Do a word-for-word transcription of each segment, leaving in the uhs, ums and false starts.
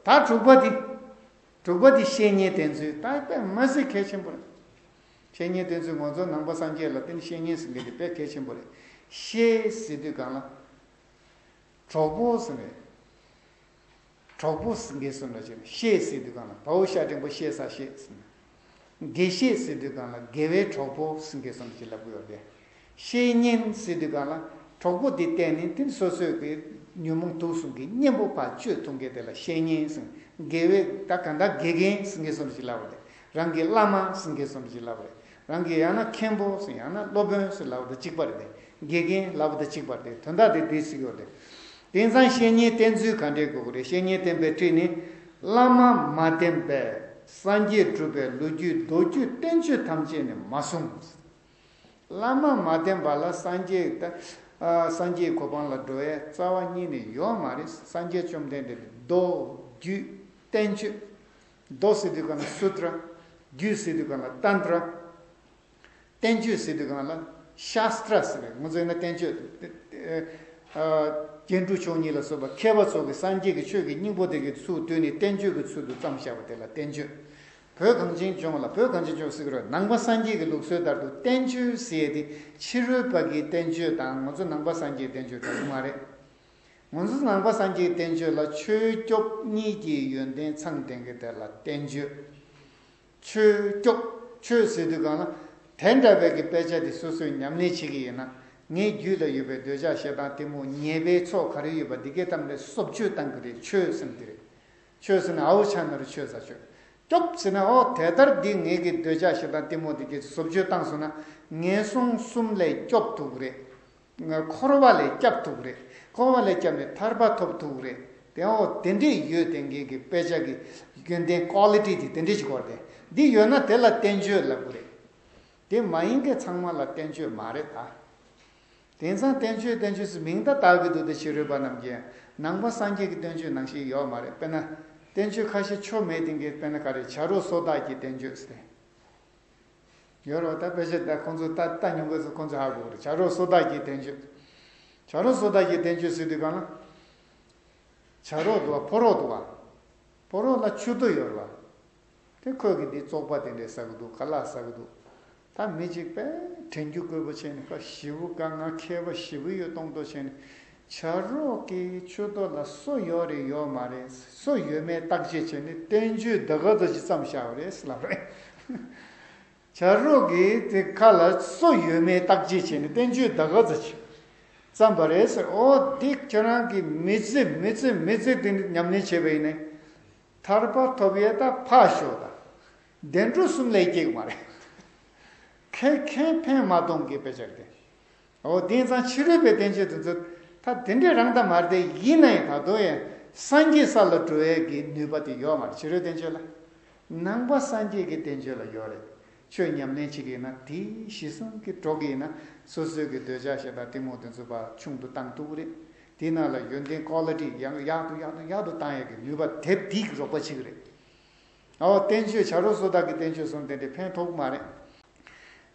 ད་དྲུག་པ་དེ། དྲུག་པ་དེ་བཤེས་གཉེན་བསྟེན་ཚུལ། ད་དཔེ་མ་སྲིད་གལ་ཆེན་པོ་རེད། བཤེས་གཉེན་བསྟེན་ཚུལ། ང་ཚོ་ནང་པ་སངས་རྒྱས་ལ་བརྟེན་བཤེས་གཉེན་ཟེར་མཁན་དེ་དཔེ་གལ་ཆེན་པོ་རེད། བཤེས་ཟེར་དུས་གང་ལ། གྲོགས་པོ་ཟེར་ནས། གྲོགས་པོ་ཟེར་མཁན་སོ་འདྲ་ཅིག་རེད། བཤེས་ཟེར་དུས་གང་ལ་བའོ་ཤ་འགྲེང་བུ་བཤེས་ས་བཤེས་ཟེར་ནས། དགེ་བཤེས་ཟེར་དུས་གང་ལ་དགེ་བའི་གྲོགས་པོ་ཟེར་མཁན་སོ་འདྲ་ཅིག་ལབ་ཀྱི་ཡོད་རེད། བཤེས་གཉེན་ཟེར་དུས་གང་ལ་གྲོགས་པོ་དེ་བསྟེན་ནས་དེ་སོ་སོའི་གི་ཉོན་མོངས་དུག་གསུམ་གྱི་གཉེན་པོ་ཕར་གཅོད་ཐུབ་མཁན་དེ་ལ་བཤེས་གཉེན་ཟེར། དགེ་བའི་ད་གང་ལྟར་དགེ་རྒན་ཟེར་མཁན་སོ་འདྲ་ཅིག་ལབ་པ་རེད། རང་གི་བླ་མ་ཟེར་མཁན་སོ་འདྲ་ཅིག་ལབ་པ་རེད། རང་གི་ཡང་ན་མཁན་པོ་ཟེར་ཡང་ན་སློབ་དཔོན་ཟེར་ལབ་པ་དང་གཅིག་པ་རེད་དེ། དགེ་རྒན་ལབ་པ་དང་གཅིག་པ་རེད་དེ། དོན་དག་དེ་དེ་ཟེར་གྱི་ཡོད་རེད། དེང་སང་བཤེས་གཉེན་བསྟེན་ཚུལ་ག་འདྲས་དགོས་ཀྱི་རེད། བཤེས་གཉེན་བསྟེན་པའི་ཁྲིད་ནི། བླ་མ་མ་བསྟེན་པས་སངས་རྒྱས་སྒྲུབ་པའི་ལོ་རྒྱུས་མདོ་རྒྱུད་བསྟན་བཅོས་ཐམས་ཅད་ནི་མ་གསུངས། བླ་མ་མ་བསྟེན་པ་ལ་སངས་རྒྱས་ད་ཨ་སངས་རྒྱས་གོ་འཕང་ལ་འགྲོ་བའི་རྩ་བ་ཉིད་ནས་ཡོད་མ་རེད། སངས་རྒྱས་བཅོམ་ལྡན་འདས་མདོ་རྒྱུད་བསྟན་བཅོས། མདོ་ཟེར་དུས་གང་ལ་སུ་ཏྲ། རྒྱུད་ཟེར་དུས་གང་ལ་ཏན་ཏྲ། བསྟན་བཅོས་ཟེར་དུས་གང་ལ་ཤཱསྟྲ་ཟེར་བས། ང་ཚོ་ཡིན་ན་བསྟན་བཅོས། ཨ་རྒྱན་དྲུག་མཆོག་གཉིས་ལ་སོགས་པ་མཁས་པ་ཚོ་གིས་སངས་རྒྱས་ཀྱི་ཆོས་ཀྱི་སྙིང་པོ་དེ་གའི་ཚུལ་བཏོན་ནས་བསྟན་བཅོས་ཀྱི་ཚུལ་དུ་བརྩམས་བཞག་པ་དེ་ལ་བསྟན་བཅོས། བོད་གངས་ཅན་ལྗོངས་ལ། བོད་གངས་ཅན་ལྗོངས་ཟེར་གྱི་རེད། ནང་པ་སངས་རྒྱས་ཀྱི་ལུགས་སྲོལ་ལྟར་དུ་བསྟན་བཅོས་ཟེར་ཡས་དེ་ཕྱི་རོལ་པ་གི་བསྟན་བཅོས་དང་ང་ཚོ་ནང་པ་སངས་རྒྱས་བསྟན་བཅོས་འདྲ་གི་མ་རེད། ང་ཚོ་ནང་པ་སངས་རྒྱས་བསྟན་བཅོས་ལ་ཆོས་སྐྱོབ་གཉིས་ཀྱི་ཡོན་ཏན་ཚང་ལྡན་གྱི་དེ་ལ་བསྟན་བཅོས། ཆོས་སྐྱོབ། ཆོས་ཟེར་དུས་གང་ལ། དེ་འདྲ་བའི་གི་དཔེ་ཆ་དེ་སོ་སོས་ཉམས་ལེན་བྱེད་ཀྱི་ཡིན་ན། ངའི་རྒྱུད་ལ་ཡོད་པའི་འདོད་ཆགས་ཞེ་སྡང་གཏི་མུག་ཉེས་པའི་ཚོགས་ག་རེ་ཡོད་པ་འདི་གའི་གཏམ་རེ་གསོ་བཅོས་བཏང་གི་རེད། ཆོས་ཟེར་ན་དེ་རེད། ཆོས་ཟེར་ན་ཨའོ་ཆ་ན་རུ་ཆོས་ཟ་ཆོས། སྐྱོབ་ཟེར་ན་ཨོ་དེ་ལྟར་འདི་ངེད་ཀྱི་འདོད་ཆགས་ཞེ་སྡང་གཏི་མུག་འདི་གའི་གསོ་བཅོས་བཏང་སོང་ན། ངན་སོང་གསུམ་ལས་སྐྱོབ་ཐུབ་ཀྱི་རེད། ང་འཁོར་བ་ལས་སྐྱབས་ཐུབ་ཀྱི་རེད། འཁོར་བ་ལས་སྐྱབས་ནས་ཐར་པ་ཐོབ་ཐུབ་ཀྱི་རེད། དེ་འོ་དེ་འདྲས་ཡོད་དེ། ངེད་ཀྱི་དཔེ་ཆ་གི་ཡོན་ཏན་ཀོ་ལི་ཊི་དེ་དེ་འདྲས་ཅིག་དགོས་རེད། འདི་ཡོད་ན་དེ་ལ་བསྟན་བཅོས་ལབ་དགོས་རེད། དེ་མ་ཡིན་མཁན་ཚང་མ་ལ་བསྟན་བཅོས་མ་རེད་ད། དེང་སང་བསྟན་བཅོས་བསྟན་བཅོས་ཟེར་མིང་ད་བཏགས་ཀྱི་འདུག་སྟེ། ཕྱི་རོལ་པ་རྣམས་ཀྱིས། ནང་པ་སངས་རྒྱས་ཀྱི་བསྟན་བཅོས་ནང་བཞིན་ཡོད་མ་རེད། དཔེར་ན། བསྟན་བཅོས་ཁ་ཤས་ཆོ་མེད་དེ་གའི་དཔེར་ན་ག་རེ། བྱ་རོག་སོ་བདག་གི་བསྟན་བཅོས་ཟེར་ཏེ། ཡོད་རེད་བ། ད་དཔེ་ཆ་ད་ཁོང་ཚོ་ད་ལྟ་མྱོང་མཁན་ཚོ་ཁོང་ཚོ་ཧ་གོ་གི་རེད། བྱ་རོག་སོ་བདག་གི་བསྟན་བཅོས། བྱ་རོག་སོ་བདག་གི་བསྟན་བཅོས་ཟེར་དུས་གང་ལ། བྱ་རོག་འདུག་བ། ཕོ་རོག་འདུག་བ། ཕོ་རོག་ལ་མཆུ་ཏོ་ཡོད་རེད་བ། དེ་ཁོས་གི་འདི་བཙོག་པ་དེ་འདྲས་ཟ་གི་འདུག་ཁ་ལག་ཟ་གི་འདུག་ད་མི་གཅིག་པས་དྲན་རྒྱུ་དགོས་པ་བྱས་ནས་ཁ་ཞེ་པོ་དགའ། ང་མཁས་པ་ཞེ་པོ་ཡོད་མདོག་མདོག་བྱས་ནས། བྱ་རོག་གི་མཆུ་ཏོ་ལ་སོ་ཡོད་རེད་ཡོད་མ་རེད། སོ་ཡོད་མེད་བརྟག་དཔྱད་བྱས་ནས་བསྟན་བཅོས་ད་ག་ཙམ་ཞིག་བརྩམས་བཞག་པ་རེད་ཟེར་ལབ་རེད། བྱ་རོག་གིས་དེ་ཁ་ལ་སོ་ཡོད་མེད་བརྟག་དཔྱད་བྱས་ནས་བསྟན་བཅོས་ད་ག་ཙམ་ཞིག་བརྩམས་པ་རེད་ཟེར། ཨོ་འདི་ཁྱོད་རང་གིས་མི་ཚེ་མི་ཚེ་མི་ཚེ་དེ་འདྲ་ཉམས་ལེན་བྱས་པ་ཡིན་ན། ཐར་པ་ཐོབ་ཡས་ད་ཕར་ཞོག་ད། བདེ་འགྲོ་གསུམ་ལས་སྐྱེ་གི་མ་རེད། ཁེ་ཁེ་ཕན་མ་གཏོང་གི་དཔེ་ཆ་རེད། འོ་དེང་སང་ཕྱི་རོལ་པའི་བསྟན་བཅོས་དེ་ཚོ་ད་དེ་འདྲས་རང་ད་མ་རེད་དེ། ཡིན་ན་ཡང་ད་དུང་ཡང་སངས་རྒྱས་ས་ལ་འགྲོ་ཡས་ཀྱི་ནུས་པ་དེ་ཡོད་མ་རེད་ཕྱི་རོལ་བསྟན་བཅོས་ལ། ནང་པ་སངས་རྒྱས་ཀྱི་བསྟན་བཅོས་ལ་ཡོད་རེད། ཆོས་ཉམས་ལེན་བྱེད་ཀྱི་ཡིན་ན། དེ་གཞི་བཟུང་གི་འགྲོ་གི་ཡིན་ན། སོ་སོའི་གི་འདོད་ཆགས་ཞེ་སྡང་གཏི་མུག་དེ་ཚོ་ཕར་ཆུང་དུ་བཏང་ཐུབ་ཀྱི་རེད། དེའི་ནང་ལ་ཡོན་ཏན་ཀོ་ལི་ཊི་ཡང་ཡག་ཏུ་ཡག་ཏུ་ཡག་ཏུ་བཏང་ཡག་གི་ནུས་པ་དེབ་དེ་གིས་རོགས་པ་བྱེད་ཀྱི་རེད། ཨོ་བསྟན་བཅོས། བྱ་རོག་སོ་བདག་གི་བསྟན་བཅོས་སོང་དེ་འདྲས་ཕན་ཐོགས་མ་རེད།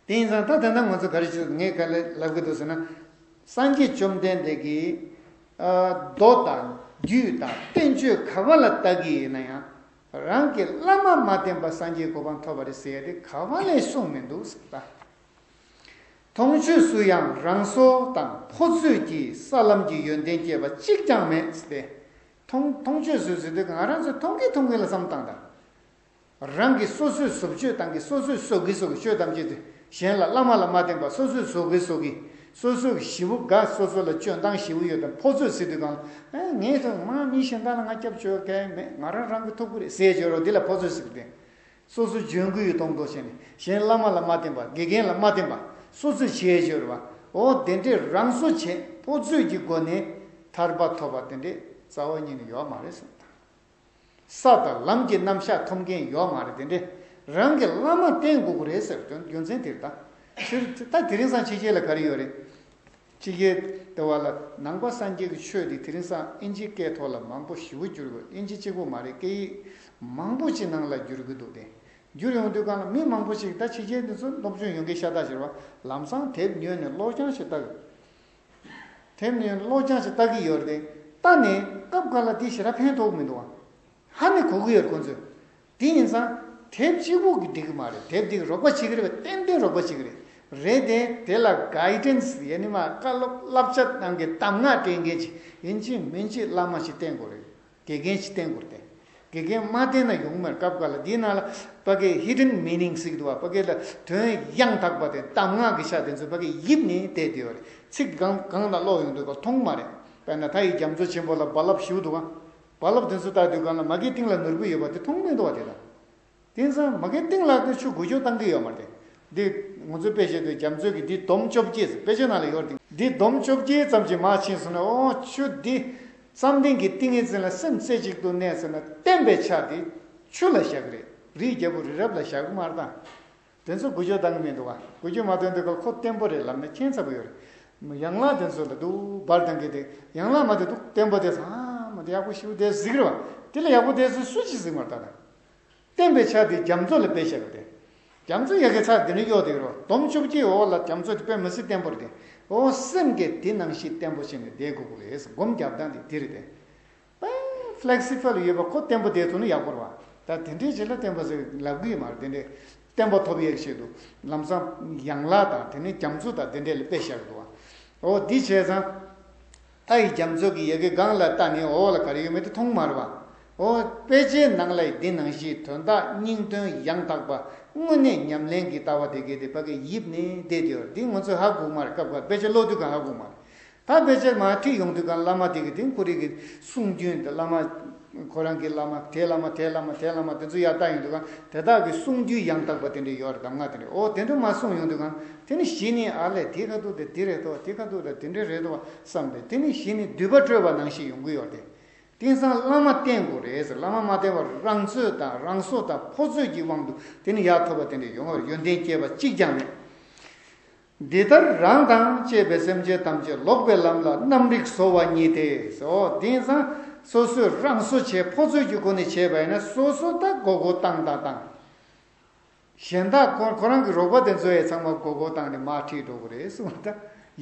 དེ་ཡིན་ཙང་ད་ད་ལྟ་ང་ཚོ་ག་རེ་བྱེད། ངས་ག་ལེ་ལབ་གི་འདུག་ཟེར་ན། སངས་རྒྱས་བཅོམ་ལྡན་འདས་ཀྱིས་ཨ་མདོ་དང་རྒྱུད་དང་བསྟན་བཅོས་ག་བ་ལ་བལྟ་གི་ཡིན་ན་ཡང་། རང་གི་བླ་མ་མ་བསྟེན་པར་སངས་རྒྱས་གོ་འཕང་ཐོབ་པ་རེད་ཟེར་ཡ་དེ་ག་བ་ལས་གསུངས་མི་འདུག་ཟེར་ད། མཐོང་ཆོས་སུ་ཡང་རང་བཟོ་དང་ཕོ་ཚོད་ཀྱིས་ས་ལམ་གྱི་ཡོན་ཏན་སྐྱེས་པ་གཅིག་ཀྱང་མེད་ཟེར་ཏེ། མཐོང་མཐོང་ཆོས་སུ་ཟེར་དུས་ང་རང་ཚོས་མཐོང་གི་མཐོང་གི་ལ་བསམ་བཏང་དང་། རང་གིས་སོ་སོས་བཟོ་བཅོས་བཏང་གི། སོ་སོས་བཟོ་གི་བཟོ་གི། ཆོས་ཐམས་ཅད་དེ་གཞན་ལ་བླ་མ་ལ་མ་བསྟེན་པར་སོ་སོས་བཟོ་གི་བཟོ་གི། སོ་སོ་གི་ཞེ་པོ་དགའ། སོ་སོ་ལ་སྤྱོད་སྟངས་ཞེ་པོ་ཡོད་དང་ཕོ་ཚོད་ཟེར་དུས་གང་ལ། ཨེ་ངས་ད་མ་མི་གཞན་དག་ལ་ང་སྐྱབས་བཅོལ་གལ་མེད། ང་རང་རང་གི་ཐུབ་ཀྱི་རེད་ཟེར་བརྗོད་རོགས། འདི་ལ་ཕོ་ཚོད་ཟེར་གི་དེ། སོ་སོ་འཇོན་གི་ཡོད་མདོག་མདོག་བྱས་ནས་གཞན་བླ་མ་ལ་མ་བསྟེན་པ། དགེ་རྒན་ལ་མ་བསྟེན་པ། སོ་སོས་བྱས་བརྗོད་རེད་བ། འོ་དེ་འདྲས་རང་བཟོ་བྱས་ཕོ་ཚོད་ཀྱི་སྒོ་ནས་ཐར་པ་ཐོབ་པ་དེ་འདྲས་རྩ་བ་ཉིད་ནས་ཡོད་མ་རེད་ཟེར། ས་དང་ལམ་གྱི་རྣམ་གཞག་ཐོབ་མཁན་ཡོད་མ་རེད། དེ་འདྲས་རང་གི་བླ་མ་བསྟེན་དགོས་ཀྱི་རེད་ཟེར། དོན་རྒྱུ་མཚན་དེ་རེད་ད། ཕྱིར་ད་དེ་རིང་སང་ཕྱི་རྒྱལ་ལ་ག་རེ་ཡོད་རེད། ཕྱི་རྒྱལ་དེ་བ་ལ་ནང་པ་སངས་རྒྱས་ཀྱི་ཆོས་དེ་དེ་རིང་སང་ཨིན་ཇི་སྐད་ཐོག་ལ་མང་པོ་ཞེ་པོ་བསྒྱུར་དགོས། ཨིན་ཇི་གཅིག་པོ་མ་རེད། སྐད་ཡིག་མང་པོ་ཅིག་ནང་ལ་བསྒྱུར་གྱི་འདུག་སྟེ། བསྒྱུར་ཡོང་དུས་གང་ལ་མི་མང་པོ་ཞིག་ད་ཕྱི་རྒྱལ་འདི་ཚོ་སློབ་སྦྱོང་ཡོང་མཁན་ཤ་སྟག་ཞིག་རེད་བ། ལམ་སང་དེབ་ཉོས་ནས་ཀློག་སྦྱང་ཞིག་ལྟ་གི། དེབ་ཉོས་ནས་ཀློག་སྦྱང་ཞིག་ལྟ་གི་ཡོད་རེད་དེ། ལྟ་ནས་སྐབས་འགའ་ལ་དེ་ཞེ་དྲག་ཕན་ཐོགས་མི་འདུག་བ། ཧ་ནི་གོ་གི་ཡོད་ཁོང་ཚོས། དེ་ཡིན་ཙང་དེབ་གཅིག་པོ་གིས་འགྲིག་གི་མ་རེད། དེབ་འདི་གིས་རོགས་པ་བྱེད་ཀྱི་རེད་པ། ཏན་ཏན་རོགས་པ་བྱེད་ཀྱི་རེད། རེད་དེ། དེ་ལ་གའི་ཌན་སི་ཡང་ན་མ་བཀའ་སློབ་བསླབ་བྱ་གནང་མཁན་གདམས་ངག་སྤྲད་མཁན་ཅིག་ཡིན་གཅིག་མིན་གཅིག་བླ་མ་ཞིག་བསྟེན་དགོས་རེད། དགེ་རྒན་ཞིག་བསྟེན་དགོས་རེད་དེ། དགེ་རྒན་མ་བསྟེན་ན་ཡོང་མེད། སྐབས་འགའ་ལ་འདིའི་ནང་ལ་ཕ་གིའི་ཧི་ཌན་མི་ནིང་ཟེར་གྱི་འདུག་བ། ཕ་གི་ལ་དོན་ཡང་དག་པ་དེ། གདམས་ངག་གི་ཆ་དེ་ཚོ་ཕ་གིའི་ཡིབ་ནས་བསྡད་བསྡད་ཡོད་རེད། ཚིག་གང་གང་དང་ཀློག་ཡོང་དུས་ཀ་མཐོང་མ་རེད། དཔེར་ན་མཐའ་ཡི་རྒྱ་མཚོ་ཆེན་པོ་ལ་རྦ་རླབས་ཞེ་པོ་འདུག་ག་རྦ་རླབས་དེ་ཚོ་ལྟ་དུས་སྒང་ལ་མ་གིའི་སྟེང་ལ་ནོར་བུ་ཡོད་པ་དེ་མཐོང་མི་འདུག་བ། དེ་དང་། དེང་སང་མ་གིའི་སྟེང་ལ་དེ་ཆུ་འགུལ་སྐྱོད་བཏང་གི་ཡོད་མ་རེད། འདི་ང་ཚོའི་དཔེ་བཤད་དུས་རྒྱ་མཚོའི་གི་འདི་འདོམ་བཅོ་བརྒྱད་ཟེར། དཔེ་ཆ་ནང་ལ་ཡོད་རེད། འདི་འདོམ་བཅོ་བརྒྱད་ཙམ་ཅིག་མར་ཕྱིན་སོང་ན། ཨོ་ཆུ་འདི་བསམ་གཏན་གྱི་ཏིང་ངེ་འཛིན་ལ་སེམས་རྩེ་གཅིག་ཏུ་གནས་ཟེར་ན། བརྟན་པའི་ཆ་དེ་ཆུ་ལ་བཞག་གི་རེད། རིའི་རྒྱལ་པོ་རི་རབ་ལ་བཞག་གི་མ་རེད་ད། དེ་ཚོ་འགུལ་སྐྱོད་བཏང་གི་མི་འདུག་བ། འགུལ་སྐྱོད་མ་བཏང་དུས་ཀ་ཁོ་བརྟན་པོ་རེད་ལབ་ན་ཁྱད་མཚར་པོ་ཡོད་རེད། ཡན་ལག་དེ་ཚོ་ལ་འདུག་འབར་བཏང་གི་དེ། ཡན་ལག་མ་དེ་འདུག་བརྟན་པོ་དེ་ཚོ་ཨ་མ་དེ་ཡག་པོ་ཞེ་པོ་དེ་གཟིགས་རེད་བ། དེ་ལས་ཡག་པོ་དེ་ཚོ་སུ་གཅིག་གཟིགས་མ་རེད་ད། བརྟན་པའི་ཆ་དེ་རྒྱ་མཚོ་ལ་དཔེ་བཞག་པ་དེ། རྒྱ་མཚོ་ཡ་གི་ཚ་དེ་ནས་གཡོ་དེ་རོ། འདོམ་བཅོ་བརྒྱད་འོག་ལ་རྒྱ་མཚོ་དེ་དཔེ་མི་སྲིད་བརྟན་པོ་རེད་དེ། འོ་སེམས་ཀྱི་དེ་ནང་བཞིན་བརྟན་པོ་བྱས་ནས་བསྡད་དགོས་ཀྱི་རེད། སྒོམ་རྒྱབ་སྟངས་དེ་དེ་རེད་དེ། དཔེ་ཕི་ལེག་སི་བལ་ཡོད་པ་ཁོ་བརྟན་པོ་བསྡད་ཐུབ་ན་ཡག་པོ་རེད་བ། ད་དེ་འདྲའི་བྱེད་ལ་བརྟན་པོ་ཟེར་ལབ་གི་ཡོད་མ་རེད། དེ་འདྲའི་བརྟན་པོ་ཐོབ་ཡག་ཆེད་དུ་ལམ་སང་ཡན་ལག་དང་དེ་ནས་རྒྱ་མཚོ་དང་དེ་འདྲའི་ལ་དཔེ་བཞག་འདུག་བ། འོ་འདི་བྱས་ཙང་། མཐའ་ཡི་རྒྱ་མཚོ་གི་ཡ་གི་སྒང་ལ་ལྟ་ནས་འོག་ལ་ག་རེ་ཡོད་མེད་དེ་མཐོང་མ་རེད་བ། འོ་དཔེ་ཆའི་ནང་ལ་འདི་ནང་བཞིན་དོན་དག་སྙིང་དོན་ཡང་དག་པ་དངོས་གནས་ཉམས་ལེན་གྱི་ལྟ་བ་དེ་གའི་དེ་ཕ་གི་ཡིབ་ནས་བསྡད་དེ་ཡོད། འདི་ང་ཚོས་ཧ་གོ་མ་རེད། སྐབས་འགའ་དཔེ་ཆ་ཀློག་དུས་གང་ཧ་གོ་མ་རེད། ད་དཔེ་ཆ་མར་ཁྲིད་ཡོང་དུས་གང་བླ་མ་དེ་གི་དེ་ཁོ་རེ་གི་གསུང་རྒྱུན་དེ། བླ་མ་ཁོ་རང་གི་བླ་མ་དེ་བླ་མ་དེ་བླ་མ་དེ་བླ་མ་དེ་ཚོ་ཡར་ལྟ་ཡོང་དུས་གང་དེ་དག་གི་གསུང་རྒྱུན་ཡང་དག་པ་དེ་འདྲ་ཡོད་རེད། གདམས་ངག་དེ་འདྲ། འོ་དེ་འདྲ་མར་གསུང་ཡོང་དུས་གང་དེ་ནི་གཞི་ནས་ཨ་ལས་དེ་ག་དུས་དེ་དེ་རེད་དོ། དེ་ག་དུས་དེ་དེ་འདྲ་རེད་དོ་བསམ་པས། དེ་ནི་གཞི་ནས་མདུད་པ་བཀྲོལ་བ་ནང་བཞིན་ཡོང་གི་ཡོད་རེད། དེང་སང་བླ་མ་བསྟེན་དགོས་རེད་ཟེར། བླ་མ་མ་བསྟེན་པར་རང་ཚོད་དང་རང་སྲོག་དང་ཕོ་ཚོད་ཀྱི་དབང་དུ་དེ་ནི་ཡར་ཐོབ་པ་དེ་འདྲ་ཡོང་བར་ཡོན་ཏན་སྐྱེས་པ་གཅིག་ཀྱང་མེད། འདི་ལྟར་རང་དང་བཅས་པའི་སེམས་ཅན་ཐམས་ཅད་ལོག་པའི་ལམ་ལ་རྣམ་རིག་བཟོ་བ་ཉིད་དེ། འོ་དེང་སང་སོ་སོས་རང་སྲོག་བྱས་ཕོ་ཚོད་ཀྱི་སྒོ་ནས་བྱས་པ་ཡིན་ན་སོ་སོ་ད་མགོ་སྐོར་བཏང་དང་བཏང་། གཞན་དག་ཁོ་ཁོ་རང་གི་རོགས་པ་དེ་ཚོ་ཡང་ཚང་མ་མགོ་སྐོར་བཏང་ནས་མར་ཁྲིད་འགྲོ་གི་རེད་གསུངས། ད་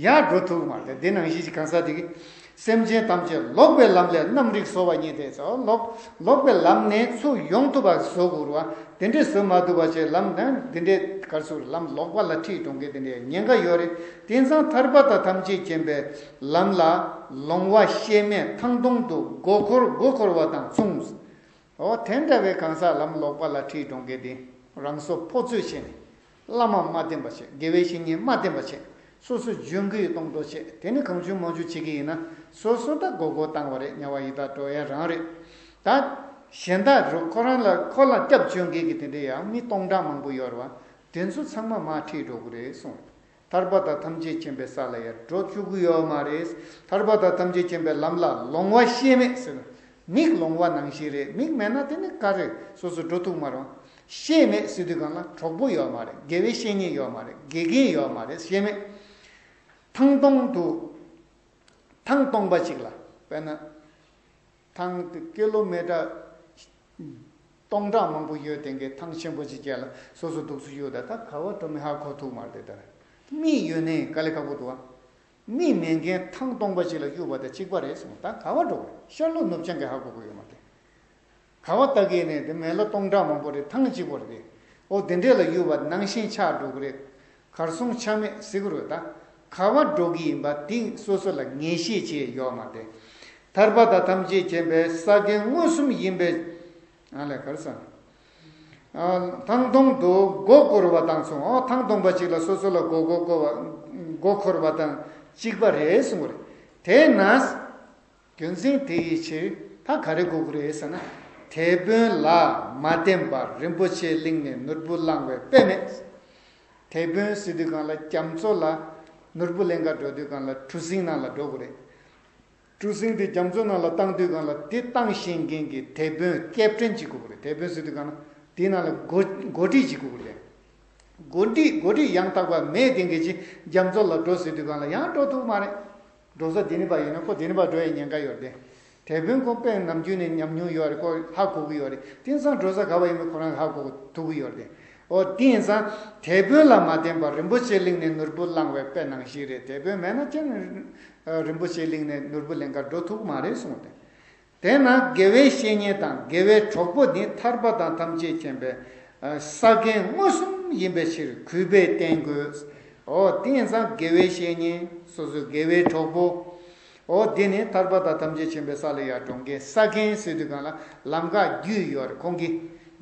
ཡར་འགྲོ་ཐུབ་ཀྱི་མ་རེད། དེ་ནང་བཞིན་གྱི་གང་ཟག་དེ་གིས་སེམས་ཅན་ཐམས་ཅད་ལོག་པའི་ལམ་ལས་རྣམ་རིག་བཟོ་བ་ཉིད་དེ་ཚོ། ལོག་ལོག་པའི་ལམ་ནས་ཚུར་ཡོང་ཐུབ་པ་བཟོ་དགོས་རེད་བ། དེ་འདྲས་བཟོ་མ་ཐུབ་པ་བྱས་ལམ་ནས་དེ་འདྲས་ག་རེ་ཟེར། ལམ་ལོག་པ་ལ་ཁྲིད་འགྲོ་མཁན་དེ་འདྲས་ཉེན་ཁ་ཡོད་རེད། དེང་སང་ཐར་པ་དང་ཐམས་ཅད་མཁྱེན་པའི་ལམ་ལ་ལོང་བ་ཤེས་མེད་ཐང་སྟོང་དུ་མགོ་འཁོར་མགོ་འཁོར་བ་དང་མཚུངས། འོ་དེ་འདྲ་བའི་གང་ཟག་ལམ་ལོག་པ་ལ་ཁྲིད་འགྲོ་མཁན་དེ་རང་སྲོག་ཕོ་ཚོད་བྱས་ནས། བླ་མ་མ་བསྟེན་པ་བྱས། དགེ་བའི་བཤེས་གཉེན་མ་བསྟེན་པ་བྱས། སོ་སོ་འཇོན་གི་གཏོང་འདོད་བྱས། དེ་ནི་གང་བྱུང་མང་བྱུང་བྱེད་ཀྱི་ཡིན་ན་སོ་སོ་ད་མགོ་སྐོར་བཏང་བ་རེད། དམྱལ་བ་ཡི་དྭགས་འགྲོ་ཡ་རང་རེད། ད་གཞན་དག་རུ་ཁོ་རང་ལ་ཁོ་ལ་སྐྱབས་བཅོལ་མཁན་གྱི་དེ་འདྲ་ཡང་མི་སྟོང་ཕྲག་མང་པོ་ཡོད་རེད་བ། དེ་ཚོ་ཚང་མ་མར་ཁྲིད་འགྲོ་གི་རེད་གསུངས། ཐར་པ་དང་ཐམས་ཅད་མཁྱེན་པའི་ས་ལ་ཡང་འགྲོ་བཅུག་གི་ཡོད་མ་རེད། ཐར་པ་དང་ཐམས་ཅད་མཁྱེན་པའི་ལམ་ལ་ལོང་བ་ཤེས་མེད་ཟེར། མིག་ལོང་བ་ནང་བཞིན་རེད། མིག་མེད་ན་དེ་ནི་ག་རེ་སོ་སོ་འགྲོ་ཐུབ་མ་རེད། ཤེས་མེད་ཟེར་དུས་གང་ལ་གྲོགས་པོ་ཡོད་མ་རེད། དགེ་བའི་བཤེས་གཉེན་ཡོད་མ་རེད། དགེ་རྒན་ཡོད་མ་རེད། ཤེས་མེད། ཐང་སྟོང་དུ། ཐང་སྟོང་པ་ཅིག་ལ། དཔེར་ན། ཐང་དེ་ཀི་ལོ་མི་ཊར་སྟོང་ཕྲག་མང་པོ་ཡོད་དེ་གའི་ཐང་ཆེན་པོ་ཅིག་བརྒལ་ལ་སོ་སོ་འདུག་སེ་ཡོད། ད་ད་ག་བ་འགྲོ་མིན་ཧ་གོ་ཐུབ་མ་རེད། དེ་ལྟར་མི་ཡོད་ནའི་དཀའ་ལས་ཁག་པོ་འདུག་ཨ། མི་མེད་མཁན་ཐང་སྟོང་པ་ཅིག་ལ་གཡུགས་པ་དང་གཅིག་པ་རེད་གསུངས། ད་ག་བ་འགྲོ་དགོས། ཤར་ལྷོ་ནུབ་བྱང་གི་ཧ་གོ་གི་ཡོད་མ་རེད། ག་བ་ལྟ་གི་ནས་དེ་མེ་ལོང་སྟོང་ཕྲག་མང་པོ་རེད། ཐང་གཅིག་པོ་རེད། འོ་དེ་འདྲས་ལ་གཡུགས་པ་ནང་བཞིན་ཆགས་འགྲོ་གི་རེད། གར་སོང་ཆ་མེད་ཟེར་གི་རེད། ད་ག་བ་འགྲོ་གི་ཡིན་པ་དེ་སོ་སོ་ལ་ངེས་ཤེས་བྱས་ཡོད་མ་རེད། ཐར་པ་དང་ཐམས་ཅད་མཁྱེན་པའི་ས་མཁན་མངོན་སུམ་ཡིན་པའི། ཨ་ལས་གར་སོང་། ཨ། ཐང་སྟོང་དུ་མགོ་སྐོར་བ་དང་མཚུངས། འོ་ཐང་སྟོང་པ་ཅིག་ལ་སོ་སོ་ལ་མགོ་མགོ་སྐོར་བ། མགོ་འཁོར་བ་དང་གཅིག་པ་རེད་གསུངས་པ་རེད། དེས་ན། རྒྱུ་མཚན་དེ་ཡི་ཕྱིར་ད་ག་རེ་དགོས་ཀྱི་རེད་ཟེར་ན། དེད་དཔོན་ལ་མ་བརྟེན་པར་རིན་པོ་ཆེའི་གླིང་ནས་ནོར་བུ་བླང་བའི་དཔེ་མེད། དེད་དཔོན་ཟེར་དུས་སྒང་ལ་རྒྱ་མཚོ་ལ་ནོར་བུ་ལེན་ག་འགྲོ་དུས་སྒང་ལ་གྲུ་གཟིངས་ནང་ལ་འགྲོ་དགོས་རེད། གྲུ་གཟིངས་དེ་རྒྱ་མཚོ་ནང་ལ་བཏང་དུས་སྒང་ལ་དེ་བཏང་ཤེས་མཁན་གྱི་དེད་དཔོན་ཀེབ་ཊན་ཅིག་དགོས་ཀྱི་རེད། དེད་དཔོན་ཟེར་དུས་སྒང་ལ་དེའི་ནང་ལ་འགོ་འགོ་ཁྲིད་ཅིག་དགོས་ཀྱི་རེད། འགོ་ཁྲིད་འགོ་ཁྲིད་ཡང་དག་པ་མེད་དེ་འགའི་ཅིག་རྒྱ་མཚོ་ལ་འགྲོ་ཟེར་དུས་སྒང་ལ་ཡང་འགྲོ་ཐུབ་མ་རེད། འགྲོ་ས་དེ་ནི་པ་ཡིན་ན་ཁོ་དེ་ནི་པ་འགྲོ་ཡའི་ཉེན་ཁ་ཡོད་རེད། དེད་དཔོན་ཁོ་དཔེ་ནམ་རྒྱུན་ནས་ཉམས་མྱོང་ཡོད་རེད། ཁོ་ཧ་གོ་གི་ཡོད་རེད། དེང་སང་འགྲོ་ས་ག་བ་ཡིན་པ་ཁོ་རང་ཧ་གོ་ཐུབ་གི་ཡོད་རེད། འོ་དེ་ཡིན་ཙང་དེད་དཔོན་ལ་མ་བརྟེན་པར་རིན་པོ་ཆེའི་གླིང་ནས་ནོར་བུ་བླང་བའི་དཔེ་ནང་བཞིན་རེད། དེད་དཔོན་མེད་ན་ཅང་རིན་པོ་ཆེའི་གླིང་ནས་ནོར་བུ་ལེན་ག་འགྲོ་ཐུབ་མ་རེད་གསུངས་ཏེ། དེས་ན་དགེ་བའི་བཤེས་གཉེན་དང་དགེ་བའི་གྲོགས་པོ་ནི་ཐར་པ་དང་ཐམས་ཅད་མཁྱེན་པའི་ས་མཁན་མངོན་སུམ་ཡིན་པའི་ཕྱིར་གུས་པས་བསྟེན་དགོས། འོ་དེ་ཡིན་ཙང་དགེ་བའི་བཤེས་གཉེན་སོ་སོའི་དགེ་བའི་གྲོགས་པོ། འོ་འདི་ནི་ཐར་པ་དང་ཐམས་ཅད་མཁྱེན་པའི་ས་ལ་ཡར་འགྲོ་མཁན་ས་མཁན་ཟེར་དུས་གང་ལ་ལམ་ཁ་བརྒྱུད་ཡོད་རེད། ཁོང་གིས་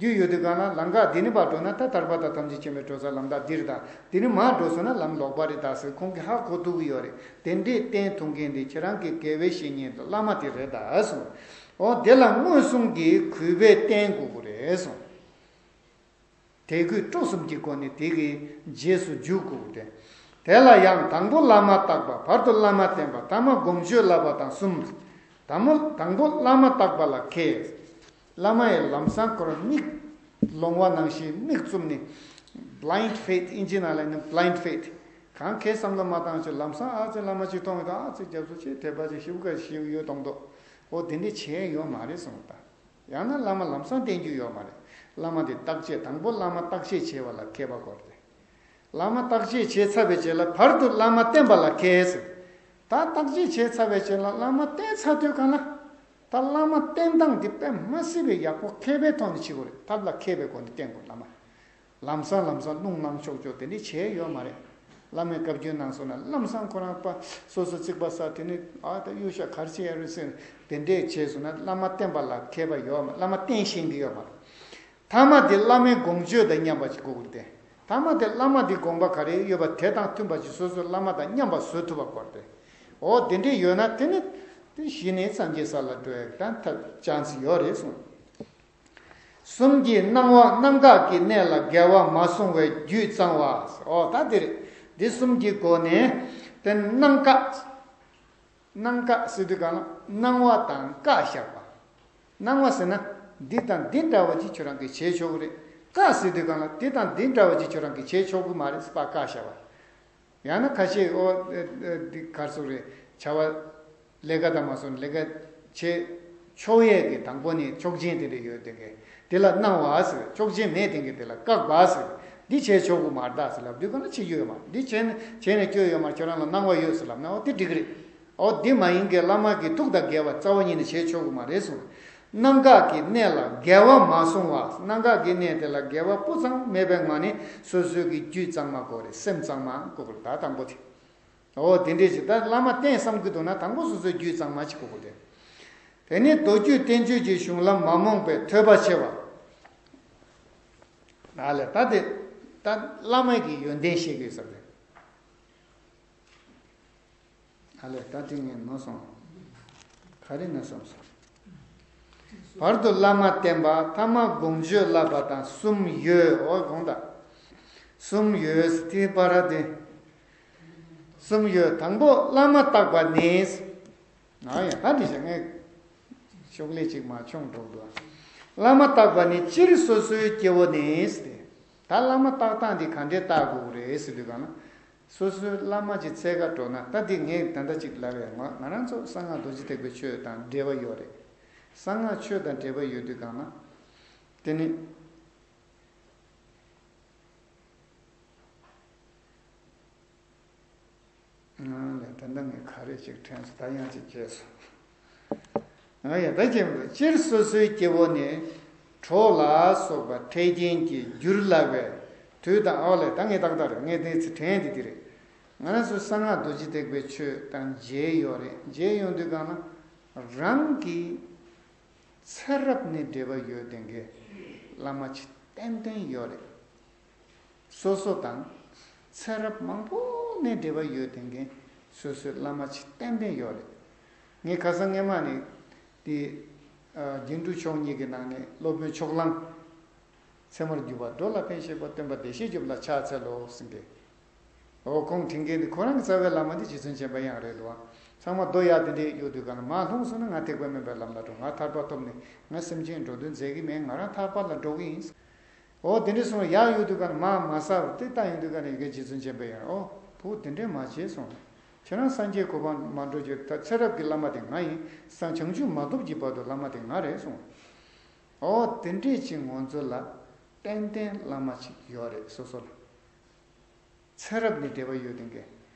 བརྒྱུད་ཡོད་དུས་གང་ལ་ལམ་ཁ་འདི་ནི་ཕར་འགྲོ་ན་ད་ཐར་པ་དང་ཐམས་ཅད་མཁྱེན་པའི་འགྲོ་ས་ལམ་ཐག་འདི་རེད་ད། འདི་ནི་མར་འགྲོ་སོང་ན་ལམ་ལོག་པ་རེད་ད་ཟེར་ཁོང་གིས་ཧ་གོ་ཐུབ་ཀྱི་ཡོད་རེད། དེ་འདྲས་བསྟན་ཐུབ་མཁན་དེ་ཁྱེད་རང་གི་དགེ་བའི་བཤེས་གཉེན་དང་བླ་མ་དེ་རེད་ད་གསུངས། འོ་དེ་ལ་མངོན་སུམ་གྱིས་གུས་པས་བསྟེན་དགོས་ཀྱི་རེད་གསུངས། དད་གུས་སྤྲོ་གསུམ་གྱི་སྒོ་ནས་དེ་གི་རྗེས་སུ་འཇུག་དགོས་ཀྱི་རེད། དེ་ལ་ཡང་དང་པོ་བླ་མ་བརྟག་པ། བར་དུ་བླ་མ་བསྟེན་པ། ཐ་མ་སྒོམ་སྤྱོད་བསླབ་པ་དང་གསུམ། དང་པོ་དང་པོ་བླ་མ་བརྟག་པ་ལ་མཁས། བླ་མ་ཡི་ལམ་སང་ཁོ་རང་མིག་ལོང་བ་ནང་བཞིན་མིག་བཙུམ་ནས། blind faith ཨིན་ཇི་ནང་ལ་ནི་blind faith། གང་གའི་བསམ་བློ་མ་བཏང་ཞིག་ལམ་སང་ཨ་ཙི་བླ་མ་ཅིག་མཐོང་ཡོད་དོ། ཨ་ཙི་རྒྱབ་སོ་ཆེ་དད་པ་ཅིག་ཞིབ་ག་ཞིབ་ཡོད་གཏོང་དོ། འོ་དེ་འདྲས་བྱས་ཡོད་མ་རེད་གསུངས་ད། ཡང་ན་བླ་མ་ལམ་སང་བསྟེན་རྒྱུ་ཡོད་མ་རེད། བླ་མ་དེ་བརྟག་དཔྱད་དང་པོ་བླ་མ་བརྟག་དཔྱད་བྱས་པ་ལ་མཁས་པ་དགོས་རེད། བླ་མ་བརྟག་དཔྱད་བྱས་ཚར་བའི་རྗེས་ལ་བར་དུ་བླ་མ་བསྟེན་པ་ལ་མཁས་ཟེར། ད་བརྟག་དཔྱད་བྱས་ཚར་བའི་རྗེས་ལ་བླ་མ་བསྟེན་ཚར་དུས་གང་ལ། ད་བླ་མ་བསྟེན་སྟངས་འདི་དཔེ་མ་སྲིད་པའི་ཡག་པོ་མཁས་པའི་ཐོག་ནས་བྱེད་དགོས་རེད། ཐབས་ལ་མཁས་པའི་སྒོ་ནས་བསྟེན་དགོས་བླ་མ། ལམ་སང་ལམ་སང་རླུང་ལངས་ཆོག་ཆོག་དེ་འདྲས་བྱས་ཡོད་མ་རེད། བླ་མའི་བཀའ་བཀྱོན་གནང་སོང་ན་ལམ་སང་ཁོ་རང་པ་སོ་སོ་རྩིག་པ་ཟ། དེ་ནས་ཨ་ད་གཡུལ་ཤ་གར་ཆེ་ཡ་རུ་ཟེར་དེ་འདྲས་བྱས་སོང་ན་བླ་མ་བསྟེན་པ་ལ་མཁས་པ་ཡོད་མ། བླ་མ་བསྟེན་ཤེས་ཀྱི་ཡོད་མ་རེད། ཐ་མ་དེ་བླ་མའི་དགོངས་སྤྱོད་དང་མཉམ་པ་ཅིག་དགོས་ཀྱི་རེད་དེ། ཐ་མ་དེ་བླ་མ་དེ་དགོངས་པ་ག་རེ་ཡོད་པ་དེ་དང་མཐུན་པ་ཅིག་སོ་སོའི་བླ་མ་དང་མཉམ་པ་བཟོ་ཐུབ་པ་དགོས་རེད་དེ། འོ་དེ་འདྲས་ཡོད་ན་དེ་ནི་དེ་གཞི་ནས་སངས་རྒྱས་ས་ལ་འགྲོ་ཡག་ད་ཐབས་ཅན་ཞིག་ཡོད་རེད་གསུངས། གསུམ་གྱི་སྣང་བ་སྣང་འགག་གི་གནས་ལ་འགལ་བ་མ་སོང་བའི་རྒྱུད་གཙང་བ། འོ་ད་དེ་རེད། འདི་གསུམ་གྱི་སྒོ་ནས་དེ་སྣང་འགག་སྣང་འགག་ཟེར་དུས་གང་ལ་སྣང་བ་དང་འགག་བཞག་པ། སྣང་བ་ཟེར་ན་འདི་དང་འདི་འདྲ་བ་ཅིག་ཁྱོད་རང་གིས་བྱེད་ཆོག་གི་རེད། འགག་ཟེར་དུས་གང་ལ་འདི་དང་འདི་འདྲ་བ་ཅིག་ཁྱོད་རང་གིས་བྱེད་ཆོག་གི་མ་རེད་ཟེར་བ་འགག་བཞག་པ། ཡང་ན་ཁ་ཤས་ཨོ་ཨེ་ཨེ་འདི་གར་སོགས་རེད། བྱ་བ་ལས་ཀ་དང་མ་སོང་ལས་ཀ་བྱེད་ཆོག་ཡས་ཀྱི་དང་པོ་ནས་ཆོག་མཆན་དེ་འདྲ་ཡོད་དེ་གས་དེ་ལ་སྣང་བ་ཟེར། ཆོག་མཆན་མེད་དེ་གས་དེ་ལ་བཀག་པ་ཟེར། འདི་བྱེད་ཆོག་གི་མ་རེད་ཟེར་ལབ་དུས་ག་ན་བྱེད་རྒྱུ་ཡོད་མ་རེད། འདི་བྱས་ནས་བྱས་ནས་སྐྱོ་ཡོད་མ་རེད། ཁྱོད་རང་ལ་སྣང་བ་ཡོད་ཟེར་ལབ་ན་ཨོ་དེ་འགྲིག་གི་རེད། ཨོ་འདི་མ་ཡིན་གྱི་བླ་མ་གི་ཐུགས་དང་འགལ་བ་རྩ་བ་ཉིད་ནས་བྱེད་ཆོག་གི་མ་རེད་གསུངས། སྣང་འགག་གི་གནས་ལ་འགལ་བ་མ་སོང་བ། སྣང་འགག་གི་གནས་དེ་ལ་འགལ་བ་སྤུ་ཙམ་མེད་པའི་ངང་ནས་སོ་སོའི་གི་རྒྱུད་གཙང་མ་དགོས་རེད། སེམས་གཙང་མ་དགོས་རེད། ད་དང་པོ་དེ། ཨོ་དེ་འདྲས་ཅིག་ད་བླ་མ་བསྟེན་བསམ་གི་འདུག་ན་དང་པོ་སོ་སོའི་རྒྱུད་གཙང་མ་ཅིག་དགོས་དགོས་རེད། དེ་ནས་མདོ་རྒྱུད་བསྟན་བཅོས་ཀྱི་གཞུང་ལམ་མ་རྨོངས་པའི་ཐོས་པ་ཆེ་བ། ཨ་ལས་ད་དེ་ད་བླ་མ་གི་ཡོན་ཏན་ཤེས་དགོས་ཟེར་ཏེ། ཨ་ལས་ད་དེ་ངས་ནོར་སོང་། ག་རེ་ནོར་སོང་། བར་དུ་བླ་མ་བསྟེན་པ། ཐ་མ་སྒོམ་སྤྱོད་བསླབ་པ་དང་གསུམ་ཡོད། འོ་དགོངས་དག་གསུམ་ཡོད་དེ་པ་ར་དེ། གསུམ་ཡོད། དང་པོ་བླ་མ་བརྟག་པ་ནི། ཨ་ཡ་ད་དེ་བྱས་ངས་ཤོག་ལྷེ་གཅིག་མ་མཆོང་འགྲོ་འདུག་བླ་མ་བརྟག་པ་ནི་སྤྱིར་སོ་སོའི་སྐྱེ་བོ་ནི་ཟེར་ཏེ། ད་བླ་མ་བརྟག་སྟངས་འདི་ག་འདྲས་བརྟག་དགོས་རེད་ཟེར་དུས་གང་ན། སོ་སོའི་བླ་མ་ཅིག་འཚོལ་ག་འགྲོ་ན་ད་འདི་ངས་ད་ལྟ་ཅིག་ལབ་ཡ་ང་ང་རང་ཚོ་གསང་སྔགས་རྡོ་རྗེ་ཐེག་པའི་ཆོས་དང་འབྲེལ་བ་ཡོད་རེད། གསང་སྔགས་ཆོས་དང་འབྲེལ་བ་ཡོད་དུས་གང་ན། དེ་ནི། ང་ལ་ད་ལྟ་ངས་ག་རེ་ཅིག་དྲན་སོང་། ད་ཡང་ཅིག་བརྗེད་སོང་། ང་ཡ་ད་ཅིག་སྤྱིར་སོ་སོའི་སྐྱེ་བོ་ནི་གྲོགས་ལ་སོགས་པ་འཕྲལ་རྐྱེན་གྱིས་བསྒྱུར་སླ་བས། དུས་དང་ཨོ་ལས་ད་ངས་ཏག་ཏག་རེད། ངས་དེ་ཚེ་དྲན་འདི་འདི་རེད། ང་རང་ཚོ་གསང་སྔགས་རྡོ་རྗེ་ཐེག་པའི་ཆོས་དང་མཇལ་ཡོད་རེད། མཇལ་ཡོང་དུས་གང་ན་རང་གི་ཚེ་རབས་ནས་འབྲེལ་བ་ཡོད་དེ་འགའི་བླ་མ་ཅིག་ཏན་ཏན་ཡོད་རེད། སོ་སོ་དང་ཚེ་རབས་མང་པོ་ནས་འབྲེལ་བ་ཡོད་དེ་འགའི་སོ་སོའི་བླ་མ་ཅིག་ཏན་ཏན་ཡོད་རེད། ངས་ཁ་སང་སྔས་མ་ནས་དེ་རྒྱན་དྲུག་མཆོག་གཉིས་ཀྱི་ནང་ནས་སློབ་དཔོན་ཕྱོགས་གླང་། ཚད་མར་གྱུར་པ་འགྲོ་ལ་ཕན་བཞེད་པ། སྟོན་པ་བདེ་གཤེགས་སྐྱོབ་ལ་ཕྱག་འཚལ་ལོ་ཟེར་མཁན། འོ་ཁོང་དྲན་མཁན་དེ་ཁོ་རང་གི་རྩ་བའི་བླ་མ་དེ་རྗེ་བཙུན་མཁྱེན་པ་ཡང་རེད་འདུག་ཨ། ཚང་མ་རྡོ་ཡར་དེ་འདྲས་གཡུག་དུས་གང་ན་མར་ལྷུང་སོང་ན་ང་ཐེག་པ་དམན་པའི་ལམ་ལ་འགྲོ། ང་ཐར་པ་ཐོབ་ནས་ང་སེམས་ཅན་འགྲོ་དོན་མཛད་ཀྱི་མེད། ང་རང་ཐར་པ་ལ་འགྲོ་གི་ཡིན། འོ་དེ་འདྲས་སོང་ཡར་གཡུག་དུས་གང་ན་མར་མ་ཟག་དེ་ལྟ་ཡོང་དུས་གང་ན་ཡ་གི་རྗེ་བཙུན་མཁྱེན་པ་ཡང་ཨོ་བུ་དེ་འདྲས་མ་བྱེད་གསུངས། ཁྱེད་རང་སངས་རྒྱས་གོ་འཕང་མ་འགྲོ་རྒྱུ་ད་ཚེ་རབས་ཀྱི་བླ་མ་དེ་ང་ཡིན། སངས་བྱང་ཆུབ་མ་ཐོབ་ཀྱི་བར་དུ་བླ་མ་དེ་ང་རེད་གསུངས། ཨོ་དེ་འདྲས་ཅིག་ང་ཚོ་ལ་ཏན་ཏན་བླ་མ་ཅིག་ཡོད་རེད་སོ་སོ་ལ། ཚེ་རབས་ནས་འབྲེལ་བ་ཡོད་དེ་འགའི།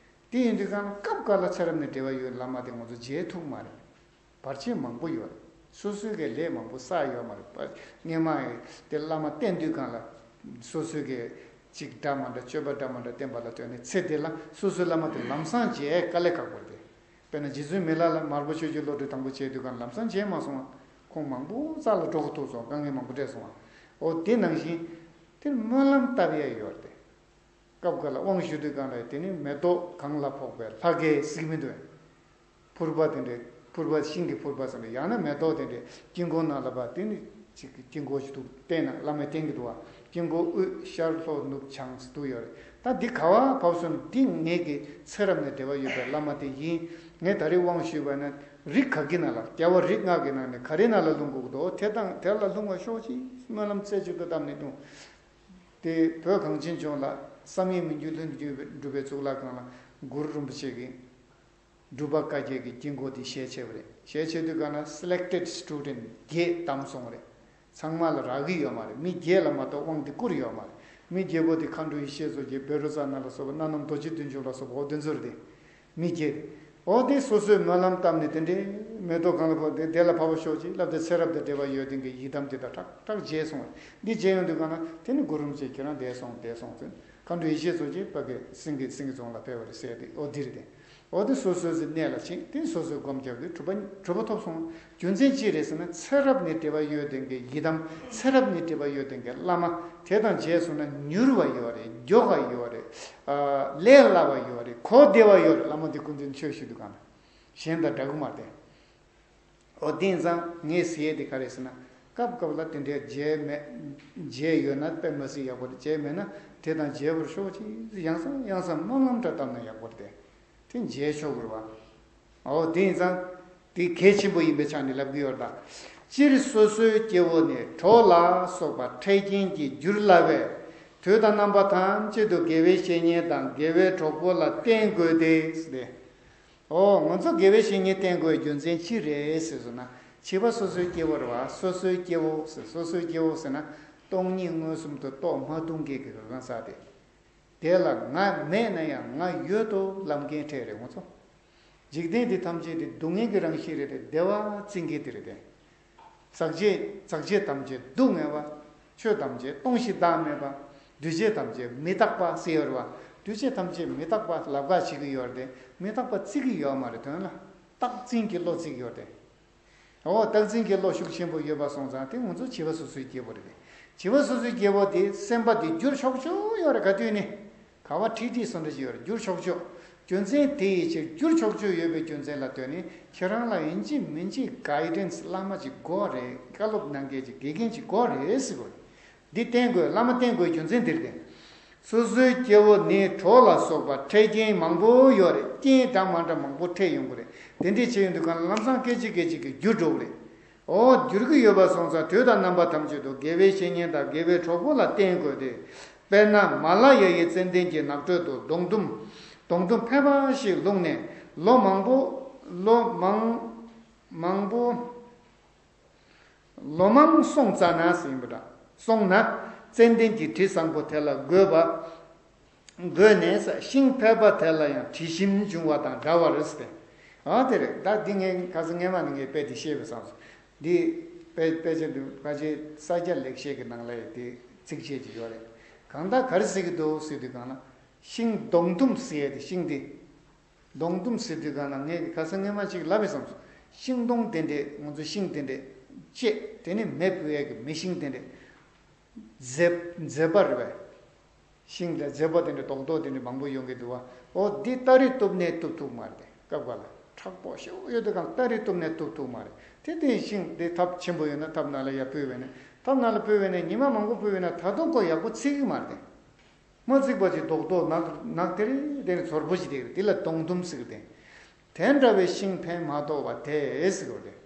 དེ་ཡིན་དུས་གང་ན་སྐབས་འགའ་ལ་ཚེ་རབས་ནས་འབྲེལ་བ་ཡོད་བླ་མ་དེ་ང་ཚོ་མཇལ་ཐུབ་མ་རེད། བར་ཆད་མང་པོ་ཡོད་རེད། སོ་སོའི་གི་ལས་མང་པོ་བསགས་ཡོད་མ་རེད་པ། སྔས་མ་དེ་བླ་མ་བསྟེན་དུས་སྒང་ལ་སོ་སོའི་གི་ཅིག་འདྲ་མ་འདྲ་སྤྱོད་པ་འདྲ་མ་འདྲ་བསྟེན་པ་ལ་ལྟོས་ནས་ཚེ་འདི་ལ་སོ་སོའི་བླ་མ་དེ་ལམ་སང་མཇལ་དཀའ་ལས་ཁག་པོ་རེད་དེ། དཔེར་ན་རྗེ་བཙུན་མི་ལ་ལ་མར་པ་ཆོས་ཀྱི་བློ་གྲོས་དང་པོ་བྱས་དུས་སྒང་ལམ་སང་མཇལ་མ་སོང་བ། ཁོང་མང་པོ་རྩ་ལ་འགྲོ་དགོས་ཐུག་སོང་། དཀའ་ངལ་མང་པོ་འཕྲད་སོང་བ། འོ་དེ་ནང་བཞིན་དེར་སྨོན་ལམ་བཏབ་ཡ་ཡོད་རེད་དེ། སྐབས་འགའ་ལ་དབང་ཞུ་དུས་སྒང་ལ་དེ་ནི་མེ་ཏོག་གང་ལ་ཕོག་པའི་ལྷ་སྐལ་གཟིགས་མི་འདུག་ཕུར་པ་དེ་འདྲའི་ཕུར་པ་ཤིང་གི་ཕུར་པ་ཟེར་ནས་ཡང་ན་མེ་ཏོག་དེ་འདྲའི་དཀྱིལ་འཁོར་ནང་ལ་བ་དེ་ནི་ཅིག་དཀྱིལ་འཁོར་ཞིག་འདུག་བསྟན་ན་བླ་མས་བསྟན་གྱི་འདུག་བ། དཀྱིལ་འཁོར་དབུས་ཤར་ལྷོ་ནུབ་བྱང་ཟེར་འདུག་ཡོད་རེད། ད་འདི་ག་བ་བབས་སོང་ན་འདི་ངེད་ཀྱི་ཚེ་རབས་ནས་འབྲེལ་བ་ཡོད་པའི་བླ་མ་དེ་ཡིན། ངས་ད་རེས་དབང་ཞུས་པ་ན་རིགས་ག་གི་ནང་ལ་རྒྱལ་བ་རིགས་ལྔ་གི་ནང་ནས་ག་རེ་ནང་ལ་ལྷུང་དགོས་ཀྱི་འདུག་དེ་དང་དེ་ལ་ལྷུང་བ་ཤོག་ཅིག་སྨོན་ལམ་རྩེ་གཅིག་ཏུ་བཏབ་ནས་འདུག་དེ་བོད་གངས་ཅན་ལྗོངས་ལ་བསམ་ཡས་མི་འགྱུར་ལྷུན་གྱིས་གྲུབ་པའི་གཙུག་ལག་ཁང་ལ་གུ་རུ་རིན་པོ་ཆེ་གིས་སྒྲུབ་པ་བཀའ་བརྒྱད་ཀྱི་དཀྱིལ་འཁོར་དེ་ཞལ་ཕྱེ་བ་རེད། ཞལ་ཕྱེ་དུས་ག་ན་selected student་བརྒྱད་བདམས་སོང་བ་རེད། ཚང་མ་ལ་རག་གི་ཡོད་མ་རེད། མི་བརྒྱད་ལ་མ་གཏོགས་དབང་དེ་བསྐུར་ཡོད་མ་རེད། མི་བརྒྱད་པོ་དེ་མཁའ་འགྲོ་ཡེ་ཤེས་མཚོ་རྒྱལ་བཻ་རོ་ཙ་ན་ལ་སོགས་པ་སྣ་ནམ་རྡོ་རྗེ་བདུད་འཇོམས་ལ་སོགས་པ་འོ་དེ་ཚོ་རེད་དེ། མི་བརྒྱད་དེ། འོ་དེ་སོ་སོས་སྨོན་ལམ་བཏབ་ནས་དེ་འདྲའི་མེ་ཏོག་གང་ལ་ཕོག་དེ་དེ་ལ་ཕོག་པ་ཤོག་ཅིག་ལབ་དེ་ཚེ་རབས་དང་འབྲེལ་བ་ཡོད་དེ་གི་ཡི་དམ་དེ་དག་ཁྲག་ཁྲག་མཇལ་སོང་བ་རེད། འདི་མཇལ་ཡོང་དུས་ག་ན་དེ་ནི་གུ་རུ་རིན་པོ་ཆེ་ཁྱེད་རང་འདས་སོང་འདས་སོང་ཟེར། མཁའ་འགྲོ་ཡེ་ཤེས་མཚོ་རྒྱལ་ཕ་གི་སེང་གེ་སེང་གེ་རྫོང་ལ་ཕེབས་པ་རེད་ཟེར་ཏེ་འོ་འདི་རེད་དེ། འོ་དེ་སོ་སོའི་གནས་ལ་ཕྱིན་དེ་སོ་སོའི་སྒོམ་རྒྱབ་ཀྱི་གྲུབ་པ་གྲུབ་པ་ཐོབ་སོང་། རྒྱུ་མཚན་ཅི་རེད་ཟེར་ན་ཚེ་རབས་ནས་འབྲེལ་བ་ཡོད་དེ་གི་ཡི་དམ་ཚེ་རབས་ནས་འབྲེལ་བ་ཡོད་དེ་གི་བླ་མ་དེ་དང་མཇལ་སོང་ན་མྱུར་བ་ཡོད་རེད། མགྱོགས་པ་ཡོད་རེད། ལས་སླ་བ་ཡོད་རེད། གོ་བདེ་བ་ཡོད་རེད། བླ་མ་དེ་སྐུ་མདུན་ཆོས་ཞུ་དུས་ག་ན་གཞན་དང་འདྲ་གི་མ་རེད། འོ་དེ་ཡིན་ཙང་ངས་ཟེར་ཡས་དེ་ག་རེད་ཟེར་ན། སྐབས་སྐབས་ལ་དེ་འདྲའི་མཇལ་མེད། མཇལ་ཡོད་ན་དཔེ་མ་སྲིད་ཡག་པོ་རེད། མཇལ་མེད་ན་དེ་དང་མཇལ་བར་ཤོག་ཅིག་ཡང་སང་ཡང་སང་སྨོན་ལམ་འདྲ་བཏབ་ན་ཡག་པོ་རེད་དེ། དེ་མཇལ་ཆོག་གི་རེད་བ། འོ་དེ་ཡིན་ཙང་། དེ་གལ་ཆེན་པོ་ཡིན་པའི་ཆ་ནས་ལབ་གི་ཡོད་རེད་ད། སྤྱིར་སོ་སོའི་སྐྱེ་བོ་ནི་གྲོགས་ལ་སོགས་པ་འཕྲད་རྐྱེན་གྱིས་འགྱུར་སླ་བས། དུས་དང་རྣམ་པ་ཐམས་ཅད་དུ་དགེ་བའི་བཤེས་གཉེན་དང་དགེ་བའི་གྲོགས་པོ་ལ་བརྟེན་དགོས་ཏེ། ཨོ། ང་ཚོ་དགེ་བའི་བཤེས་གཉེན་བསྟེན་དགོས་རྒྱུ་མཚན་ཅི་རེད་ཟེར་སོང་ན། བྱིས་པ་སོ་སོའི་སྐྱེ་བོ་རེད་བ། སོ་སོའི་སྐྱེ་བོ་ཟེར། སོ་སོའི་སྐྱེ་བོ་ཟེར་ན། སྟོང་ཉིད་མངོན་སུམ་དུ་རྟོགས་མ་ཐུབ་མཁན་གྱི་གང་ཟག་དེ། དེ་ལ་ང་མེད་ན་ཡང་ང་ཡོད་དོ་ལབ་མཁན་འཕྲད་རེད་ང་ཚོ། འཇིག་རྟེན་འདི་ཐམས་ཅད་དེ་སྡུག་བསྔལ་གྱི་རང་བཞིན་རེད་དེ་བདེ་བ་བརྩི་མཁན་དེ་རེད་དེ། ཟག་བཅས་ཟག་བཅས་ཐམས་ཅད་སྡུག་བསྔལ་བ། ཆོས་ཐམས་ཅད་སྟོང་ཞིང་བདག་མེད་པ། འདུས་བྱས་ཐམས་ཅད་མི་རྟག་པ་ཟེར་ཡོད་རེད་བ། འདུས་བྱས་ཐམས་ཅད་མི་རྟག་པ་ལབ་ག་བྱེད་ཀྱི་ཡོད་རེད་དེ། མི་རྟག་པ་བརྩི་གི་ཡོད་མ་རེད། དོན་ལ། རྟག་འཛིན་གྱི་བློ་བརྩི་གི་ཡོད་རེད་དེ། འོ། རྟག་འཛིན་གྱི་བློ་ཤུགས་ཆེན་པོ་ཡོད་པ་སོང་ཙང་དེ་ང་ཚོ་བྱིས་པ་སོ་སོའི་སྐྱེ་བོ་རེད་དེ། བྱིས་པ་སོ་སོའི་སྐྱེ་བོ་དེ་སེམས་པ་དེ་འགྱུར་ཆོག་ཆོག་ཡོད་རེད་ག་དུས་ནས། ག་བ་ཁྲིད་ཁྲིད་སོང་འདྲ་ཅིག་ཡོད་རེད། འགྱུར་ཆོག་ཆོག་རྒྱུ་མཚན་དེ་ཡི་ཕྱིར་འགྱུར་ཆོག་ཆོག་ཡོད་པའི་རྒྱུ་མཚན་ལ་ལྟོས་ནས་ཁྱེད་རང་ལ་ཡིན་གཅིག་མིན་གཅིག་གའི་ཌེན་སི་བླ་མ་ཅིག་དགོས་རེད། བཀའ་སློབ་གནང་མཁན་ཅིག་དགེ་རྒན་ཅིག་དགོས་རེད་ཟེར་དགོས་རེད། འདི་བསྟེན་དགོས། བླ་མ་བསྟེན་དགོས་རྒྱུ་མཚན་འདིར་བསྟེན། སོ་སོའི་སྐྱེ་བོ་ནི་གྲོགས་ལ་སོགས་པ་འཕྲད་རྐྱེན་མང་པོ་ཡོད་རེད། རྐྱེན་འདྲ་མ་འདྲ་མང་པོ་འཕྲད་ཡོང་གི་རེད། དེ་འདྲས་བྱས་ཡོང་དུས་གང་ལ་ལམ་སང་སྐད་ཅིག་སྐད་ཅིག་གིས་འགྱུར་འགྲོ་གི་རེད། འོ། འགྱུར་གྱི་ཡོད་པ་སོང་ཙང་དུས་དང་རྣམ་པ་ཐམས་ཅད་དུ་དགེ་བའི་བཤེས་གཉེན་དང་དགེ་བའི་གྲོགས་པོ་ལ་བརྟེན་དགོས་ཏེ། དཔེར་ན་མ་ལ་ཡ་ཡི་ཙན་དན་གྱི་ནགས་ཁྲོད་དུ་སྡོང་དུམ། སྡོང་དུམ་ཕལ་པ་ཞིག་བླུགས་ནས་ལོ་མང་པོ། ལོ་མང་། མང་པོ། ལོ་མང་སོང་ཙ་ན་ཟེར་ཡིན་པ་འདྲ། སོང་ན་ཙན་དན་གྱི་དྲི་བཟང་པོ་དེ་ལ་འགོས་པ། འགོས་ནས་ཤིང་ཕལ་པ་དེ་ལ་ཡང་དྲི་ཞིམ་འབྱུང་བ་དང་འདྲ་བ་རེད་ཟེར་ཏེ། ཨ་དེ་རེད། ད་འདི་ངས་ཁ་སང་སྔས་མ་ནས་ངས་དཔེ་འདི་བཤད་པ་བསམ་སོང་། འདི་དཔེ་དཔེ་ཆ་འདི་ཕལ་ཆེར་ས་སྐྱ་ལེགས་བཤད་ཀྱི་ནང་ལ་ཡང་འདི་ཚིགས་བཅད་ཅིག་ཡོད་རེད། གང་ལྟར་ག་རེ་ཟེར་གྱི་འདུག་ཟེར་དུས་གང་ལ། ཤིང་སྡོང་དུམ་ཟེར་ཡ་དེ་ཤིང་དེ། སྡོང་དུམ་ཟེར་དུས་གང་ལ་ངས་ཁ་སང་སྔས་མ་ཅིག་ལབ་པས་བསམ་སོང་། ཤིང་སྡོང་དེ་འདྲས་ང་ཚོ་ཤིང་དེ་འདྲས་བཅད་དེ་ནས་མེ་ཕུ་ཡས་ཀྱི་མེ་ཤིང་དེ་འདྲས། མཛེས་མཛེས་པ་རེད་པས། ཤིང་ལ་མཛེས་པ་དེ་འདྲས་རྡོག་རྡོག་དེ་འདྲས་མང་པོ་ཡོང་གི་འདུག་བ། འོ་འདི་སྟ་རེ་གཏུབ་ནས་གཏུབ་ཐུབ་མ་རེད་དེ་སྐབས་འགའ་ལ་མཁྲེགས་པོ་ཞེ་པོ་ཡོད་དུས་གང་སྟ་རེ་གཏུབ་ནས་གཏུབ་ཐུབ་མ་རེད་དེ། དེ་ཤིང་དེ་ཐབ་ཆེན་པོ་ཡོད་ན་ཐབ་ནང་ལ་ཡར་ཕུ་བས་ན་ཐབ་ནང་ལ་ཕུ་བས་ན་ཉི་མ་མང་པོ་ཕུ་བས་ན་ད་དུང་ཁོ་ཡག་པོ་ཚིག་གི་མ་རེད་དེ། མ་ཚིག་པ་ཅིག་རྡོག་རྡོག་ནག་ནག་དེ་རེད་དེ་ནི་ཚོར་པོ་ཞིག་དེ་རེད། དེ་ལ་སྡོང་དུམ་ཟེར་གི་དེ། དེ་འདྲ་བའི་ཤིང་ཕན་མ་ཐོགས་པ་དེ་ཟེར་གི་རེད།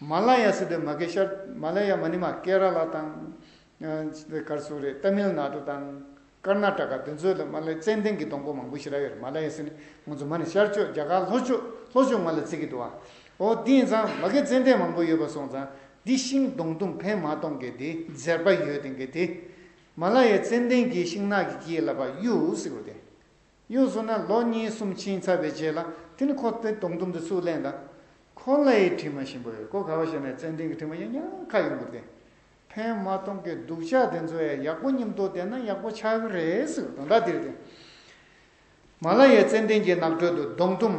མ་ལ་ཡ་ཟེར་དུས་མ་གི་ཤར་མ་ལ་ཡ་མ་ནི་མ་ཀེ་ར་ལ་དང་། གར་སོ་རེད། ཏ་མིལ་ནཱ་ཌུ་དང་། ཀར་ན་ཊ་ཀ་དེ་ཚོ་ལ་མ་ལ་ཡ་ཙན་དན་གྱི་སྡོང་པོ་མང་པོ་ཞེ་དྲག་ཡོད་རེད། མ་ལ་ཡ་ཟེར་ནི་ང་ཚོ་མ་ནི་ཤར་ཕྱོགས་རྒྱ་གར་ལྷོ་ཕྱོགས་ལྷོ་ཕྱོགས་མ་ལ་བརྩི་གི་འདུག་བ། འོ་དེ་ཡིན་ཙང་མ་གི་ཙན་དན་མང་པོ་ཡོད་པ་སོང་ཙང་འདི་ཤིང་སྡོང་དུམ་ཕན་མ་ཐོགས་མཁན་དེ་མཛེས་པ་ཡོད་དེ་མཁན་དེ། མ་ལ་ཡའི་ཙན་དན་གྱི་ཤིང་ནགས་ཀྱི་དཀྱིལ་ལ་ཕར་གཡུགས་ཟེར་བ་དེ། གཡུགས་སོང་ན་ལོ་གཉིས་གསུམ་ཕྱིན་ཚར་བའི་རྗེས་ལ་དེ་ནི་ཁོ་དེ་སྡོང་དུམ་དེ་ཚུར་ལེན་དང་། ཁོ་ལ་ཡི་དྲི་མ་ཞིམ་པོ་ཡོད། ཁོ་ག་བ་ཞེ་ན་ཙན་དན་གྱི་དྲི་མ་ཡང་ཡང་ཁ་ཡོང་གི་རེད་དེ། ཕན་མ་གཏོང་གི་སྡུག་ཅག་དེ་ཚོ་ཡང་ཡག་པོ་མཉམ་དུ་བསྡད་ན་ཡག་པོ་ཆགས་ཀྱི་རེད་ཟེར་དོན་དག་དེ་རེད་དེ། མ་ལ་ཡའི་ཙན་དན་གྱི་ནགས་ཁྲོད་དུ་སྡོང་དུམ་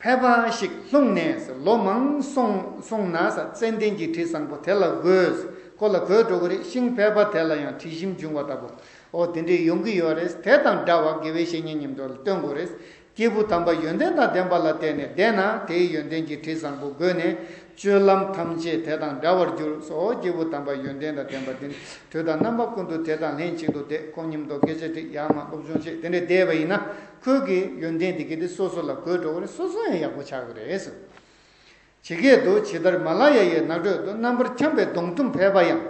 ཕལ་པ་ཞིག་ལྷུང་ནས་ལོ་མང་སོང་སོང་ན་ཙན་དན་གྱི་དྲི་བཟང་པོ་དེ་ལ་འགོས། ཁོ་ལ་འགོས་འགྲོ་གི་རེད། ཤིང་ཕལ་པ་དེ་ལ་ཡང་དྲི་ཞིམ་འབྱུང་བ་ལྟ་བུ། འོ་དེ་འདྲས་ཡོང་གི་ཡོད་རེད། དེ་དང་འདྲ་བ་དགེ་བའི་བཤེས་གཉེན་མཉམ་དུ་ལ་སྟོན་དགོས་རེད། སྐྱེས་བུ་དམ་པ་ཡོན་ཏན་དང་ལྡན་པ་ལ་བརྟེན་ནས་བསྡད་ན་དེའི་ཡོན་ཏན་གྱི་དྲི་བཟང་པོ་འགོས་ནས་སྤྱོད་ལམ་ཐམས་ཅད་དེ་དང་འདྲ་བར་འགྱུར། སོ་སྐྱེས་བུ་དམ་པ་ཡོན་ཏན་དང་ལྡན་པ་དེ་ནི་དུས་དང་རྣམ་པ་ཀུན་ཏུ་དེ་དང་ལྷན་ཅིག་ཏུ་བསྡད། ཁོང་མཉམ་དུ་སྐད་ཆ་དྲིས། ཡར་མར་སློབ་སྦྱོང་བྱས་དེ་འདྲས་བསྡད་པ་ཡིན་ན་ཁོའི་གི་ཡོན་ཏན་དེ་གི་དེ་སོ་སོ་ལ་འགོས་འགྲོ་གི་རེད། སོ་སོ་ཡང་ཡག་པོ་ཆགས་ཀྱི་རེད་ཟེར། ཇི་སྐད་དུ། ཇི་ལྟར་མ་ལ་ཡ་ཡི་ནགས་ཁྲོད་དུ། རྣམ་པར་འཁྱམས་པའི་སྡོང་དུམ་ཕལ་པ་ཡང་།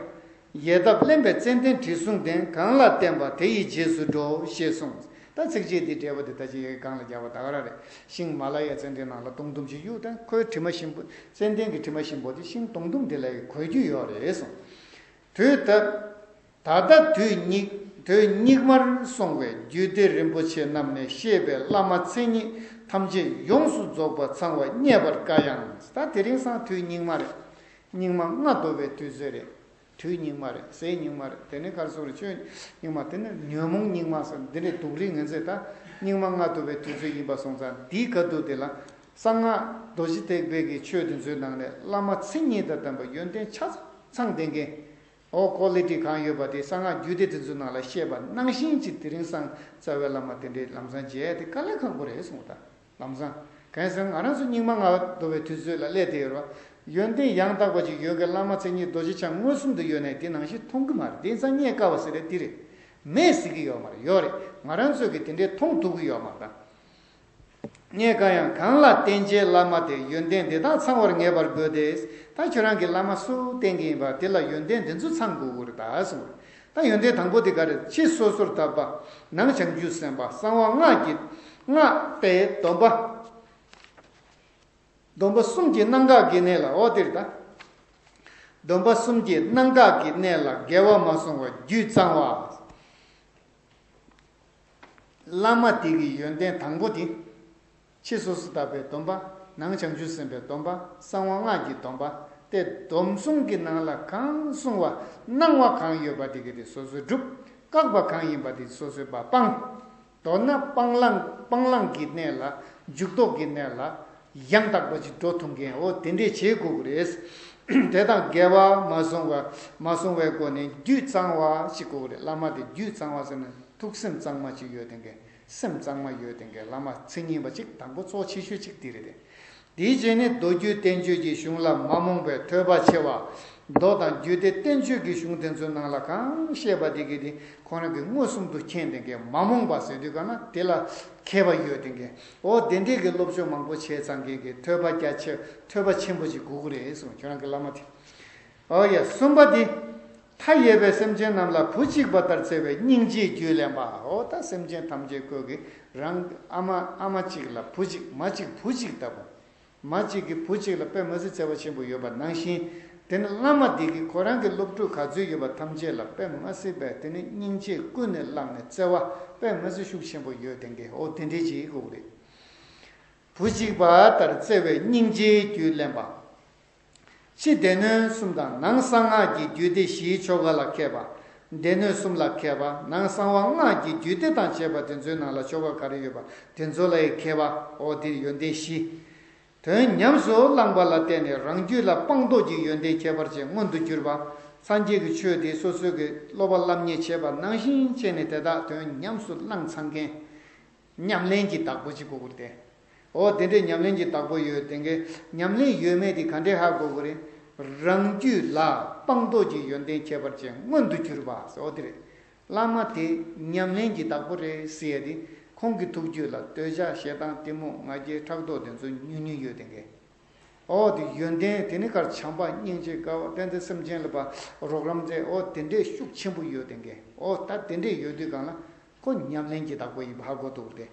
ཡལ་འདབ་བརླན་པའི་ཙན་དན་དྲི་བསུང་ལྡན། གང་ལ་བརྟེན་པ་དེ་ཡི་རྗེས་སུ་འགྲོ། ཞེས་གསུངས། ད་ཚིགས་བཅད་འདི་འགྲེལ་པ་འདི་ད་ཅི་ཡི་སྒང་ལ་རྒྱག་པ་ད་ག་རང་རེད། ཤིང་མ་ལ་ཡ་ཙན་དན་ནང་ལ་སྡོང་དུམ་ཞིག་གཡུགས་དང་ཁོའི་དྲི་མ་ཞིམ་པོ་ཙན་དན་གྱི་དྲི་མ་ཞིམ་པོ་དེ་ཤིང་སྡོང་དུམ་འདི་ལ་ཡི་གོ་རྒྱུ་ཡོད་རེད་གསུངས། དུས་ད། ད་ལྟ་དུས་སྙིགས་དུས་སྙིགས་མར་སོང་བའི་རྒྱུད་སྡེ་རིན་པོ་ཆེ་རྣམས་ནས་བཤད་པའི་བླ་མ་མཚན་ཉིད་ཐམས་ཅད་ཡོངས་སུ་རྫོགས་པ་ཚང་བ་རྙེད་པར་དཀའ་ཡང་། ད་དེ་རིང་སང་དུས་སྙིགས་མ་རེད། སྙིགས་མ་ལྔ་བདོ་བའི་དུས་ཚོད་རེད། དུས་སྙིགས་མ་རེད། ཟས་སྙིགས་མ་རེད། དེ་ནི་ག་རེ་ཟེར་དགོས་རེད། ཆོས་སྙིགས་མ། དེ་ནི་ཉོན་མོངས་སྙིགས་མ་ཟེར། འདི་འདྲའི་སྡུག་རུས་ངན་ཚད་ད་སྙིགས་མ་ལྔ་བདོ་བའི་དུས་ཚོད་ཡིན་པ་སོང་ཙང་འདིའི་ཁ་ཐུག་དེ་ལ་གསང་སྔགས་རྡོ་རྗེ་ཐེག་པའི་གི་ཆོས་དེ་ཚོའི་ནང་ནས་བླ་མ་མཚན་ཉིད་དང་ལྡན་པ་ཡོན་ཏན་ཆ་ཚང་ལྡན་མཁན། ཨོ་ཀོ་ལི་ཊི་གང་ཡོད་པ་དེ་གསང་སྔགས་རྒྱུད་སྡེ་དེ་ཚོའི་ནང་ལ་བཤད་པ་ནང་བཞིན་གྱི་དེ་རིང་སང་རྩ་བའི་བླ་མ་དེ་འདྲའི་ལམ་སང་མཇལ་ཡ་དེ་དཀའ་ལས་ཁག་པོ་རེད་གསུངས། ད་ལམ་སང་གང་ཟེར་ང་རང་ཚོ་སྙིགས་མ་ལྔ་བདོ་བའི་དུས་ཚོད་ལ་སླེབས་བསྡད་ཡོད་རེད་བ། ཡོན་ཏན་ཡང་དག་པ་ཅིག་ཡོད་མཁན་བླ་མ་མཚན་ཉིད་རྡོ་རྗེ་འཆང་མངོན་སུམ་དུ་ཡོད་ནའི་དེ་ནང་བཞིན་མཐོང་གི་མ་རེད། དེང་སང་རྙེད་དཀའ་བ་ཟེར་ཡ་དེ་རེད། མེད་ཟེར་གི་ཡོད་མ་རེད། ཡོད་རེད། ང་རང་ཚོས་གི་དེ་འདྲའི་མཐོང་ཐུབ་གི་ཡོད་མ་རེད། ད། རྙེད་དཀའ་ཡང་། གང་ལ་བརྟེན་བྱའི་བླ་མ་དེ། ཡོན་ཏན་འདི་དག་ཚང་བར་ངེས་པར་དགོས་ཏེ། ད་ཁྱོད་རང་གི་བླ་མ་སུ་བསྟེན་གྱི་ཡིན་པ་དེ་ལ་ཡོན་ཏན་འདི་ཚོ་ཚང་དགོས་ཀྱི་རེད་ད་གསུངས། ད་ཡོན་ཏན་དང་པོ་དེ་ག་རེ། ཕྱི་སོ་སོར་དག་པ། ནང་བྱང་ཆུབ་སེམས་དཔའ། གསང་བ་སྔགས་ཀྱི་སྔགས་ཏེ་སྡོམ་པ། སྡོམ་པ་གསུམ་གྱི་གནད་འགག་གི་གནས་ལ། འོ་དེ་རེད་ད། སྡོམ་པ་གསུམ་གྱི་གནད་འགག་གི་གནས་ལ་འགལ་བ་མ་སོང་བར་རྒྱུད་གཙང་བ། བླ་མ་དེ་གི་ཡོན་ཏན་དང་པོ་དེ། ཕྱི་སོ་སོར་དག་པའི་སྡོམ་པ། ནང་བྱང་ཆུབ་སེམས་དཔའི་སྡོམ་པ། གསང་བ་སྔགས་ཀྱི་སྡོམ་པ། ཏེ་སྡོམ་གསུམ་གྱི་ནང་ལ་གང་གསུང་བ་གནང་བ་གང་ཡོད་པ་དེ་གི་དེ་སོ་སོས་སྒྲུབ། བཀག་པ་གང་ཡིན་པ་དེ་སོ་སོས་པ་སྤང་། མདོར་ན་སྤང་བླང་སྤང་བླང་གི་གནས་ལ། འཇུག་ལྡོག་གི་གནས་ལ་ཡང་དག་པ་ཅིག་འགྲོ་ཐུབ་མཁན། འོ་དེ་འདྲས་བྱེད་དགོས་ཀྱི་རེད། དེ་དང་འགལ་བ་མ་སོང་བ་མ་སོང་བའི་སྒོ་ནས་རྒྱུད་གཙང་བ་ཞིག་དགོས་ཀྱི་རེད། བླ་མ་དེ་རྒྱུད་གཙང་བ་ཟེར་ན་ཐུགས་སེམས་གཙང་མ་ཅིག་ཡོད་དེ་འགའི་སེམས་གཙང་མ་ཡོད་དེ་འགའི་བླ་མ་མཚན་ཉིད་པ་ཅིག་དང་པོ་གཙོ་ཆེ་ཤོས་ཅིག་དེ་རེད་དེ། དེའི་རྗེས་ནས་མདོ་རྒྱུད་བསྟན་བཅོས་ཀྱི་གཞུང་ལ་མ་རྨོངས་པའི་ཐོས་པ་ཆེ་བ། མདོ་དང་རྒྱུད་སྡེ་བསྟན་བཅོས་ཀྱི་གཞུང་དེ་ཚོའི་ནང་ལ་གང་བཤད་པ་དེ་གི་དེ་ཁོ་རང་གི་མངོན་སུམ་དུ་མཁྱེན་དེ་འགའི་མ་རྨོངས་པ་ཟེར་དུས་ག་ན་དེ་ལ་མཁས་པ་ཡོད་དེ་འགའི། འོ་དེ་འདྲས་ཀྱི་སློབ་སྦྱོང་མང་པོ་བྱས་ཙང་གི་གི་ཐོས་པ་རྒྱ་ཆེ་ཐོས་པ་ཆེན་པོ་ཅིག་དགོས་ཀྱི་རེད་གསུངས། ཁྱོད་རང་གི་བླ་མ་དེ། ཨོ་ཡ། གསུམ་པ་འདི། མཐའ་ཡས་པའི་སེམས་ཅན་རྣམས་ལ་བུ་གཅིག་པ་ལྟར་བརྩེ་བའི་སྙིང་རྗེའི་རྒྱུད་བརླན་པ། ཨོ་ད་སེམས་ཅན་ཐམས་ཅད་ཁོ་གི་རང་ཨ་མ་ཨ་མ་གཅིག་ལ་བུ་གཅིག་མ་གཅིག་བུ་གཅིག་ལྟ་བུ། མ་གཅིག་གི་བུ་གཅིག་ལ་དཔེ་མི་སྲིད་བརྩེ་བ་ཆེན་པོ་ཡོད་པ་ནང་བཞིན། དེ་ནི་བླ་མ་དེ་གིས་ཁོ་རང་གི་སློབ་ཕྲུག་ག་ཚོད་ཡོད་པ་ཐམས་ཅད་ལ་དཔེ་མི་སྲིད་པའི་དེ་ནི་སྙིང་རྗེ་ཀུན་ནས་བསླངས་ནས་བརྩེ་བ་དཔེ་མི་སྲིད་ཤུགས་ཆེན་པོ་ཡོད་དེ་འགའི། ཨོ་དེ་འདྲའི་ཅིག་དགོས་ཀྱི་རེད། བུ་གཅིག་པ་ལྟར་བརྩེ་བའི་སྙིང་རྗེའི་རྒྱུད་བརླན་པ། ཕྱི་སྡེ་སྣོད་གསུམ་དང་ནང་གསང་སྔགས་ཀྱི་རྒྱུད་སྡེ་བཞིའི་ཆོ་ག་ལ་མཁས་པ། སྡེ་སྣོད་གསུམ་ལ་མཁས་པ། ནང་གསང་བ་སྔགས་ཀྱི་རྒྱུད་སྡེ་དང་བཅས་པ་དེ་ཚོའི་ནང་ལ་ཆོ་ག་ག་རེ་ཡོད་པ་དེ་ཚོ་ལ་ཡང་མཁས་པ། འོ་དེ་ཡོན་ཏན་བཞི། དོན་ཉམས་སུ་བླངས་པ་ལ་བརྟེན་ནས་རང་རྒྱུད་ལ་སྤངས་རྟོགས་ཀྱི་ཡོན་ཏན་ཁྱད་པར་ཅན་མངོན་དུ་གྱུར་པ། སངས་རྒྱས་ཀྱི་ཆོས་དེ་སོ་སོའི་གི་སློབ་པ་སློབ་གཉེར་བྱས་པ་ནང་བཞིན་བྱས་ནས་དེ་དག་དོན་ཉམས་སུ་བླངས་ཚར་མཁན། ཉམས་ལེན་གྱི་བདག་པོ་ཅིག་དགོས་ཀྱི་རེད་དེ། འོ་དེ་འདྲའི་ཉམས་ལེན་གྱི་བདག་པོ་ཡོད་དེ་འགའི་ཉམས་ལེན་ཡོད་མེད་དེ་ག་འདྲས་ཧ་གོ་དགོས་རེད། རང་རྒྱུད་ལ་སྤངས་རྟོགས་ཀྱི་ཡོན་ཏན་ཁྱད་པར་ཅན་མངོན་དུ་གྱུར་པ་ཟེར། འོ་དེ་རེད། བླ་མ་དེ་ཉམས་ལེན་གྱི་བདག་པོ་རེད་ཟེར་ཡ་དེ་ཁོང་གི་ཐུགས་རྒྱུད་ལ་འདོད་ཆགས་ཞེ་སྡང་གཏི་མུག་ང་རྒྱལ་ཕྲག་དོག་དེ་ཚོ་ཉུང་ཉུང་ཡོད་དེ་འགའི། ཨོ་དེ་ཡོན་ཏན་དེ་ནི་གར་བྱམས་པ་སྙིང་རྗེ་དགའ་བ་བསྟན་འཛིན་སེམས་ཅན་ལ་བ་རོགས་རམ་མཛད། ཨོ་དེ་འདྲས་ཤུགས་ཆེན་པོ་ཡོད་དེ་འགའི། ཨོ་ད་དེ་འདྲས་ཡོད་དུས་གང་ལ་ཁོ་ཉམས་ལེན་གྱི་བདག་པོ་ཡིན་པ་ཧ་གོ་ཐུབ་སྟེ།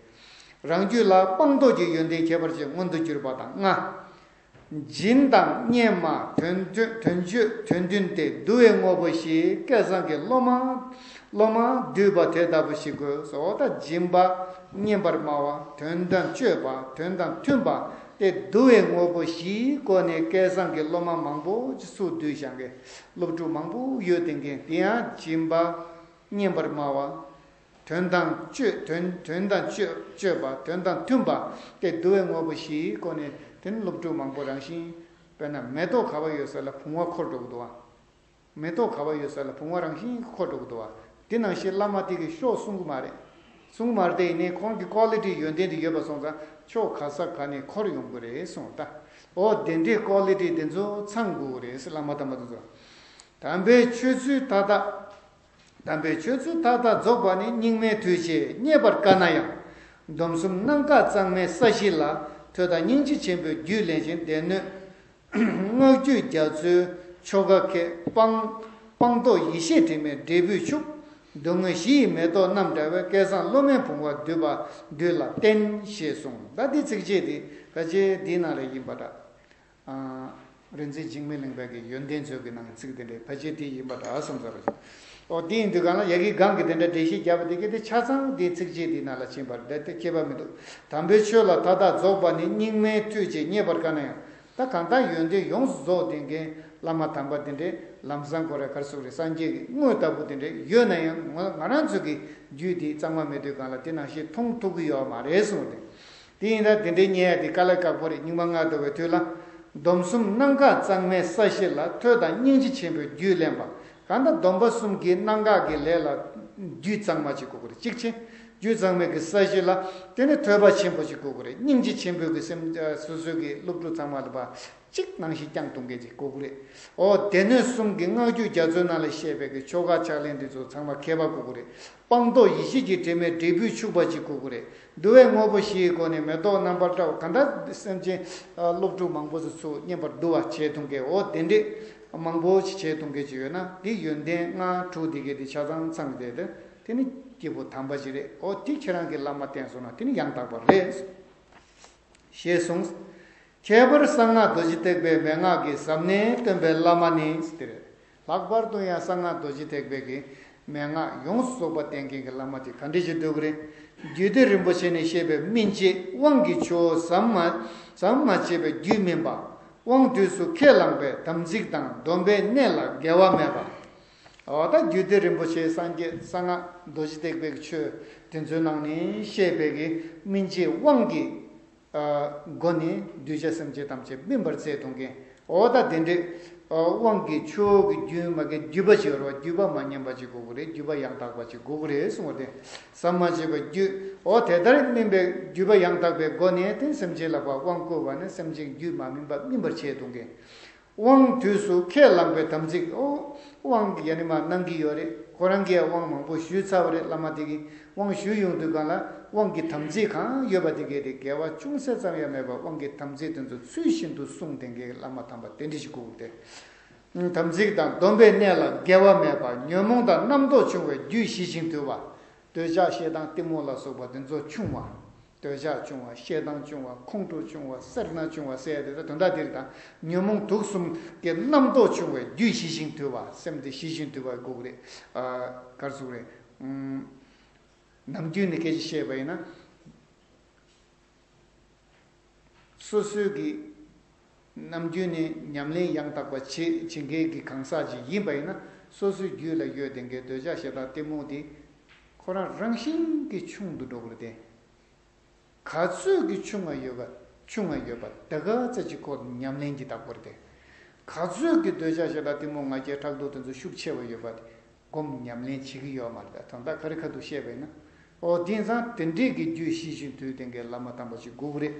རང་རྒྱུད་ལ་སྤངས་རྟོགས་ཀྱི་ཡོན་ཏན་ཁྱད་པར་ཅན་མངོན་དུ་གྱུར་པ་དང་ལྔ། སྦྱིན་དང་སྙན་སྨྲ་དོན་དོན་དོན་སྤྱོད་དོན་མཐུན་ཏེ། བསྡུ་བའི་དངོས་པོ་བཞི་སྐལ་བཟང་གི་སློབ་མ་སློབ་མ་བསྡུས་པ་དེ་ལྟ་བུ་ཞིག་དགོས་སོ། ད་སྦྱིན་པ་སྙན་པར་སྨྲ་བ་དོན་དང་སྤྱོད་པ་དོན་དང་མཐུན་པ། སྟེ། བསྡུ་བའི་དངོས་པོ་བཞིའི་སྒོ་ནས་སྐལ་བཟང་གི་སློབ་མ་མང་པོ་ཅིག་ཚུར་བསྡུས་བཞག་མཁན་སློབ་ཕྲུག་མང་པོ་ཡོད་དེ། མཁན་དེ་ཡང་སྦྱིན་པ། སྙན་པར་སྨྲ་བ། དོན་དང་སྤྱོད་དོན་དོན་དང་སྤྱོད་སྤྱོད་པ། དོན་དང་མཐུན་པ། སྟེ་བསྡུ་བའི་དངོས་པོ་བཞིའི་སྒོ་ནས་དེ་ནི་སློབ་ཕྲུག་མང་པོ་རང་བཞིན། དཔེར་ན་མེ་ཏོག་ག་པར་ཡོད་ས་ལ་བུང་བ་འཁོར་འགྲོ་གི་འདུག་བ། མེ་ཏོག་ག་པར་ཡོད་ས་ལ་བུང་བ་རང་བཞིན་འཁོར་འགྲོ་གི་འདུག་བ། དེ་ནང་བཞིན་བླ་མ་དེ་གིས་ཤོག་གསུང་གི་མ་རེད། གསུང་གི་མ་རེད་དེ། ཡིན་ནའི་ཁོང་གི་ཀོ་ལི་ཊི་ཡོན་ཏན་དེ་ཡོད་པ་སོང་ཙང་ཕྱོགས་ག་ས་ག་ནས་འཁོར་ཡོང་གི་རེད་གསུངས་ད། འོ་དེ་འདྲའི་ཀོ་ལི་ཊི་དེ་ཚོ་ཚང་དགོས་རེད་ཟེར། བླ་མ་དམ་པ་དེ་ཚོ། དམ་པའི་ཆོས་ཚུལ་མཐའ་དག་དམ་པའི་ཆོས་ཚུལ་མཐའ་དག་རྫོགས་པ་ནི། སྙིགས་མའི་དུས་བྱེད་རྙེད་པར་དཀའ་ན་ཡང་། སྡོམ་གསུམ་རྣམ་དཀར་གཙང་མའི་ས་གཞི་ལ། ཐོས་དང་སྙིང་རྗེ་ཆེན་པོས་རྒྱུད་བླངས་ཤིང་། སྡེ་སྣོད་སྔགས་རྒྱུད་རྒྱ་མཚོའི་ཆོ་ག་མཁས། སྤངས་སྤངས་རྟོགས་ཡེ་ཤེས་དྲི་མེད་འབྲས་བུས་ཕྱུག་སྡུག་བསྔལ་ཞི་ཡི་མེ་ཏོག་རྣམས་འདྲ་བའི། སྐལ་བཟང་སློབ་མའི་བུང་བ་འདུས་པ་འདུས་ལ་བརྟེན། ཞེས་གསུངས། ད་འདི་ཚིགས་བཅད་འདི་ཕལ་ཆེར་འདིའི་ནང་ལ་ཡིན་པ་འདྲ། ཨ། རིག་འཛིན་འཇིགས་མེད་གླིང་པ་གི་ཡོན་ཏན་མཛོད་ཀྱི་ནང་གི་ཚིག་དེ་འདྲའི་ཕལ་ཆེར་དེ་ཡིན་པ་འདྲ་བསམ་ཚར་བ་ཞིག་འོ་དེ་ཡིན་དུས་གང་ལ་ཡ་གི་གང་གི་དེ་འདྲ་འགྲེལ་བཤད་བརྒྱབ་པ་དེ་གི་དེ་ཆ་ཚང་དེ་ཚིགས་བཅད་དེའི་ནང་ལ་ཕྱིན་པ་རེད་དེ། ཁྱད་པར་མི་འདུག་དམ་པའི་ཆོས་ལ་མཐའ་དག་རྫོགས་པ་ནི། སྙིགས་མའི་དུས་བྱེད་རྙེད་པར་དཀའ་ན་ཡང་། ད་གང་ལྟར་ཡོན་ཏན་ཡོངས་སུ་རྫོགས་ལྡན་མཁན་བླ་མ་དམ་པ་དེ་འདྲའི་ལམ་བཟང་ཁོ་ར་གར་སོགས་རེད། སངས་རྒྱས་ཀྱི་དངོས་ལྟ་བུ་དེ་འདྲ་ཡོད་ན་ཡང་ང་ང་རང་ཚོ་གི་རྒྱུད་དེ་གཙང་མ་མེད་དུས་གང་ལ་དེ་ནང་བཞིན་མཐོང་ཐུབ་ཀྱི་ཡོད་མ་རེད་གསུངས་ཏེ། དེ་ཡིན་ན་དེ་འདྲའི་རྙེད་ཡ་དེ་དཀའ་ལས་ཁག་པོ་རེད། སྙིགས་མ་ལྔ་བདོ་བའི་དུས་ལ། སྡོམ་གསུམ་རྣམ་དཀར་གཙང་མའི་ས་གཞི་ལ། ཐོས་དང་སྙིང་རྗེ་ཆེན་པོས་རྒྱུད་བླངས་པ། གང་ལྟར་སྡོམ་པ་གསུམ་གྱི་རྣམ་དཀར་གྱི་ལས་ལ་རྒྱུད་གཙང་མ་ཅིག་དགོས་ཀྱི་རེད། གཅིག་བྱས། རྒྱུད་གཙང་མའི་གི་ས་གཞི་ལ་དེ་ནི་ཐོས་པ་ཆེན་པོ་ཅིག་དགོས་ཀྱི་རེད། སྙིང་རྗེ་ཆེན་པོའི་གི་སེམས། ཨ། སོ་སོའི་གི་སློབ་ཕྲུག་ཚང་མ་ལ་ཕར་གཅིག་ནང་བཞིན་བསྐྱངས་གཏོང་མཁན་ཅིག་དགོས་ཀྱི་རེད། འོ་སྡེ་སྣོད་གསུམ་གྱི་སྔགས་རྒྱུད་རྒྱ་མཚོའི་ནང་ལ་བཤད་པའི་གི་ཆོ་ག་ཕྱག་ལེན་འདི་ཚོ་ཚང་མ་མཁས་པ་དགོས་ཀྱི་རེད། སྤངས་རྟོགས་ཡེ་ཤེས་ཀྱི་དྲི་མས་འབྲས་བུས་ཕྱུག་པ་ཅིག་དགོས་ཀྱི་རེད། བསྡུ་བའི་དངོས་པོ་བཞིའི་སྒོ་ནས་མེ་ཏོག་རྣམ་པར་བཀྲ་བ། གང་ལྟར་སེམས་ཅན་སློབ་ཕྲུག་མང་པོ་ཚོ་ཚུར་བསྙེན་པར་བསྡུ་བ་བྱེད་ཐུབ་མཁན། འོ་དེ་འདྲས་མང་པོ་ཞིག་བྱེད་ཐུབ་མཁན་ཅིག་ཡོད་ན་དེ་ཡོན་ཏན་ལྔ་དྲུག་དེ་གས་དེ་ཆ་ཚང་ཚང་བསྡད་དེ། དེ་ནི་སྐྱེས་བུ་དམ་པ་ཞིག་རེད། འོ་དེ་ཁྱེད་རང་གི་བླ་མ་བསྟེན་སོང་ན་དེ་ནི་ཡང་དག་པ་རེད། ཞེས་གསུངས། ཁྱད་པར་གསང་སྔགས་རྡོ་རྗེ་ཐེག་པའི་མན་ངག་གི་ཟབ་གནད་སྟོན་པའི་བླ་མ་ནི་དེ་རེད། ལྷག་པར་དུ་ཡང་གསང་སྔགས་རྡོ་རྗེ་ཐེག་པའི་གི་མན་ངག་ཡོངས་སུ་རྫོགས་པ་བསྟན་མཁན་གྱི་བླ་མ་དེ་ག་འདྲ་ཞིག་འདོད་ཀྱི་རེད། རྒྱུད་སྡེ་རིན་པོ་ཆེ་ནས་བཤད་པའི་སྨིན་བྱེད་དབང་གི་ཆུ་བོ་ཟམ་མ་ཟམ་མ་ཆད་པའི་རྒྱུད་སྨིན་པ། དབང་དུས་སུ་ཁས་བླངས་པའི་དམ་ཚིག་དང་སྡོམ་པའི་གནད་ལ་འགལ་བ་མེད་པ། འོ་ད་རྒྱུད་སྡེ་རིན་པོ་ཆེ་སངས་རྒྱས་གསང་སྔགས་རྡོ་རྗེ་ཐེག་པའི་གི་ཆོས་དེ་ཚོའི་ནང་ནས་བཤད་པའི་གི་སྨིན་བྱེད་དབང་གི་སྒོ་ནས་གདུལ་བྱ་སེམས་ཅན་ཐམས་ཅད་སྨིན་པར་མཛད་ཐུབ་མཁན། འོ་ད་དེ་འདྲའི་དབང་གི་ཆུ་བོ་གི་རྒྱུན་མ་གི་བརྒྱུད་པ་ཅིག་ཡོད་རེད་བ། བརྒྱུད་པ་མ་ཉམས་པ་ཅིག་དགོས་ཀྱི་རེད། བརྒྱུད་པ་ཡང་དག་པ་ཅིག་དགོས་ཀྱི་རེད་གསུངས་པ་དེ། ཟམ་མ་ཆད་པའི་རྒྱུད། འོ་དེ་ལྟར་སྨིན་པའི་བརྒྱུད་པ་ཡང་དག་པའི་སྒོ་ནས་དེ་སེམས་ཅན་ལ་ཕར་དབང་བསྐུར་བ་ནི་སེམས་ཅན་རྒྱུད་མ་སྨིན་པ་སྨིན་པར་བྱེད་ཐུབ་མཁན། དབང་དུས་སུ་ཁས་བླངས་པའི་དམ་ཚིག་འོ། དབང་གི་ཡ་ནི་མ་གནང་གི་ཡོད་རེད། ཁོ་རང་གིས་དབང་མང་པོ་ཞུས་ཚར་བ་རེད། བླ་མ་དེ་གིས་དབང་ཞུས་ཡོང་དུས་གང་ལ་དབང་གི་དམ་ཚིག་གང་ཡོད་པ་དེ་གས་དེ་འགལ་བ་ཅུང་ཟད་ཙམ་ཡང་མེད་པར་དབང་གི་དམ་ཚིག་དེ་ཚོ་ཚུལ་བཞིན་དུ་བསྲུངས་ཏེ་གི་བླ་མ་དམ་པ་དེ་འདྲ་ཞིག་དགོས་ཀྱི་རེད། དམ་ཚིག་དང་སྡོམ་པའི་གནད་ལ་འགལ་བ་མེད་པ། ཉོན་མོངས་དང་རྣམ་རྟོག་ཆུང་བའི་རྒྱུད་ཞི་ཞིང་དུལ་བ། འདོད་ཆགས་ཞེ་སྡང་གཏི་མུག་ལ་སོགས་པ་དེ་ཚོ་ཆུང་བ། འདོད་ཆགས་ཆུང་བ། ཞེ་སྡང་ཆུང་བ། ཁོང་ཁྲོ་ཆུང་བ། སེར་སྣ་ཆུང་བ་ཟེར་ཡ་དེ་དག་དོན་དག་དེ་རེད་ད། ཉོན་མོངས་དུག་གསུམ་གྱི་རྣམ་རྟོག་ཆུང་བའི་རྒྱུད་ཞི་ཞིང་དུལ་བ། སེམས་དེ་ཞི་ཞིང་དུལ་བ་དགོས་ཀྱི་རེད། ཨ། ག་རེ་ཟེར་དགོས་རེད། ཨུམ། ནམ་རྒྱུན་ནས་སྐད་ཆ་བཤད་པ་ཡིན་ན། སོ་སོའི་གི་ནམ་རྒྱུན་ནས་ཉམས་ལེན་ཡང་དག་པ་བྱེད་བྱེད་མཁན་གྱི་གང་ཟག་ཅིག་ཡིན་པ་ཡིན་ན། སོ་སོའི་རྒྱུད་ལ་ཡོད་བསྡད་མཁན་འདོད་ཆགས་ཞེ་སྡང་གཏི་མུག་དེ་ཁོ་རང་རང་བཞིན་གྱིས་ཆུང་དུ་འགྲོ་གི་རེད་དེ། ག་ཚོད་ཀྱི་ཆུང་བ་ཡོད་པ། ཆུང་བ་ཡོད་པ་དེ་ག་ཚོད་ཅིག་ཁོ་ཉམས་ལེན་གྱིས་དག་པ་རེད་དེ། ག་ཚོད་ཀྱི་འདོད་ཆགས་ཞེ་སྡང་གཏི་མུག་ང་རྒྱལ་ཕྲག་དོག་དེ་ཚོ་ཤུགས་ཆེ་བ་ཡོད་པ་དེ་སྒོམ་ཉམས་ལེན་བྱེད་ཀྱི་ཡོད་མ་རེད། དོན་དག་ག་རེ་ཁ་ཐུག་བཤད་པ་ཡིན་ན། འོ་དེང་སང་དེ་འདྲས་ཀྱི་རྒྱུད་ཞི་ཞིང་དུལ་ལྡན་གྱི་བླ་མ་དམ་པ་ཞིག་དགོས་ཀྱི་རེད།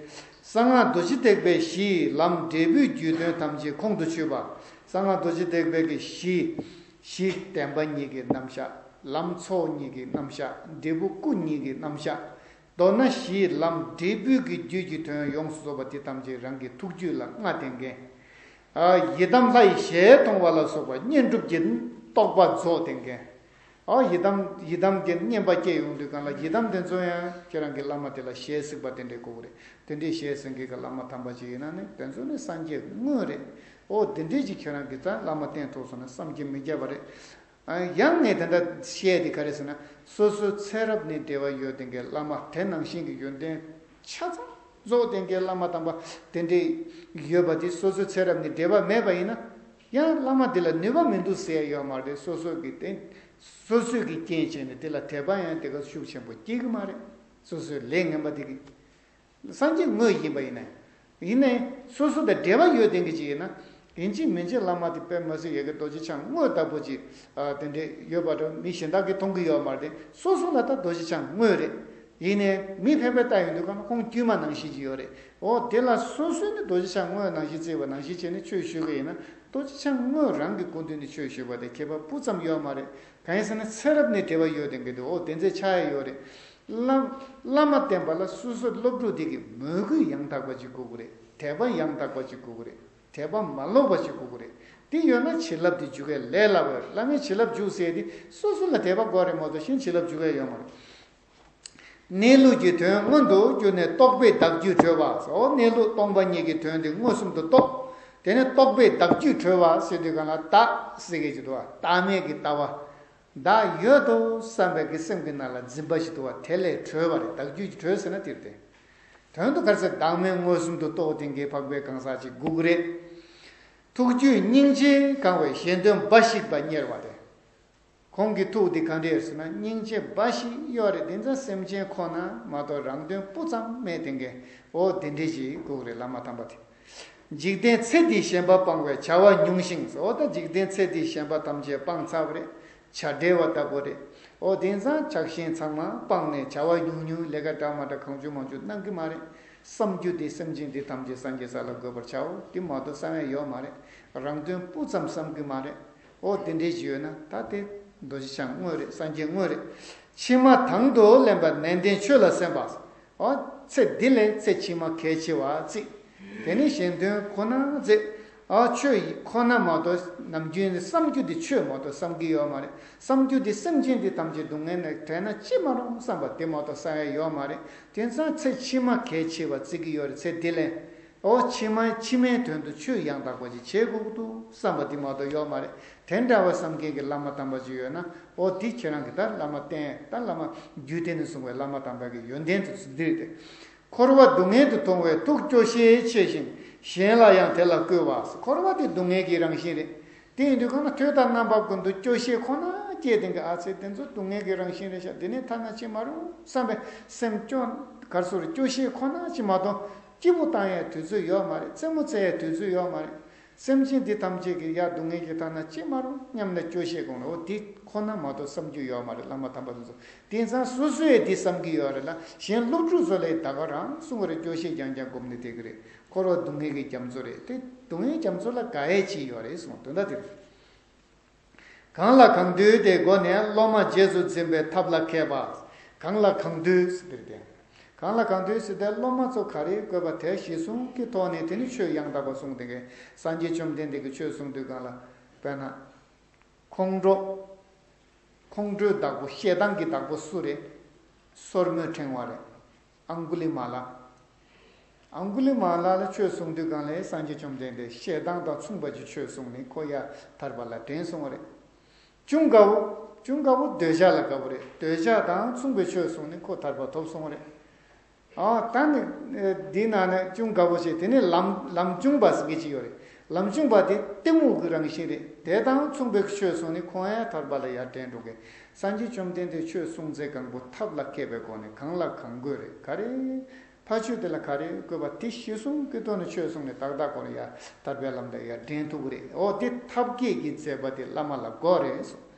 གསང་སྔགས་རྡོ་རྗེ་ཐེག་པའི་གཞི་ཡི་ལམ་འབྲས་བུའི་རྒྱུད་དོན་ཐམས་ཅད་ཁོང་དུ་ཆུད་པ། གསང་སྔགས་རྡོ་རྗེ་ཐེག་པའི་གི་གཞི། གཞི་བདེན་པ་གཉིས་ཀྱི་རྣམ་གཞག་ལམ་ཚོགས་གཉིས་ཀྱི་རྣམ་གཞག་འབྲས་བུ་སྐུ་གཉིས་ཀྱི་རྣམ་གཞག་མདོར་ན་གཞིའི་ལམ་འབྲས་བུའི་གི་རྒྱུད་ཀྱི་དོན་ཡོངས་སུ་རྫོགས་པ་དེ་ཐམས་ཅད་རང་གི་ཐུགས་རྒྱུད་ལ་མངའ་ལྡན་མཁན། ཨ། ཡི་དམ་ལྷ་ཡི་ཞལ་མཐོང་བ་ལ་སོགས་པ་བསྙེན་སྒྲུབ་ཀྱི་རྟོགས་པ་རྫོགས་ལྡན་མཁན། ཨ། ཡི་དམ་ཡི་དམ་གྱི་བསྙེན་པ་སྐྱེ་ཡོང་དུས་གང་ལ་ཡི་དམ་དེ་ཚོ་ཡང་ཁྱེད་རང་གི་བླ་མ་དེ་ལ་ཞལ་གཟིགས་པ་དེ་འདྲས་དགོས་ཀྱི་རེད། དེ་འདྲས་ཞལ་གཟིགས་མཁན་གྱི་བླ་མ་དམ་པ་ཅིག་ཡིན་ན་ནི་དེ་ཚོ་ནི་སངས་རྒྱས་དངོས་རེད། ཨོ་དེ་འདྲས་ཅིག་ཁྱེད་རང་གིས་ད་བླ་མ་བསྟེན་ཐུབ་སོང་ན་བསམ་གྱིས་མི་ཁྱབ་པ་རེད། ཨ། ཡང་ངས་དེ་འདྲ་བཤད་དེ་ག་རེ་ཟེར་ན། སོ་སོའི་ཚེ་རབས་ནས་འབྲེལ་བ་ཡོད་དེ་འགའི་བླ་མ་དེ་ནང་བཞིན་གྱི་ཡོན་ཏན་ཆ་ཚང་ གཙོ་བོ་དེ་གའི་བླ་མ་དམ་པ་དེ་འདྲས་ཡོད་པ་དེ་སོ་སོའི་ཚེ་རབས་ནས་འབྲེལ་བ་མེད་པ་ཡིན་ན། ཡང་བླ་མ་དེ་ལ་ནུས་པ་མི་འདུག་ཟེར་ཡ་ཡོད་མ་རེད། སོ་སོ་གི་དེ་སོ་སོས་ཀྱི་རྐྱེན་བྱས་ནས་དེ་ལ་དད་པ་ཡང་དེ་ག་ཤུགས་ཆེན་པོ་སྐྱེ་གི་མ་རེད། སོ་སོའི་ལས་ངན་པ་དེ་གི། སངས་རྒྱས་དངོས་ཡིན་པ་ཡིན་ན། ཡིན་ནའི་སོ་སོ་དང་འབྲེལ་བ་ཡོད་དེ་གི་ཅིག་ཡིན་ན། ཡིན་གཅིག་མིན་གཅིག་བླ་མ་དེ་དཔེ་མ་སྲིད་ཡ་གི་རྡོ་རྗེ་འཆང་དངོས་ལྟ་བུ་ཅིག་ཨ་དེ་འདྲས་ཡོད་པ་འདྲ། མི་གཞན་དག་གིས་མཐོང་གི་ཡོད་མ་རེད། སོ་སོ་ལ་ད་རྡོ་རྗེ་འཆང་དངོས་རེད། ཡིན་ནའི་མི་ཕལ་པས་ལྟ་ཡོང་དུས་གང་ན་ཁོང་དཀྱུས་མ་ནང་བཞིན་ཅིག་ཡོད་རེད། འོ་དེ་ལ་སོ་སོས་ནི་རྡོ་རྗེ་འཆང་དངོས་ནང་བཞིན་བརྩི་བ་ནང་བཞིན་བྱས་ནས་ཆོས་ཞུ་གི་ཡིན་ན། རྡོ་རྗེ་འཆང་དངོས་རང་གི་སྐུ་མདུན་ནས་ཆོས་ཞུ་བ་དེ་ཁྱད་པར་སྤུ་ཙམ་ཡོད་མ་རེད། གང་ཡིན་ཟེར་ན་ཚེ་རབས་ནས་འབྲེལ་བ་ཡོད་དེ་གི་འདུག་འོ་དེ་ཚོ་ཆགས་ཡ་ཡོད་རེད། བླ་བླ་མ་བསྟེན་པ་ལ་སོ་སོའི་སློབ་ཕྲུག་དེ་གི་མོས་གུས་ཡང་དག་པ་ཅིག་དགོས་ཀྱི་རེད། དད་པ་ཡང་དག་པ་ཅིག་དགོས་ཀྱི་རེད། དད་པ་མ་ལོག་པ་ཅིག་དགོས་ཀྱི་རེད། དེ་ཡོད་ན་བྱིན་རླབས་དེ་འཇུག་ཡ་ལས་སླ་བ་རེད། བླ་མས་བྱིན་རླབས་འཇུག་ཟེར་དེ་སོ་སོ་ལ་དད་པ་དགོས་རེད་མ་གཏོགས་གཞན་བྱིན་རླབས་འཇུག་ཡ་ཡོད་མ་རེད། གནས་ལུགས་ཀྱི་དོན་མངོན་དུ་གྱུར་ནས་རྟོགས་པས་བདག་རྒྱུད་གྲོལ་བ། འོ་གནས་ལུགས་སྟོང་པ་ཉིད་ཀྱི་དོན་དེ་མངོན་སུམ་དུ་རྟོགས། དེ་ནས་རྟོགས་པས་བདག་རྒྱུད་གྲོལ་བ་ཟེར་དུས་གང་ལ་བདག་ཟེར་མཁན་ཅིག་འདུག་བ། བདག་མེད་ཀྱི་ལྟ་བ། བདག་ཡོད་དོ་བསམ་པའི་གི་སེམས་ཀྱི་ནང་ལ་འཛིན་པ་ཞིག་འདུག་བ། དེ་ལས་གྲོལ་བ་རེད། བདག་རྒྱུད་ཀྱི་གྲོལ་ཟེར་ན་དེ་རེད་དེ། དོན་དུ་ག་རེ་ཟེར། བདག་མེད་མངོན་སུམ་དུ་རྟོགས་དེ་གའི་འཕགས་པའི་གང་ཟག་ཅིག་དགོས་ཀྱི་རེད། ཐུགས་རྒྱུད་སྙིང་རྗེས་གང་བས་གཞན་དོན་འབའ་ཞིག་པ་གཉེར་བ་དེ། ཁོང་གི་ཐུགས་འདི་ག་འདྲས་ཟེར་ན་སྙིང་རྗེ་འབའ་ཞིག་ཡོད་རེད། དེ་ཚོ་སེམས་ཅན་ཁོ་ན་མ་གཏོགས་རང་དོན་སྤུ་ཙམ་མེད་དེ་གའི། འོ་དེ་འདྲས་ཅིག་དགོས་ཀྱི་རེད་བླ་མ་དམ་པ་དེ། འཇིག་རྟེན་ཚེ་འདིའི་ཞེན་པ་སྤངས་པས་བྱ་བ་ཉུང་ཞིང་། འོ་ད་འཇིག་རྟེན་ཚེ་འདིའི་ཞེན་པ་ཐམས་ཅད་སྤངས་ཚར་བ་རེད། བྱ་བྲལ་བ་ལྟ་བུ་རེད། འོ་དེང་སང་ཆགས་ཞེན་ཚང་མ་སྤངས་ནས་བྱ་བ་ཉུང་ཉུང་ལས་ཀ་འདྲ་མ་འདྲ་གང་བྱུང་མང་བྱུང་གནང་གི་མ་རེད། བསམ་རྒྱུ་དེ་སེམས་ཅན་འདི་ཐམས་ཅད་སངས་རྒྱས་ས་ལ་འགོད་པར་བྱའོ། དེ་མ་གཏོགས་བསམ་ཡ་ཡོད་མ་རེད། རང་དོན་སྤུ་ཙམ་བསམ་གི་མ་རེད། འོ་དེ་འདྲས་ཞིག་ཡོད་ན་ད་དེ་རྡོ་རྗེ་འཆང་དངོས་རེད། སངས་རྒྱས་དངོས་རེད། ཕྱི་མ་དང་དུ་ལེན་པར་ནན་ཏན་ཆོས་ལ་གསན་པ། འོ་ཚེ་འདི་ལས་ཚེ་ཕྱི་མ་གལ་ཆེ་བ་བརྩི། དེ་ནི་གཞན་དོན་ཁོ་ན་བརྩི། ཨ་ཆོས་ཡི་ཁོ་ན་མ་གཏོགས་ནམ་རྒྱུན་ནི་བསམ་རྒྱུ་དེ་ཆོས་མ་གཏོགས་བསམ་གྱི་ཡོད་མ་རེད། བསམ་རྒྱུ་དེ་སེམས་ཅན་དེ་ཐམས་ཅད་སྡུག་བསྔལ་ནས་བྲལ་ན་ཅི་མ་རུང་བསམ་པ་དེ་མ་གཏོགས་བསམ་ཡ་ཡོད་མ་རེད། དེང་སང་ཚེ་ཕྱི་མ་གལ་ཆེ་བ་བརྩི་གི་ཡོད་རེད། ཚེ་འདི་ལས། འོ་ཕྱི་མ་ཕྱི་མའི་དོན་དུ་ཆོས་ཡང་དག་པ་ཅིག་བྱེད་དགོས་ཀྱི་འདུག་བསམ་པ་དེ་མ་གཏོགས་ཡོད་མ་རེད། དེ་འདྲ་བ་བསམ་མཁན་གྱི་བླ་མ་དམ་པ་ཅིག་ཡོད་ན། འོ་དེ་ཁྱེད་རང་གིས་ད་བླ་མ་བསྟེན། ད་བླ་མ་རྒྱུད་སྡེ་ནས་གསུངས་པའི་བླ་མ་དམ་པ་གི་ཡོན་ཏན་དེ་ཚོ་འདི་རེད་དེ། འཁོར་བ་སྡུག་བསྔལ་དུ་མཐོང་བས་ཐུགས་སྐྱོ་ཤས་ཆེ་ཞིང་གཞན་ལ་ཡང་དེ་ལ་བསྐུལ་བ། འཁོར་བ་དེ་སྡུག་བསྔལ་གྱི་རང་བཞིན་རེད། དེ་ཡིན་དུས་གང་ན་དུས་དང་རྣམ་པ་ཀུན་ཏུ་སྐྱོ་ཤས་ཁོ་ན་སྐྱེས་དེ་གི་ཨ་ཚེ་དེ་ཚོ་སྡུག་བསྔལ་གྱི་རང་བཞིན་རེད་ཤག་དེ་ནས་ཐར་ན་ཅི་མ་རུང་བསམ་པའི་སེམས་སྐྱོ་གར་སོ་རེ་སྐྱོ་ཤས་ཁོ་ན་ཅི་མ་གཏོགས་སྐྱིད་པོ་བཏང་ཡའི་དུས་ཚོད་ཡོད་མ་རེད། རྩེད་མོ་རྩེ་ཡའི་དུས་ཚོད་ཡོད་མ་རེད། སེམས་ཅན་འདི་ཐམས་ཅད་ཀྱི་ཡ་སྡུག་བསྔལ་གྱི་མཐའ་ན་ཅི་མ་རུང་སྙམ་ནས་སྐྱོ་ཤས་དགོངས་ལ། འོ་འདི་ཁོ་ན་མ་གཏོགས་བསམ་རྒྱུ་ཡོད་མ་རེད། བླ་མ་དམ་པ་དེ་ཚོ་དེང་སང་སོ་སོས་འདི་བསམ་གྱི་ཡོད་རེད་ལ། གཞན་སློབ་ཕྲུག་ཚོ་ལ་ད་ག་རང་གསུང་བ་རེད། སྐྱོ་ཤས་རྐྱང་རྐྱང་སྒོམ་ནས་བསྡད་ཀྱི་རེད། འཁོར་བ་སྡུག་བསྔལ་གྱི་རྒྱ་མཚོ་རེད། དེ་སྡུག་བསྔལ་རྒྱ་མཚོ་ལ་དགའ་ཡས་ཅི་ཡོད་རེད་གསུངས། དོན་དག་དེ་རེད། གང་ལ་གང་འདུལ་དེའི་སྒོ་ནས་སློབ་མ་རྗེས་སུ་འཛིན་པའི་ཐབས་ལ་མཁས་པ། གང་ལ་གང་འདུལ་ཟེར་དེ་རེད་དེ། གང་ལ་གང་འདུལ་ཟེར་དེ་སློབ་མ་ཚོ་ག་རེ་དགོས་པ་དེ་གཞི་བཟུང་གི་ཐོག་ནས་དེ་ནི་ཆོས་ཡང་དག་པ་གསུངས་དེ་གའི་སངས་རྒྱས་བཅོམ་ལྡན་འདས་ཀྱིས་ཆོས་གསུངས་དུས་གང་ལ། དཔེར་ན། ཁོང་ཁྲོ། ཁོང་ཁྲོའི་བདག་པོ་ཞེ་སྡང་གི་བདག་པོ་སུ་རེད། སོར་མོའི་ཕྲེང་བ་རེད། ཨང་གུ་ལི་མ་ལ། ཨང་གུ་ལི་མ་ལ་ལ་ཆོས་གསུང་དུས་གང་ལ་སངས་རྒྱས་བཅོམ་ལྡན་འདས་ཞེ་སྡང་དང་མཚུངས་པ་ཅིག་ཆོས་གསུངས་ནས་ཁོ་ཡ་ཐར་པ་ལ་འདྲེན་སོང་བ་རེད། ཅུང་དགའ་བོ། ཅུང་དགའ་བོ་འདོད་ཆགས་ལ་དགའ་བོ་རེད། འདོད་ཆགས་དང་མཚུངས་པའི་ཆོས་གསུངས་ནས་ཁོ་ཐར་པ་ཐོབ་སོང་བ་རེད། ཨ་ད་ནི་འདི་ན་ནི་ཅུང་དགའ་བོ་ཞེས་དེ་ནི་ལམ་ལམ་ཅུང་པ་ཟེར་གྱི་ཅིག་ཡོད་རེད། ལམ་ཅུང་པ་དེ་གཏི་མུག་གི་རང་བཞིན་རེད། དེ་དང་མཚུངས་པའི་ཆོས་གསུངས་ནས་ཁོང་ཡང་ཐར་པ་ལ་ཡར་འདྲེན་འགྲོ་གི། སངས་རྒྱས་བཅོམ་ལྡན་འདས་ཆོས་གསུང་ཚེ་གང་པོ་ཐབས་ལ་མཁས་པའི་སྒོ་ནས་གང་ལ་གང་དགོས་རེད། ག་རེ། ཕ་ཆོས་དེ་ལ་ག་རེ་དགོས་པ་དེ་གཞི་བཟུང་གི་ཐོག་ནས་ཆོས་གསུངས་ནས་ཏག་ཏག་སྒོ་ནས་ཡར་ཐར་པའི་ལམ་ལ་ཡར་འདྲེན་ཐུབ་ཀྱི་རེད། འོ་དེ་ཐབས་མཁས་ཀྱི་མཛད་པ་དེ་བླ་མ་ལ་དགོས་རེད་གསུངས།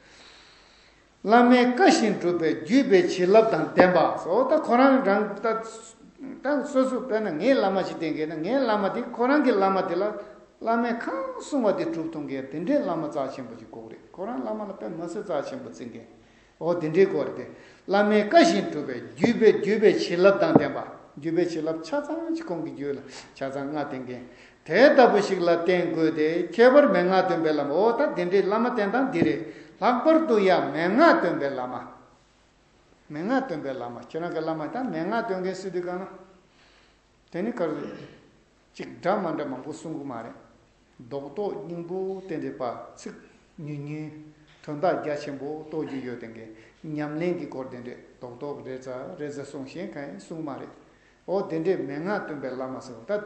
བླ་མའི་བཀའ་བཞིན་སྒྲུབ་པའི་བརྒྱུད་པའི་བྱིན་རླབས་དང་ལྡན་པ། འོ་ད་ཁོ་རང་རང་ད་ད་སོ་སོ་དཔེར་ན་ངའི་བླ་མ་ཞིག་བསྟེན་མཁན་ན་ངའི་བླ་མ་དེ་ཁོ་རང་གི་བླ་མ་དེ་ལ་བླ་མས་གང་གསུང་བ་དེ་སྒྲུབ་ཐུབ་མཁན་དེ་འདྲའི་བླ་མ་རྩ་ཆེན་པོ་ཞིག་དགོས་རེད། ཁོ་རང་བླ་མ་ལ་དཔེ་མི་སྲིད་རྩ་ཆེན་པོ་བརྩི་མཁན། འོ་དེ་འདྲའི་སྐོར་དེ། བླ་མའི་བཀའ་བཞིན་སྒྲུབ་པའི་བརྒྱུད་པའི་བརྒྱུད་པའི་བྱིན་རླབས་དང་ལྡན་པ། བརྒྱུད་པའི་བྱིན་རླབས་ཆ་ཚང་ཅིག་ཁོང་གི་རྒྱུད་ལ་ཆ་ཚང་ལྔ་བསྟེན་མཁན། དེ་ལྟ་བུ་ཞིག་ལ་བསྟེན་དགོས་ཏེ། ཁྱད་པར་མན་ངག་འདོན་པའི་བླ་མ། འོ་ད་དེ་འདྲའི་བླ་མ་བསྟེན་སྟངས་འདི་རེད། ལྷག་པར་དུ་ཡང་མན་ངག་འདོན་པའི་བླ་མ། མན་ངག་འདོན་པའི་བླ་མ། ཁྱེད་རང་གི་བླ་མ་ད་མན་ངག་འདོན་མཁན་སྲིད་དུས་གང་ན། དེ་ནི་ག་རེ་རེད། ཅིག་འདྲ་མ་འདྲ་མང་པོ་གསུང་གི་མ་རེད། རྡོག་རྡོག་སྙིང་པོ་དེ་འདྲའི་པ་ཚིག་ཉུང་ཉུང་། དོན་དག་རྒྱ་ཆེན་པོ་རྟོགས་རྒྱུ་ཡོད་དེ་འགའི་ཉམས་ལེན་གྱི་སྐོར་དེ་འདྲས་རྡོག་རྡོག་རེ་ཙ་རེ་ཙ་གསུང་གཞན་གང་ཡང་གསུང་གི་མ་རེད། འོ་དེ་འདྲའི་མན་ངག་སྟོན་པའི་བླ་མ་ཟེར་བ་ད།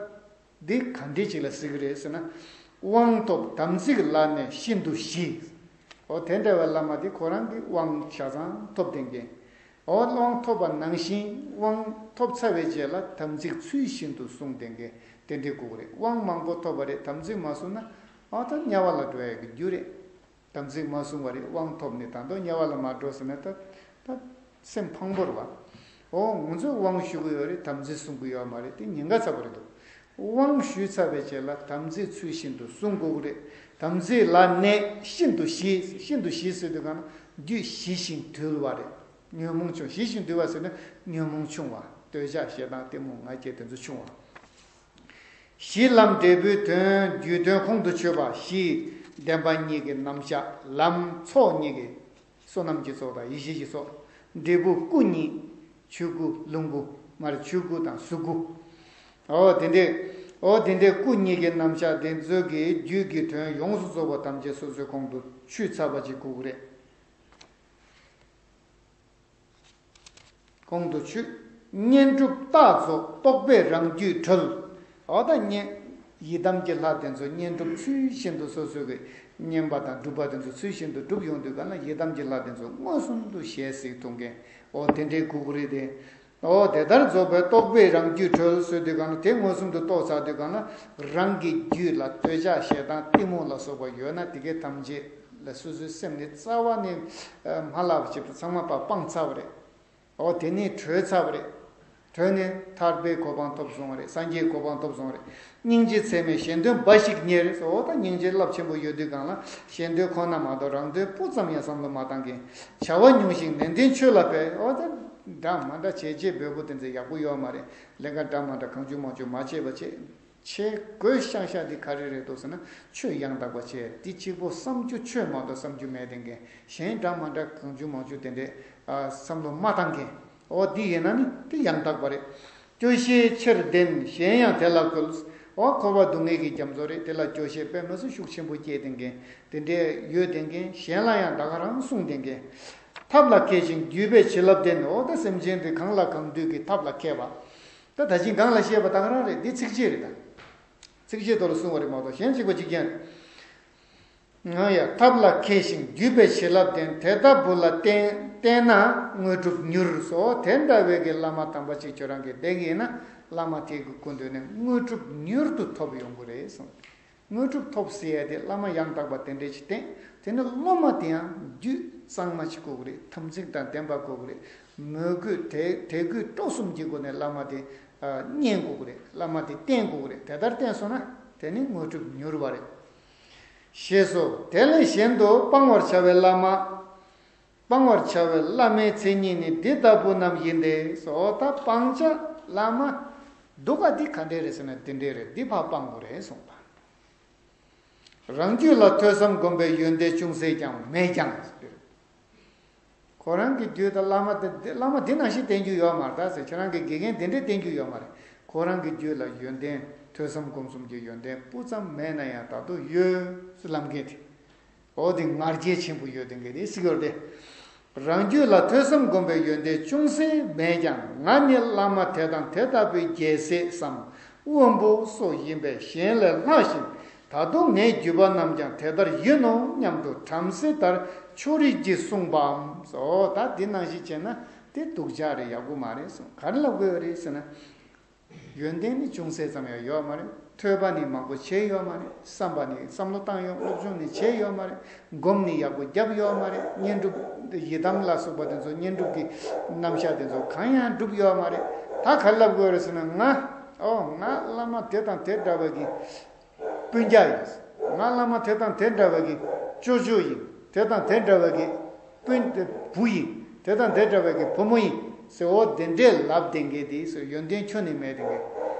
འདི་ག་འདྲ་ཅིག་ལ་ཟེར་གི་རེད་ཟེར་ན། དབང་ཐོབ་དམ་ཚིག་ལ་གནས་ཤིན་ཏུ་ཞི། འོ་དེ་འདྲ་བའི་བླ་མ་དེ་ཁོ་རང་གིས་དབང་ཆ་ཚང་ཐོབ་བསྡད་མཁན། འོ་དབང་ཐོབ་པ་ནང་བཞིན་དབང་ཐོབ་ཚར་བའི་རྗེས་ལ་དམ་ཚིག་ཚུལ་བཞིན་དུ་སྲུང་བསྡད་མཁན་དེ་འདྲའི་དགོས་ཀྱི་རེད། དབང་མང་པོ་ཐོབ་པ་རེད། དམ་ཚིག་མ་སྲུང་ན་འོ་ད་དམྱལ་བ་ལ་འགྲོ་ཡ་གི་རྒྱུ་རེད། དམ་ཚིག་མ་བསྲུང་བ་རེད། དབང་ཐོབ་ནས་ད་དུང་དམྱལ་བ་ལ་མ་འགྲོ་ཟེར་ན་ད་ད་སེམས་ཕངས་པོ་རེད་བ། འོ་ང་ཚོས་དབང་ཞུ་གི་ཡོད་རེད། དམ་ཚིག་སྲུང་གི་ཡོད་མ་རེད། དེ་ཉེན་ཁ་ཚ་པོ་རེད་འདུག་དབང་ཞུས་ཚར་བའི་རྗེས་ལ་དམ་ཚིག་ཚུལ་བཞིན་དུ་སྲུང་དགོས་ཀྱི་རེད། དམ་ཚིག་ལ་གནས་ཤིན་ཏུ་ཞི། ཤིན་ཏུ་ཞི་ཟེར་དུས་གང་ན་རྒྱུད་ཞི་ཞིང་དུལ་བ་རེད། ཉོན་མོངས་ཆུང་། ཞི་ཞིང་དུལ་བ་ཟེར་ན་ཉོན་མོངས་ཆུང་བ། འདོད་ཆགས་ཞེ་སྡང་གཏི་མུག་ང་རྒྱལ་དེ་ཚོ་ཆུང་བ། ཞི་ལམ་འབྲས་བུའི་དོན། རྒྱུའི་དོན་ཁོང་དུ་ཆུད་པ། ཞི་བདེན་པ་གཉིས་ཀྱི་རྣམ་གཞག་ལམ་ཚོགས་གཉིས་ཀྱི་བསོད་ནམས་ཀྱི་ཚོགས་དང་ཡེ་ཤེས་ཀྱི་ཚོགས། འབྲས་བུ་སྐུ་གཉིས། ཆོས་སྐུ་ལོངས་སྐུ་མར་ཆོས་སྐུ་དང་གཟུགས་སྐུ། འོ་དེ་འདྲའི་འོ་དེ་འདྲའི་སྐུ་གཉིས་ཀྱི་རྣམ་གཞག་དེ་ཚོ་གི་རྒྱུད་ཀྱི་དོན་ཡོངས་སུ་རྫོགས་པ་ཐམས་ཅད་སོ་སོའི་ཁོང་དུ་ཆུད་ཚར་བ་ཅིག་དགོས་ཀྱི་རེད། ཁོང་དུ་ཆུད། བསྙེན་སྒྲུབ་རྟགས་རྫོགས་རྟོགས་པས་རང་རྒྱུད་གྲོལ། འོ་ད་བསྙེན། ཡི་དམ་གྱི་ལྷ་དེ་ཚོ་བསྙེན་སྒྲུབ་ཚུལ་བཞིན་དུ་སོ་སོ་གི་བསྙེན་པ་དང་སྒྲུབ་པ་དེ་ཚོ་ཚུལ་བཞིན་དུ་སྒྲུབ་ཡོང་དུས་ག་ལ་ཡི་དམ་གྱི་ལྷ་དེ་ཚོ་མངོན་སུམ་དུ་ཞལ་གཟིགས་ཐུབ་མཁན། འོ་དེ་འདྲའི་སྐུ་གུ་རེད་དེ། འོ་དེ་ལྟར་རྫོགས་པའི་རྟོགས་པས་རང་རྒྱུད་གྲོལ་ཟེར་དུས་ག་ལ་དེ་མངོན་སུམ་དུ་རྟོགས་ཚར་དུས་ག་ལ་རང་གི་རྒྱུད་ལ་འདོད་ཆགས་ཞེ་སྡང་གཏི་མུག་ལ་སོགས་པ་ཡོད་ན་དེ་གའི་ཐམས་ཅད། ལ་སོ་སོའི་སེམས་ནི་རྩ་བ་ནས་མ་ལབ་ཅིག་ཚང་མ་པ་སྤངས་ཚར་བ་རེད། འོ་དེ་ནས་གྲོལ་ཚར་བ་རེད། གྲོལ་ནས་ཐར་པའི་གོ་འཕང་ཐོབ་སོང་བ་རེད། སངས་རྒྱས་གོ་འཕང་ཐོབ་སོང་བ་རེད། སྙིང་རྗེ་ཚད་མེད་གཞན་དོན་འབའ་ཞིག་གཉེར། འོ་ད་སྙིང་རྗེ་རླབས་ཆེན་པོ་ཡོད་དུས་གང་ལ་གཞན་དོན་ཁོ་ན་མ་གཏོགས་རང་དོན་སྤུ་ཙམ་ཡང་བསམ་བློ་མ་བཏང་མཁན། བྱ་བ་ཉུང་ཞིང་ནན་ཏན་ཆོས་ལ་འབད། འོ་ད་འདྲ་མ་འདྲ་བྱས་རྗེས་འབོལ་པོ་དེ་ཚོ་ཡག་པོ་ཡོད་མ་རེད། ལས་ཀ་འདྲ་མ་འདྲ་གང་བྱུང་མང་བྱུང་མ་བྱས་པ་བྱས། བྱེད་དགོས་ཤང་ཤ་འདི་ག་རེ་རེད་འདུག་ཟེར་ན། ཆོས་ཡང་དག་པ་བྱས་འདི་གཅིག་པོ་བསམ་རྒྱུ་ཆོས་མ་གཏོགས་བསམ་རྒྱུ་མེད་དེ་འགན་གཞན་འདྲ་མ་འདྲ་གང་བྱུང་མང་བྱུང་དེ་འདྲས་བསམ་བློ་མ་བཏང་མཁན། འོ་འདི་ཡིན་ན་ནི་འདི་ཡང་དག་པ་རེད། སྐྱོ་ཤས་ཆེར་ལྡན་གཞན་ཡང་དེ་ལ་བཀོལ། འོ་འཁོར་བ་སྡུག་བསྔལ་གྱི་རྒྱ་མཚོ་རེད། དེ་ལ་སྐྱོ་ཤས་དཔེ་མི་སྲིད་ཤུགས་ཆེན་པོ་སྐྱེས་དེ་འགན་དེ་འདྲས་ཡོད་དེ་འགན་གཞན་ལ་ཡང་ད་ག་རང་གསུངས་དེ་འགན། ཐབས་ལ་མཁས་ཤིང་བརྒྱུད་པའི་བྱིན་རླབས་ལྡན། འོ་ད་སེམས་ཅན་དེ་གང་ལ་གང་འདུལ་གྱི་ཐབས་ལ་མཁས་པ། ད་ད་ཅིང་གང་ལ་བཤད་པ་དང་རང་རེད། འདི་ཚིགས་བཅད་རེད་ད། ཚིགས་བཅད་ཐོག་ལ་གསུང་བ་རེད་མ་གཏོགས་གཞན་གཅིག་པ་གཅིག་རྐྱང་རེད། ང་ཡང་ཐབས་ལ་མཁས་ཤིང་བརྒྱུད་པའི་བྱིན་རླབས་ལྡན། དེ་ལྟ་བུ་ལ་བསྟེན་བསྟེན་ན་དངོས་གྲུབ་མྱུར་སོ། དེ་འདྲ་བའི་གི་བླ་མ་དམ་པ་གཅིག་ཁྱོད་རང་གི་བསྟེན་གི་ཡིན་ན་བླ་མ་དེ་གི་སྐུ་མདུན་ནས་དངོས་གྲུབ་མྱུར་དུ་ཐོབ་ཡོང་གི་རེད་གསུངས། དངོས་གྲུབ་ཐོབ་ཟེར་ཡ་དེ་བླ་མ་ཡང་དག་པ་དེ་འདྲས་ཅིག་བསྟེན། དེ་ནི་སློབ་མ་དེ་ཡང་རྒྱུད་གཙང་མ་ཅིག་དགོས་ཀྱི་རེད། དམ་ཚིག་དང་ལྡན་པ་དགོས་ཀྱི་རེད། མོས་གུས་དད་དད་གུས་སྤྲོ་གསུམ་གྱི་སྒོ་ནས་བླ་མ་དེ་ཨ་བསྙེན་དགོས་ཀྱི་རེད། བླ་མ་དེ་བསྟེན་དགོས་ཀྱི་རེད། དེ་ལྟར་བསྟེན་སོང་ན་དེ་ནི་དངོས་གྲུབ་མྱུར་བ་རེད། ཞེས་སོ། དེ་ལས་གཞན་དུ་སྤང་བར་བྱ་བའི་བླ་མ། སྤང་བར་བྱ་བའི་བླ་མའི་མཚན་ཉིད་ནི་འདི་ལྟ་བུ་རྣམས་ཡིན་ཏེ། སོ་ད་སྤང་བྱ་བླ་མ་སྡུག་ག་འདི་ག་འདྲས་རེད་ཟེར་ན་འདི་འདྲས་རེད། འདི་ཕར་སྤང་དགོས་རེད་གསུངས་པ། རང་རྒྱུད་ལ་ཐོས་བསམ་སྒོམ་པའི་ཡོན་ཏན་ཅུང་ཟད་ཀྱང་མེད་ཀྱང་། ཁོ་རང་གི་རྒྱུད་དུ་བླ་མ་དེ་བླ་མ་འདི་ནང་བཞིན་བསྟེན་རྒྱུ་ཡོད་མ་རེད་ད་ཟེར། ཁྱེད་རང་གི་དགེ་རྒན་འདི་འདྲས་བསྟེན་རྒྱུ་ཡོད་མ་རེད། ཁོ་རང་གི་རྒྱུད་ལ་ཡོན་ཏན་ཐོས་བསམ་སྒོམ་གསུམ་གྱི་ཡོན་ཏན་སྤུ་ཙམ་མེད་ན་ཡང་ད་དུང་ཡོད་ལབ་མཁན་དེ། འོ་དེ་ང་རྒྱལ་ཆེན་པོ་ཡོད་དེ་འགའ་དེ་སྲིད་ཡོད་དེ། རང་རྒྱུད་ལ་ཐོས་བསམ་སྒོམ་པའི་ཡོན་ཏན་ཅུང་ཟད་མེད་ཀྱང་། ང་ནི་བླ་མ་དེ་དང་དེ་ལྟ་བུའི་རྒྱལ་སྲས་སམ་དབོན་པོ་སོགས་ཡིན་པས་གཞན་ལས་ལྷག་ཅིང་། ད་དུང་ངའི་བརྒྱུད་པ་རྣམས་ཀྱང་དེ་ལྟར་ཡིན་ནོ་སྙམ་དུ་བྲམ་ཟེ་ལྟར་ཕྱོགས་རིས་ཀྱིས་གསུངས་པའམ། འོ་ད་འདི་ནང་བཞིན་བྱས་ན་དེ་སྡུག་ཅག་རེད། ཡག་པོ་མ་རེད་གསུངས། ག་རེ་ལབ་དགོས་རེད་ཟེར་ན། ཡོན་ཏན་ནི་ཅུང་ཟད་ཙམ་ཡང་ཡོད་མ་རེད། ཐོས་པ་ནི་མང་པོ་བྱས་ཡོད་མ་རེད། བསམ་པ་ནི་བསམ་བློ་བཏང་ཡོད། སློབ་སྦྱོང་ནི་བྱས་ཡོད་མ་རེད། སྒོམ་ནི་ཡག་པོ་བརྒྱབ་ཡོད་མ་རེད། བསྙེན་སྒྲུབ་ཡི་དམ་ལ་སོགས་པ་དེ་ཚོ་བསྙེན་སྒྲུབ་ཀྱི་རྣམ་གཞག་དེ་ཚོ་གང་ཡང་སྒྲུབ་ཡོད་མ་རེད། ད་ག་རེ་ལབ་དགོས་རེད་ཟེར་ན་ང་ཨོ་ང་བླ་མ་དེ་དང་དེ་འདྲ་བ་གི་སྤུན་ཀྱག་ཡིན། ང་བླ་མ་དེ་དང་དེ་འདྲ་བ་གི་ཅོ་ཅོ་ཡིན། དེ་དང་དེ་འདྲ་བ་གི་སྤུན་བུ་ཡིན། དེ་དང་དེ་འདྲ་བ་གི་བུ་མོ་ཡིན་ཟེར། འོ་དེ་འདྲས་ལབ་བསྡད་མཁན་དེ་ཟེར་ཡོན་ཏན་ཁྱོན་ནས་མེད་བསྡད་མཁན་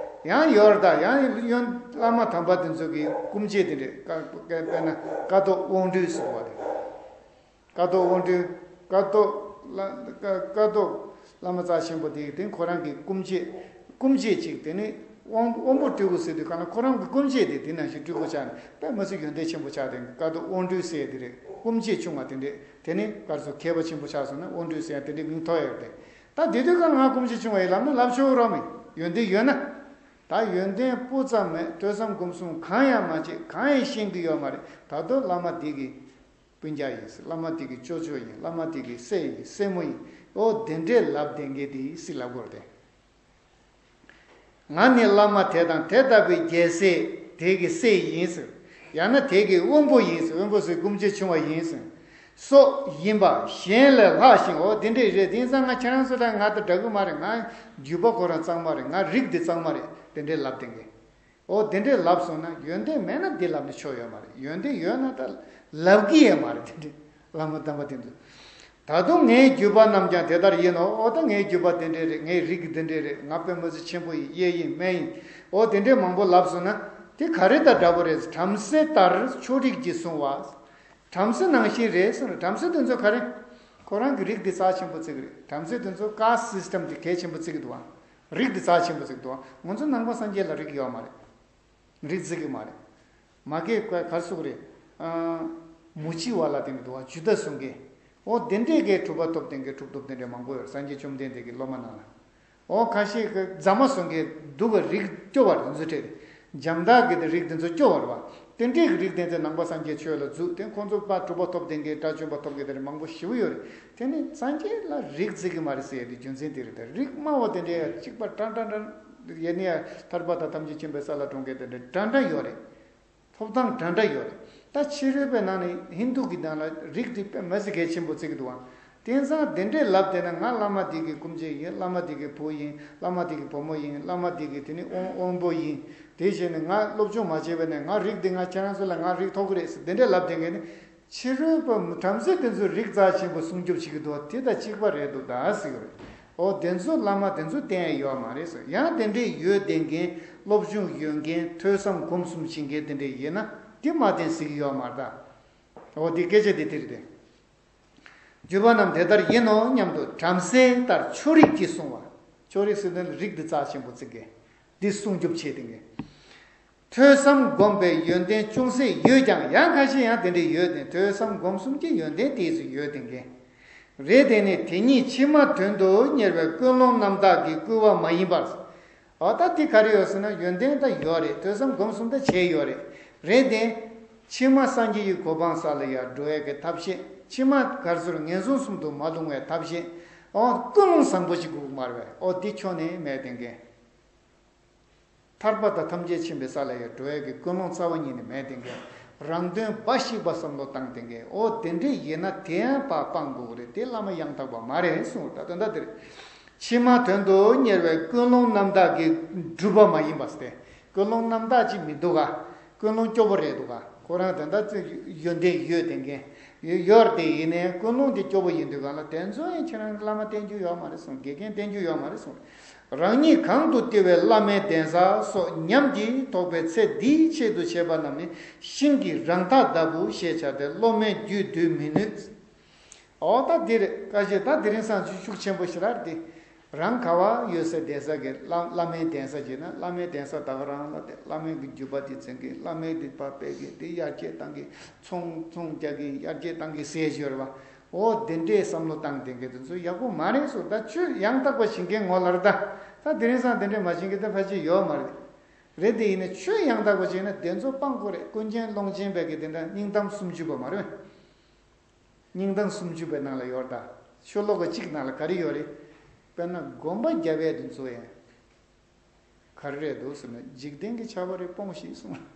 ཡང་ཡོད་རེད། ད་ཡང་ཡོན་བླ་མ་དམ་པ་དེ་ཚོ་གི་སྐུ་མཆེད་དེ་འདྲས་ཀ་དཔེར་ན་ཀ་ཐོག་དབང་སྤྲུལ་ཟེར་བ་དེ། ཀ་ཐོག་དབང་སྤྲུལ། ཀ་ཐོག་བླ་ཀ་ཀ་ཐོག་བླ་མ་རྩ་ཆེན་པོ་དེ་དེ་ཁོ་རང་གི་སྐུ་མཆེད། སྐུ་མཆེད་ཅིག་དེ་ནི་དབང་དབང་པོ་སྤྲུལ་སྐུ་ཟེར་དུས་ག་ན་ཁོ་རང་གི་སྐུ་མཆེད་དེ་དེ་ནང་བཞིན་སྤྲུལ་སྐུ་ཆགས་ནས་དཔེ་མི་སྲིད་ཡོན་ཏན་ཆེན་པོ་ཆགས་དེ་ཀ་ཐོག་དབང་སྤྲུལ་ཟེར་དེ་རེད། སྐུ་མཆེད་ཆུང་བ་དེ་འདྲས་དེ་ནི་ག་རེ་ཟེར་མཁས་པ་ཆེན་པོ་ཆགས་སོང་ན་དབང་སྤྲུལ་ཟེར་ཡ་དེ་འདྲས་མིང་ཐོགས་ཡ་ཡོད་དེ། ད་དེ་དུས་ཀ་ང་སྐུ་མཆེད་ཆུང་བ་ཡིན་ལབ་ན་ལབ་ཆོག་རོགས་མི། ཡོན་ཏན་ཡོད་ན། ད་ཡོན་ཏན་སྤུ་ཙམ་མེད། ཐོས་བསམ་སྒོམ་གསུམ་གང་ཡང་མ་བྱས། གང་ཡང་ཤེས་ཀྱི་ཡོད་མ་རེད། ད་དུང་བླ་མ་དེ་གི་སྤུན་ཀྱག་ཡིན་ཟེར། བླ་མ་དེ་གི་ཅོ་ཅོ་ཡིན། བླ་མ་དེ་གི་སྲས་ཡིན། སྲས་མོ་ཡིན། ཨོ་དེ་འདྲས་ལབ་བསྡད་མཁན་དེ་སུས་ལབ་དགོས་རེད། ང་ནི་བླ་མ་དེ་དང་དེ་ལྟ་བུའི་རྒྱལ་སྲས་དེ་གི་སྲས་ཡིན་ཟེར། ཡང་ན་དེ་གི་དབོན་པོ་ཡིན་ཟེར། དབོན་པོ་ཟེར་སྐུ་མཆེད་ཆུང་བ་ཡིན་ཟེར། སོགས་ཡིན་པ་གཞན་ལས་ལྷག་ཞིང་། འོ་དེ་འདྲས་རེད། དེང་སང་ང་ཁྱེད་རང་ཚོ་དང་ང་དང་འདྲ་གི་མ་རེད། ང་རྒྱུད་པ་ཁོ་རང་གཙང་མ་རེད། ང་རིགས་འདི་གཙང་མ་རེད། དེ་འདྲས་ལབ་བསྡད་མཁན། འོ་དེ་འདྲས་ལབ་སོང་ན། ཡོན་ཏན་མེད་ན་འདི་ལབ་ནས་ཆོ་ཡོད་མ་རེད། ཡོན་ཏན་ཡོད་ན་ད་ལབ་གི་ཡོད་མ་རེད། དེ་འདྲས་བླ་མ་དམ་པ་དེ་ཚོ། ད་དུང་ངའི་བརྒྱུད་པ་རྣམས་ཀྱང་དེ་ལྟར་ཡིན་ནོ། འོ་ད་ངའི་བརྒྱུད་པ་དེ་འདྲས་རེད། ངའི་རིགས་དེ་འདྲས་རེད། ང་དཔེ་མི་སྲིད་ཆེན་པོ་ཡིན། གཡས་ཡིན། སྨད་ཡིན། འོ་དེ་འདྲས་མང་པོ་ལབ་སོང་ན། དེ་ག་རེ་དང་འདྲ་པོ་རེད། བྲམ་ཟེ་ལྟར་ཕྱོགས་རིས་ཀྱིས་བསྲུང་བ། བྲམ་ཟེ་ནང་བཞིན་རེད་ཟེར། བྲམ་ཟེ་དེ་ཚོ་ག་རེ། ཁོ་རང་གི་རིགས་དེ་རྩ་ཆེན་པོ་བརྩི་གི་རེད། བྲམ་ཟེ་དེ་ཚོ་ཀཱསི་སི་སི་ཊམ་དེ་གལ་ཆེན་པོ་བརྩི་གི་འདུག་བ། རིགས་དེ་རྩ་ཆེན་པོ་བརྩི་གི་འདུག་བ། ང་ཚོ་ནང་པ་སངས་རྒྱས་ལ་རིགས་ཡོད་མ་རེད། རིགས་བརྩི་གི་མ་རེད། མ་གི་ག་ག་སུ་རེད། ཨ། མུ་ཅི་ཝ་ལ་དེ་མི་འདུག་བ། ཇུ་ཏ་བཟུང་མཁན། འོ་དེ་འདྲས་ཀྱི་གྲུབ་པ་ཐོབ་བསྡད་མཁན་གྲུབ་ཐོབ་དེ་འདྲས་མང་པོ་ཡོད་རེད། སངས་རྒྱས་བཅོམ་ལྡན་འདས་ཀྱི་སློབ་མ་ནང་ལ། འོ་ཁ་ཤས་ཀྱི་རྫ་མ་བཟུང་མཁན་འདུག་ག། རིགས་སྐྱོ་བ་རེད། འཛུ་ཁྲིད་རེད། འཇམ་དག་གི་དེ་རིགས་དེ་ཚོ་སྐྱོ་བ་རེད་བ། དེ་འདྲས་ཀྱི་རིགས་དེ་ཚོ་ནང་པ་སངས་རྒྱས་ཆོས་ལ་འཛུལ་ཏེ། ཁོང་ཚོ་ཕར་གྲུབ་པ་ཐོབ་བསྡད་མཁན། དགྲ་བཅོམ་པ་ཐོབ་མཁན་དེ་འདྲས་མང་པོ་ཞེ་པོ་ཡོད་རེད། དེ་ནི་སངས་རྒྱས་ལ་རིགས་བརྩི་གི་མ་རེད་ཟེར་ཡ་དེ་རྒྱུ་མཚན་དེ་རེད། ད་རིགས་དམའ་བ་དེ་འདྲའི་གཅིག་པ་འདྲ་འདྲ་འདྲ། ཡེ་ནས་ཡ་ཐར་པ་དང་ཐམས་ཅད་མཁྱེན་པའི་ས་ལ་འགྲོ་མཁན་དེ་འདྲ་འདྲ་འདྲ་ཡོད་རེད། ཐོབ་ཐང་འདྲ་འདྲ་ཡོད་རེད། ད་ཕྱི་རོལ་པའི་ནང་ནས་ཧིན་དུ་གི་ནང་ལ་རིགས་དེ་དཔེ་མི་སྲིད་གལ་ཆེན་པོ་བརྩི་གི་འདུག་ཨང་། དེང་སང་དེ་འདྲས་ལབ་བསྡད་ན། ང་བླ་མ་དེ་གི་སྐུ་མཆེད་ཡིན། བླ་མ་དེ་གི་བུ་ཡིན། བླ་མ་དེ་གི་བུ་མོ་ཡིན། བླ་མ་དེ་གི་དེ་ནི་དབོན་དབོན་པོ་ཡིན། དེ་བྱས་ནས་ང་སློབ་སྦྱོང་མ་བྱས་པ་ནས་ང་རིགས་འདི་ང་ཁྱེད་རང་ཚོ་ལ་ང་རིགས་ཐོབ་གི་རེད་ཟེར་དེ་འདྲས་ལབ་བསྡད་མཁན་ནི། ཕྱི་རོལ་པ་བྲམ་ཟེ་དེ་ཚོས་རིགས་རྩ་ཆེན་པོ་སྲུང་སྐྱོབ་བྱེད་ཀྱི་འདུག་དེ་དང་གཅིག་པ་རེད་འདུག་ད་ཟེར་གྱི་རེད། འོ་དེ་ཚོ་བླ་མ་དེ་ཚོས་བསྟེན་ཡ་ཡོད་མ་རེད་ཟེར། ཡང་དེ་འདྲས་ཡོད་བསྡད་མཁན། སློབ་སྦྱོང་ཡོད་མཁན། ཐོས་བསམ་སྒོམ་གསུམ་བྱེད་མཁན་དེ་འདྲས་ཡིན་ན་དེ་མ་བསྟེན་ཟེར་གྱི་ཡོད་མ་རེད་ད། འོ་དེ་སྐད་ཆ་དེ་དེ་རེད་དེ། བརྒྱུད་པ་རྣམས་དེ་ལྟར་ཡིན་ནོ་སྙམ་དུ། བྲམ་ཟེ་ལྟར་ཕྱོགས་རིས་ཀྱིས་བསྲུང་བ། ཕྱོགས་རིས་ཟེར་དོན་ལ་རིགས་འདི་རྩ་ཆེན་པོ་བརྩི་མཁན། འདི་སྲུང་སྐྱོབ་བྱེད་བསྡད་མཁན། ཐོས་བསམ་སྒོམ་པའི་ཡོན་ཏན་ཅུང་ཟད་ཡོད་ཀྱང་། ཡང་ཁ་ཤས་ཡང་དེ་འདྲ་ཡོད་དེ། ཐོས་བསམ་སྒོམ་གསུམ་གྱི་ཡོན་ཏན་དེ་ཚོ་ཡོད་དེ་མཁན་རེད། དེ་ནི་དེ་ཉིད་ཕྱི་མ་དོན་དུ་གཉེར་བའི་ཀུན་སློང་རྣམ་དག་གིས་བསྐུལ་བ་མ་ཡིན་པར། འོ་ད་དེ་ག་རེ་ཡོད་ཟེར་ན། ཡོན་ཏན་ད་ཡོད་རེད། ཐོས་བསམ་སྒོམ་གསུམ་ད་བྱས་ཡོད་རེད། རེད་དེ། ཕྱི་མ་སངས་རྒྱས་ཀྱི་གོ་འཕང་ས་ལ་ཡར་འགྲོ་ཡས་ཀྱི་ཐབས་ཤེས། ཕྱི་མ་ག་རེ་ཟེར། ངན་སོང་གསུམ་དུ་མ་ལྷུང་བའི་ཐབས་ཤེས། འོ་ཀུན་སློང་བཟང་པོ་ཞིག་དགོས་ཀྱི་མ་རེད་པས། འོ་དེ་ཁྱོན་ནས་མེད་བསྡད་མཁན། ཐར་པ་དང་ཐམས་ཅད་མཁྱེན་པའི་ས་ལ་ཡར་འགྲོ་ཡས་ཀྱི་ཀུན་སློང་རྩ་བ་ཉིད་ནས་མེད་བསྡད་མཁན། རང་དོན་འབའ་ཞིག་པ་བསམ་བློ་བཏང་བསྡད་མཁན། འོ་དེ་འདྲས་ཡིན་ན་དེ་ཡང་ཕར་སྤང་དགོས་ཀྱི་རེད། དེ་བླ་མ་ཡང་དག་པ་མ་རེད་གསུངས། ད་དོན་དག་དེ་རེད། ཕྱི་མ་དོན་དུ་གཉེར་བའི་ཀུན་སློང་རྣམ་དག་གིས་བསྒྲུབས་པ་མ་ཡིན་པ་སྟེ། ཀུན་སློང་རྣམ་དག་ཅིག་མི་འདུག་ག་ཀུན་སློང་སྐྱོ་པོ་རེད་འདུག་ག་ཁོ་རང་དོན་དག་ཡོན་ཏན་ཡོད་བསྡད་མཁན། ཡོད་ཡོད་རེད་དེ། ཡིན་ནའི་ཀུན་སློང་དེ་སྐྱོ་པོ་ཡིན་དུས་གང་ལ། དེ་ཚོ་ཡང་ཁྱེད་རང་གི་བླ་མ་བསྟེན་རྒྱུ་ཡོད་མ་རེད་གསུངས། དགེ་རྒན་བསྟེན་རྒྱུ་ཡོད་མ་རེད་གསུངས། རང་ཉིད་གང་དུ་སྟེར་བའི་བླ་མའི་གདན་ས་སོགས་ཉམས་ཀྱིས་དོགས་པའི་ཚེ། འདིའི་ཆེད་དུ་བྱས་པ་རྣམས་ནི་ཤིང་གི་རང་འཐག་ལྟ་བུ་ཞེས་བྱ་སྟེ། སློབ་མའི་རྒྱུད་བསྡུ་མི་ནུས། འོ་ད་འདི་རེད། བཀའ་བཞིན་ད་དེ་རིང་སང་ཤུགས་ཆེན་པོ་ཞེ་དྲག་རེད་དེ། རང་ག་བ་ཡོད་སའི་གདན་ས་གི་བླ་བླ་མའི་གདན་ས་བྱས་ན། བླ་མའི་གདན་ས་ད་ག་རང་ལ་དེ། བླ་མའི་གི་བརྒྱུད་པ་དེ་འཛིན་གི། བླ་མའི་དེ་ཕར་སྤེལ་གི། དེ་ཡར་རྒྱས་བཏང་གི། ཚོང་ཚོང་རྒྱག་གི། ཡར་རྒྱས་བཏང་གི་ཟེར་ཡོད་རེད་བ། འོ་དེ་འདྲའི་བསམ་བློ་བཏང་བསྡད་མཁན་དེ་ཚོ་ཡག་པོ་མ་རེད་གསུངས། ད་ཆོས་ཡང་དག་པ་བྱེད་མཁན་ངོ་ལ་རེད་ད། ད་དེ་རིང་སང་དེ་འདྲས་མ་བྱེད་མཁན་ད་ཕལ་ཆེར་ཡོད་མ་རེད། རེད་དེ། ཡིན་ནའི་ཆོས་ཡང་དག་པ་བྱེད་ན་དེ་ཚོ་སྤང་དགོས་རེད། ཀུན་མཁྱེན་ཀློང་ཆེན་པའི་གི་དེ་འདྲ་སྙིང་གཏམ་སུམ་ཅུ་པ་མ་རེད། སྙིང་གཏམ་སུམ་ཅུ་པའི་ནང་ལ་ཡོད་རེད་ད། ཤོ་ལོ་ཀ་གཅིག་ནང་ལ་ག་རེ་ཡོད་རེད། དཔེར་ན་སྒོམ་པ་རྒྱབ་ཡས་དེ་ཚོ་ཡང་ག་རེ་རེད་འདུག་ཟེར་ན། འཇིག་རྟེན་གྱི་བྱ་བ་རེ་སྤོངས་ཤིག་གསུངས།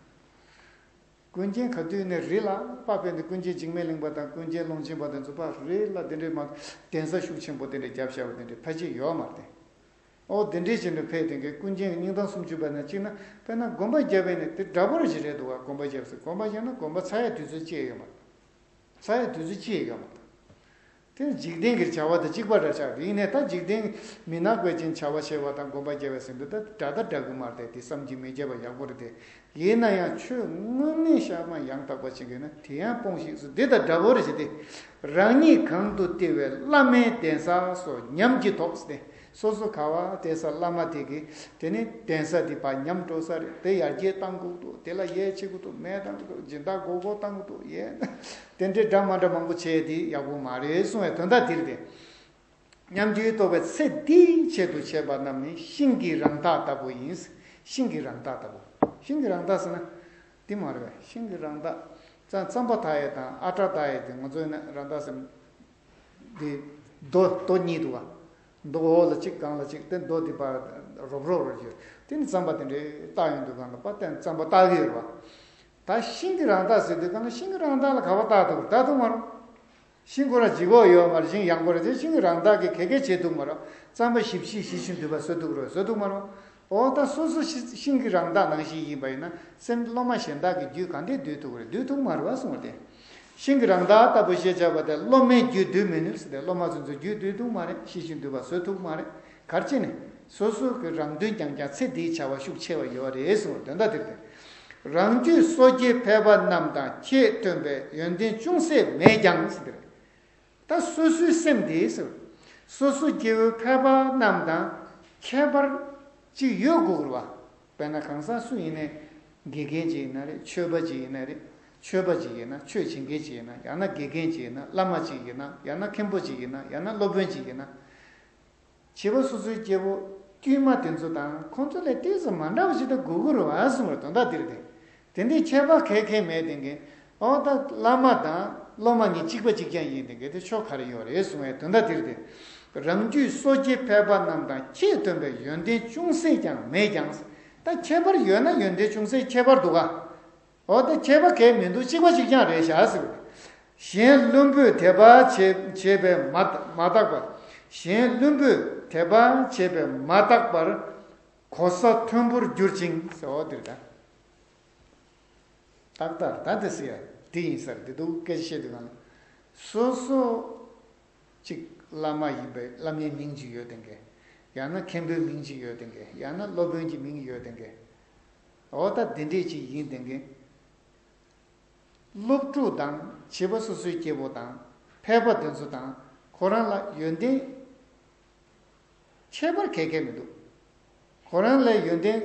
ཀུན་མཁྱེན་ག་དུས་ནས་རི་ལ་པ་ཕེབས་ནས། ཀུན་མཁྱེན་འཇིགས་མེད་གླིང་པ་དང་ཀུན་མཁྱེན་ཀློང་ཆེན་པ་དེ་ཚོ་ཕར་རི་ལ་དེ་འདྲའི་མ་གདན་ས་ཤུགས་ཆེན་པོ་དེ་འདྲ་བརྒྱབ་བཞག་པ་དེ་འདྲ་ཕལ་ཆེར་ཡོད་མ་རེད། ཨོ་དེ་འདྲའི་བྱས་ནས་ཕེབས་དེ་གའི་ཀུན་མཁྱེན་གྱི་སྙིང་གཏམ་སུམ་ཅུ་པ་ནང་གཅིག་ན། དཔེར་ན་སྒོམ་པ་རྒྱབ་པས་ནི་དེ་འདྲ་པོ་རེ་ཞིག་རེད་འདུག་ག་སྒོམ་པ་རྒྱབ་ཟེར། སྒོམ་པ་རྒྱབ་ན་སྒོམ་པ་ཚར་ཡ་དུས་ཚོད་ཅི་ཡང་ཡོད་མ་རེད། ཚར་ཡ་དུས་ཚོད་ཅི་ཡང་ཡོད་མ་རེད། དེ་འཇིག་རྟེན་གྱི་བྱ་བ་དང་གཅིག་པ་འདྲ་ཆགས། དེ་ཡིན་ནའི་ད་འཇིག་རྟེན་མི་ནག་པའི་ཅན་བྱ་བ་བྱེད་པ་དང་སྒོམ་པ་རྒྱབ་པ་ཟེར་འདུག་ད་འདྲ་ད་འདྲ་གི་མ་རེད་དེ། བསམ་གྱིས་མི་ཁྱབ་པ་ཡག་པོ་རེད་དེ། ཡིན་ན་ཡང་ཆོས་དངོས་གནས་བཤད་ན་ཡང་དག་པ་བྱེད་དགོས་ན་དེ་ཡང་སྤོངས་ཤིག་ཟེར། འདི་དང་འདྲ་པོ་རེ་བྱེད་དེ། རང་ཉིད་གང་དུ་སྟེར་བའི་བླ་མའི་གདན་ས་སོགས་ཉམས་ཀྱིས་དོགས་ཟེར་ཏེ། སོ་སོ་ག་བ་སྟེར་ས་བླ་མ་དེ་གི་དེ་ནི་གདན་ས་དེ་ཕར་ཉམས་འགྲོ་ས་རེད། དེ་ཡར་རྒྱས་གཏང་དགོས་འདུག་དེ་ལ་ཡས་བྱེད་དགོས་འདུག་མེ་གཏང་དགོས་འདུག་སྦྱིན་བདག་སྒོར་སྒོར་གཏང་དགོས་འདུག་ཡས་དེ་འདྲའི་འདྲ་མ་འདྲ་མང་པོ་བྱས་དེ་ཡག་པོ་མ་རེད་གསུང་བའི་དོན་དག་དེ་རེད་དེ། སྙམ་བརྗོད་རྟོགས་པའི་ཚེ་འདིའི་ཆེད་དུ་བྱས་པ་རྣམས་ནི་ཤིང་གི་རང་རྟགས་ལྟ་བུ་ཡིན། ཤིང་གི་རང་རྟགས་ལྟ་བུ། ཤིང་གི་རང་རྟགས་ཟེར་ན། འདི་མ་རེད་པས། ཤིང་གི་རང་རྟགས། རྩ་རྩམ་པ་བཏགས་ཡས་དང་ཨ་ཊ་བཏགས་ཡས་དེ་ང་ཚོ་ཡིན་ན་རང་རྟགས་ཟེར། འདི་རྡོ་རྡོ་གཉིས་འདུག་བ། རྡོ་འོག་ལ་གཅིག་སྒང་ལ་གཅིག་དེ་རྡོ་འདི་བར་རོབ་རོབ་རོ་རྒྱུ། དེ་ནི་རྩམ་པ་དེ་འདྲའི་བཏགས་ཡོང་དུས་སྒང་ལ་པ་དེ་རྩམ་པ་བཏགས་ཀྱི་ཡོད་རེད་བ། ད་ཤིང་གི་རང་རྟགས་ཟེར་དུས་སྒང་ལ་ཤིང་གི་རང་རྟགས་ལ་ག་བ་བཏགས་འདུག་བཏགས་འདུག་མ་རུང་། ཤིང་ཁོ་རང་ལྗིད་ཁོག་ཡོད་མ་རེད། ཤིང་ཡང་ཁོ་རང་དེ་ཤིང་གི་རང་རྟགས་ཀྱིས་ག་གེ་བྱེད་ཐུབ་མ་རེད། རྩམ་པ་ཞིབ་ཞིབ་ཞིབ་ཞིབ་འདུས་པ་བཟོ་ཐུབ་རེད། བཟོ་ཐུབ་མ་རེད། འོ་ད་སོ་སོ་ཤི- ཤིང་གི་རང་རྟགས་ནང་བཞིན་ཡིན་པ་ཡིན་ན་སེམས་སློབ་མ་གཞན་དག་གི་རྒྱུད་ག་འདྲས་འདུལ་ཐུབ་རེད། འདུལ་ཐུབ་མ་རེད་བ་གསུངས་པ་དེ། ཤིང་གི་རང་རྟགས་ལྟ་བུ་ཞེས་བྱ་བ་དེ་སློབ་མའི་རྒྱུད་འདུལ་མི་ནུས་ཟེར་ཏེ། སློབ་མ་ཚོ་ཚོའི་རྒྱུད་འདུལ་ཐུབ་མ་རེད། ཤེས་བཞིན་འདུལ་བ་བཟོ་ཐུབ་མ་རེད། ག་རེ་བྱས་ནས། སོ་སོ་གི་རང་དོན་རྐྱང་རྐྱང་ཚེ་འདིའི་བྱ་བ་ཤུགས་ཆེ་བ་ཡོད་རེད་གསུངས་པ་དོན་དག་དེ་རེད་དེ། རང་རྒྱུད་སོ་སྐྱེའི་ཕལ་པ་རྣམས་དང་ཁྱད་སྟོན་པའི་ཡོན་ཏན་ཅུང་ཟད་མེད་ཀྱང་ཟེར་དེ་རེད། ད་སོ་སོའི་སེམས་དེ་ཟེར། སོ་སོ་སྐྱེ་བོའི་ཕལ་པ་རྣམས་དང་ཁྱད་པར་ཅིག་ཡོད་དགོས་རེད་བ། དཔེར་ན་གང་ཟག་སུ་ཡིན་ནའི། དགེ་རྒན་ཅིག་ཡིན་ན་རེད། ཆོས་པ་ཅིག་ཡིན་ན་རེད། ཆོས་པ་ཅིག་ཡིན་ན། ཆོས་བྱེད་མཁན་ཅིག་ཡིན་ན། ཡང་ན་དགེ་རྒན་ཅིག་ཡིན་ན། བླ་མ་ཅིག་ཡིན་ན། ཡང་ན་མཁན་པོ་ཅིག་ཡིན་ན། ཡང་ན་སློབ་དཔོན་ཅིག་ཡིན་ན། བྱིས་པ་སོ་སོའི་སྐྱེ་བོ་དཀྱུས་མ་དེ་ཚོ་དང་ཁོང་ཚོ་ལས་ཏོག་ཙམ་མ་འདྲ་བ་ཞིག་ད་དགོས་ཀྱི་རེད་བ་གསུངས་པའི་དོན་དག་འདི་རེད་དེ། དེ་འདྲའི་ཁྱད་པར་གང་ཡང་མེད་དེ་གིན། འོ་ད་བླ་མ་དང་སློབ་མ་གཉིས་གཅིག་པ་གཅིག་རྐྱང་ཡིན་དེ་གིན་དེ་ཆོ་ག་རེ་ཡོད་རེད་གསུངས་པའི་དོན་དག་འདི་རེད་དེ། རང་རྒྱུད་སོ་སྐྱེའི་ཕལ་པ་རྣམས་དང་ཁྱད་སྟོན་པའི་ཡོན་ཏན་ཅུང་ཟད་ཀྱང་མེད་ཀྱང་། ད་ཁྱད་པར་ཡོད་ན་ཡོན་ཏན་ཅུང་ཟད་ཁྱད་པར་འདུག་ག་འོ་ད་ཁྱད་པར་གང་ཡང་མི་འདུག་གཅིག་པ་གཅིག་རྐྱང་རེད་བཞག་ཟེར། གཞན་བླུན་པོས་དད་པ་བྱེད- བྱེད་པས་མ- མ་དག་པར། གཞན་བླུན་པོས་དད་པ་བྱེད་པས་མ་དག་པར་གོ་ས་མཐོན་པོར་འགྱུར་ཅིང་ཟེར། འོ་འདིར་ད། ཏག་ཏག་ད་འདི་ཟེར་ཡ་འདི་ཡིན་ས་རེད། འདི་འདུག་སྐད་ཆ་བཤད་དུས་གང་ལ། སོ་སོ་གཅིག་བླ་མ་ཡིན་པའི་བླ་མའི་མིང་ཅིག་ཡོད་དེ་འགའ། ཡང་ན་མཁན་པོའི་མིང་ཅིག་ཡོད་དེ་འགའ། ཡང་ན་སློབ་དཔོན་གྱི་མིང་ཡོད་དེ་འགའ། འོ་ད་འདི་འདྲས་ཅིག་ཡིན་དེ་འགའ། སློབ་ཕྲུག་དང་བྱིས་པ་སོ་སོའི་སྐྱེ་བོ་དང་ཕལ་པ་དེ་ཚོ་དང་ཁོ་རང་ལ་ཡོན་ཏན་ཁྱད་པར་གང་ཡང་མི་འདུག་ཁོ་རང་ལ་ཡོན་ཏན་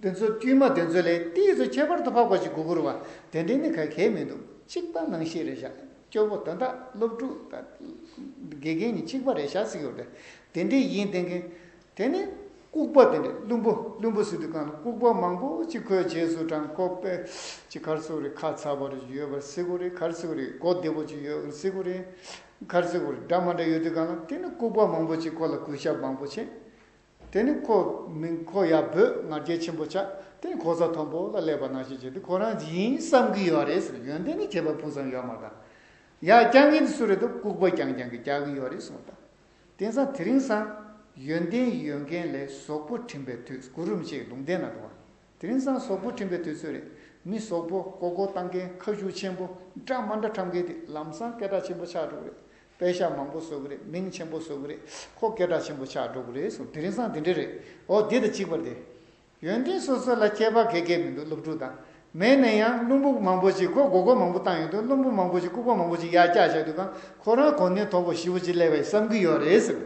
དེ་ཚོ་དཀྱུས་མ་དེ་ཚོ་ལས་ཏོག་ཙམ་ཁྱད་པར་དུ་འཕགས་པ་ཞིག་དགོས་ཀྱི་རེད་བ། དེ་འདྲས་ནི་གང་ཡང་མི་འདུག་གཅིག་པ་ནང་བཞིན་རེད་བཞག་སྐྱོ་བོ་དོན་དག་སློབ་ཕྲུག་དང་དགེ་རྒན་གཉིས་གཅིག་པ་རེད་བཞག་ཟེར་གྱི་ཡོད་རེད། དེ་འདྲས་ཡིན་དེ་གིན། དེ་ནས་ལྐུགས་པ་དེ་འདྲ་བླུན་པོ་བླུན་པོ་ཟེར་དུས་གང་ལ་ལྐུགས་པ་མང་པོ་ཅིག་ཁོའི་རྗེས་སུ་འབྲངས། ཁོ་དཔེ་ཅིག་ག་རེ་ཟེར་དགོས་རེད། ཁ་ཚ་བ་རེ་ཡོད་པར་ཟེར་དགོས་རེད། ག་རེ་ཟེར་དགོས་རེད། མགོ་བདེ་པོ་ཅིག་ཡོད་པར་ཟེར་དགོས་རེད། ག་རེ་ཟེར་དགོས་རེད། འདྲ་མ་འདྲ་ཡོད་དུས་གང་ལ་དེ་ནི་ལྐུགས་པ་མང་པོ་ཅིག་ཁོ་ལ་གུས་ཞབས་མང་པོ་བྱས། དེ་ནི་ཁོ་མིང་ཁོ་ཡར་འབོད། ང་རྒྱལ་ཆེན་པོ་ཆགས། དེ་ནི་གོ་ས་མཐོན་པོ་ལ་སླེབས་པ་ནང་བཞིན་བྱས་ཏེ་ཁོ་རང་ཡིན་བསམ་གྱི་ཡོད་རེད་ཟེར། ཡོན་ཏན་ནི་ཁྱད་པར་ཕུན་སུམ་ཡོད་མ་རེད། ཡར་བཀྱག་མཁན་དེ་སུ་རེད་འདུག་ལྐུགས་པ་རྐྱང་རྐྱང་གིས་བཀྱག་གི་ཡོད་རེད་གསུངས་པ་དང་། དེང་སང་དེ་རིང་སང་ཡོན་ཏན་ཡོད་མཁན་ལས་གཟུགས་པོ་བྲིན་པའི་དུས། གུ་རུ་རིན་པོ་ཆེའི་ལུང་བསྟན་ན་འདུག་བ། དེ་རིང་སང་གཟུགས་པོ་བྲིན་པའི་དུས་ཚོད་རེད། མི་གཟུགས་པོ་ཀོ་ཀོ་བཏང་མཁན། ཁ་ཤུགས་ཆེན་པོ་འདྲ་མ་འདྲ་འཁྲབ་མཁན་དེ་ལམ་སང་སྐད་གྲགས་ཆེན་པོ་ཆགས་འགྲོ་གི་རེད། པེ་ཤག་མང་པོ་བཟོ་གི་རེད། མིང་ཆེན་པོ་བཟོ་གི་རེད། ཁོ་སྐད་གྲགས་ཆེན་པོ་ཆགས་འགྲོ་གི་རེད་གསུངས། དེ་རིང་སང་དེ་འདྲ་རེད། འོ་འདི་དང་གཅིག་པ་རེད་དེ། ཡོན་ཏན་སོ་སོ་ལ་ཁྱད་པར་ག་གེ་མི་འདུག་སློབ་ཕྲུག་དང་། མེད་ན་ཡང་བླུན་པོ་མང་པོ་ཅིག་ཁོ་མགོ་སྐོར་མང་པོ་བཏང་ཡོང་དུས་བླུན་པོ་མང་པོ་ཅིག་ལྐུགས་པ་མང་པོ་ཅིག་ཡར་བཀྱག་བཞག་དུས་གང་ཁོ་རང་གོ་གནས་མཐོ་པོ་ཞེ་པོ་ཅིག་སླེབས་པ་ཡིན་བསམ་གྱི་ཡོད་རེད་ཟེར།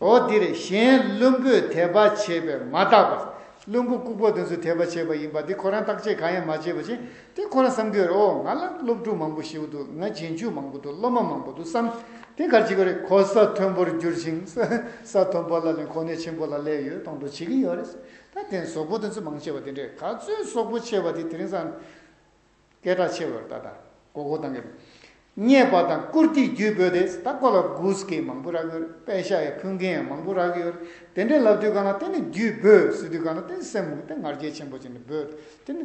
འོ་འདི་རེད། གཞན་བླུན་པོས་དད་པ་བྱས་པས་མ་དག་པར། བླུན་པོ་ལྐུགས་པ་དེ་ཚོས་དད་པ་བྱས་པ་ཡིན་པ་འདི་ཁོ་རང་བརྟག་དཔྱད་གང་ཡང་མ་བྱས་པ་ཅིག་དེ་ཁོ་རང་བསམ་གྱི་ཡོད་རེད། ཨོ་ང་ལ་སློབ་ཕྲུག་མང་པོ་ཞེ་པོ་འདུག་ང་རྗེས་འཇུག་མང་པོ་འདུག་སློབ་མ་མང་པོ་འདུག་བསམ། དེ་ག་རེ་བྱེད་ཀྱི་རེད། གོ་ས་མཐོན་པོར་འགྱུར་ཞིང་། ས་མཐོན་པོ་ལ་ལན་གོ་གནས་ཆེན་པོ་ལ་སླེབས་ཡོད་མཐོང་གྲོལ་བྱེད་ཀྱི་ཡོད་རེད། ད་དེ་གཟུགས་པོ་དེ་ཚོ་མང་ཆེ་བ་དེ་འདྲས། ག་ཚོད་གཟུགས་པོ་ཆེ་བ་དེ་དེ་རིང་སང་སྐད་གྲགས་ཆེ་བ་རེད། ད་ད་མགོ་སྐོར་བཏང་གི་རེད། བརྙས་པ་དང་བཀུར་སྟིས་བརྒྱུད་འབོད་དེ། ད་ཁོ་ལ་གུས་ཀྱི་མང་པོ་རག་གི་རེད། པེ་ཤག་ཡང་ཕུལ་མཁན་ཡང་མང་པོ་རག་གི་ཡོད་རེད། དེ་འདྲས་ལབ་དུས་གང་ལ་དེ་ནི་བརྒྱུད་འབོད་ཟེར་དུས་གང་ལ་དེ་ནི་སེམས་དེ་ང་རྒྱལ་ཆེན་པོ་བྱས་ནས་འབོད། དེ་ནི་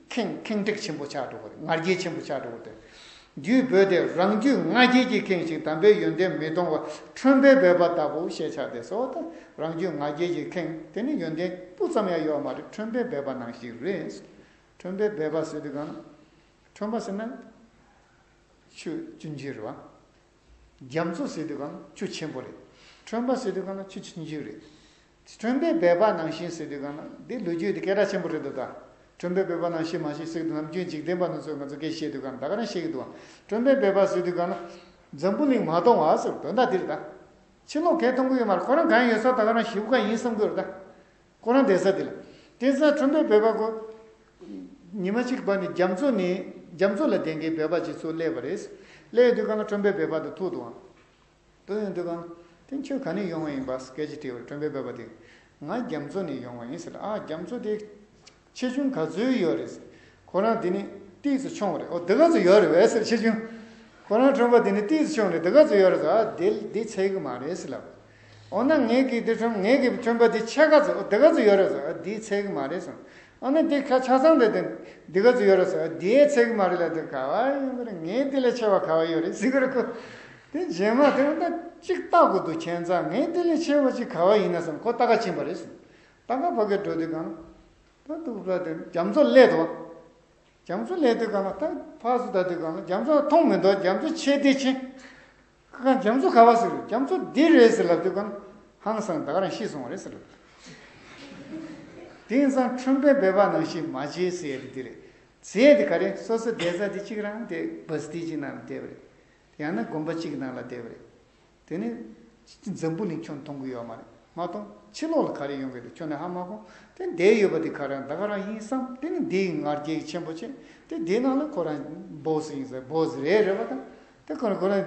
ཁེངས་ཁེངས་དྲེགས་ཆེན་པོ་ཆགས་འགྲོ་གི་རེད། ང་རྒྱལ་ཆེན་པོ་ཆགས་འགྲོ་གི་རེད། བརྒྱུད་འབོད་དེ། རང་རྒྱུད་ང་རྒྱལ་གྱིས་ཁེངས་ཤིང་དམ་པའི་ཡོན་ཏན་མི་མཐོང་བ་ཁྲོན་པའི་སྦལ་པ་ལྟ་བུ་ཞེས་བྱ་སྟེ་ཟེར། འོ་ད་རང་རྒྱུད་ང་རྒྱལ་གྱིས་ཁེངས། དེ་ནི་ཡོན་ཏན་སྤུ་ཙམ་ཡང་ཡོད་མ་རེད། ཁྲོན་པའི་སྦལ་པ་ནང་བཞིན་རེད། ཁྲོན་པའི་སྦལ་པ་ཟེར་དུས་གང་ན། ཁྲོན་པ་ཟེར་ན་ཆུ་ཆུང་ཆུང་རེད་བ། རྒྱ་མཚོ་ཟེར་དུས་གང་ན་ཆུ་ཆེན་པོ་རེད། ཁྲོན་པ་ཟེར་དུས་གང་ན་ཆུ་ཆུང་ཆུང་རེད། ཁྲོན་པའི་སྦལ་པ་ནང་བཞིན་ཟེར་དུས་གང་ན་འདི་ལོ་རྒྱུས་འདི་སྐད་གྲགས་ཆེན་པོ་རེད་འདུག་ད། ཁྲོན་པའི་སྦལ་པ་ནང་བཞིན་མ་བཞིན་ཟེར་གྱི་འདུག་ནམ་རྒྱུན་འཇིག་རྟེན་པ་རྣམས་ཚོས་ང་ཚོ་སྐད་བཤད་དུས་གང་ན་ད་ག་རང་བཤད་ཀྱི་འདུག་ཁྲོན་པའི་སྦལ་པ་ཟེར་དུས་གང་ན་འཛམ་བུ་གླིང་མ་སྟོང་བ་ཟེར་དོན་དག་འདི་རེད་ད། ཕྱི་ལོགས་གས་མཐོང་གི་ཡོད་མ་རེད། ཁོ་རང་གང་ཡོད་ས་ད་ག་རང་ཞེ་པོ་ག་ཡིན་བསམ་གྱི་ཡོད་རེད་ད། ཁོ་རང་བསྡད་ས་དེ་ལ། དེ་ཚོ་ཁྲོན་པའི་སྦལ་པ་ཁོ། ཉི་མ་གཅིག་བར་ནས་རྒྱ་མཚོ་ནས་རྒྱ་མཚོ་ལ་ལྡན་མཁན་སྦལ་པ་ཅིག་ཚུར་སླེབས་པ་རེད། སླེབས་དུས་གང་ལ་ཁྲོན་པའི་སྦལ་པ་དེ་ཐུག་འདུག་ཨང་། ཐུག་ཡོང་དུས་གང་། དེ་ཁྱོད་ག་ནས་ཡོང་བ་ཡིན་པ་སྐད་ཆ་དྲིས་པར་ཁྲོན་པའི་བོད་པ་དེས། ང་རྒྱ་མཚོ་ནས་ཡོང་བ་ཡིན་ཟེར། ཨ་རྒྱ་མཚོ་དེ་ཆེ་ཆུང་ག་ཚོད་ཡོད་རེད་ཟེར། ཁོ་རང་དེ་ནི་ཏིས་སུ་ཆུང་བ་རེད། ཨོ་དེ་ག་ཚོད་ཡོད་རེད་བས་ཟེར། ཆེ་ཆུང་། ཁོ་རང་ཁྲོན་པ་དེ་ནི་ཏིས་སུ་ཆུང་རེད། དེ་ག་ཚོད་ཡོད་རེད་ཟེར། ཨ་དེ་དེ་ཚད་གི་མ་རེད་ཟེར་ལབ། འོ་ན་ངེད་ཀྱི་དེ་ཁྲོན་ངེད་ཀྱི་ཁྲོན་པ་དེ་ཆེ་ག་ཚོད། ཨོ་དེ་ག་ཚོད་ཡོད་རེད་ཟེར། ཨ་དེ་ཚད་གི་མ་རེད་ཟེར། ཨ་ནི་དེ་ཁ་ཆ་ཚང་དེ་དེ་འདི་ག་ཚོད་ཡོད་རེད་ཟེར། དེའི་ཚད་གི་མ་རེད་ལབ་དུས་ག་བ་ཡོད་གི་རེད། ངས་དེ་ལས་ཆེ་བ་ག་བ་ཡོད་རེད་ཟེར་གི་རེད་ཁོ། དེ་རྗེས་མ་དེ་འོ་ན་གཅིག་ལྟ་དགོས་འདུག་ཁྱད་མཚར། ངས་དེ་ལས་ཆེ་བ་ཅིག་ག་བ་ཡིན་ན་བསམ། ཁོ་ལྟ་ག་ཕྱིན་པ་རེད་ཟེར། ལྟ་ག་ཕ་གིར་འགྲོ་དུས་གང་ལ་ད་འདུག་ལ་དེ་རྒྱ་མཚོ་སླེབས་འདུག་རྒྱ་མཚོ་སླེབས་དུས་གང་ལ་ད་ཕར་ཚུར་ལྟ་དུས་གང་ལ་རྒྱ་མཚོ་མཐོང་མི་འདུག་རྒྱ་མཚོ་ཆེ་དེ་ཆེ། ཁ་ཁ་རྒྱ་མཚོ་ག་བ་ཟེར། རྒྱ་མཚོ་འདི་རེད་ཟེར་ལབ་དུས་གང་ཧང་སང་ད་ག་རང་ཤི་སོང་བ་རེད་ཟེར་ལབ། དེང་སང་ཁྲོན་པའི་བོད་པ་ནང་བཞིན་མ་བྱེད་ཟེར་ཡ་དེ་རེད། བྱེད་ཡ་དེ་ག་རེ། སོ་སོ་བསྡད་ས་དེ་གཅིག་རང་དེ་བ་སྟི་གཅིག་ནང་ལ་བསྡད་པ་རེད། ཡང་ན་དགོན་པ་གཅིག་ནང་ལ་བསྡད་པ་རེད། དེ་ནི་འཛམ་བུ་གླིང་ཁྱོན་མཐོང་གི་ཡོད་མ་རེད། མ་མཐོང་། ཕྱི་ལོགས་ལ་ག་རེ་ཡོང་གི་འདུག་ཁྱོན་ནས་ཧ་མ་གོ། དེ་འདས་ཡོད་པ་དེ་ག་རང་ད་ག་རང་ཡིན་བསམ། དེ་ནི་འདི་ཡི་ང་རྒྱལ་ཆེན་པོ་བྱས། དེ་འདི་ནང་ལ་ཁོ་རང་བོ་སི་ཡིན་ཟེར། བོ་སི་རེད་རེད་པ་དང་། དེ་ཁོ་རང་ཁོ་རང་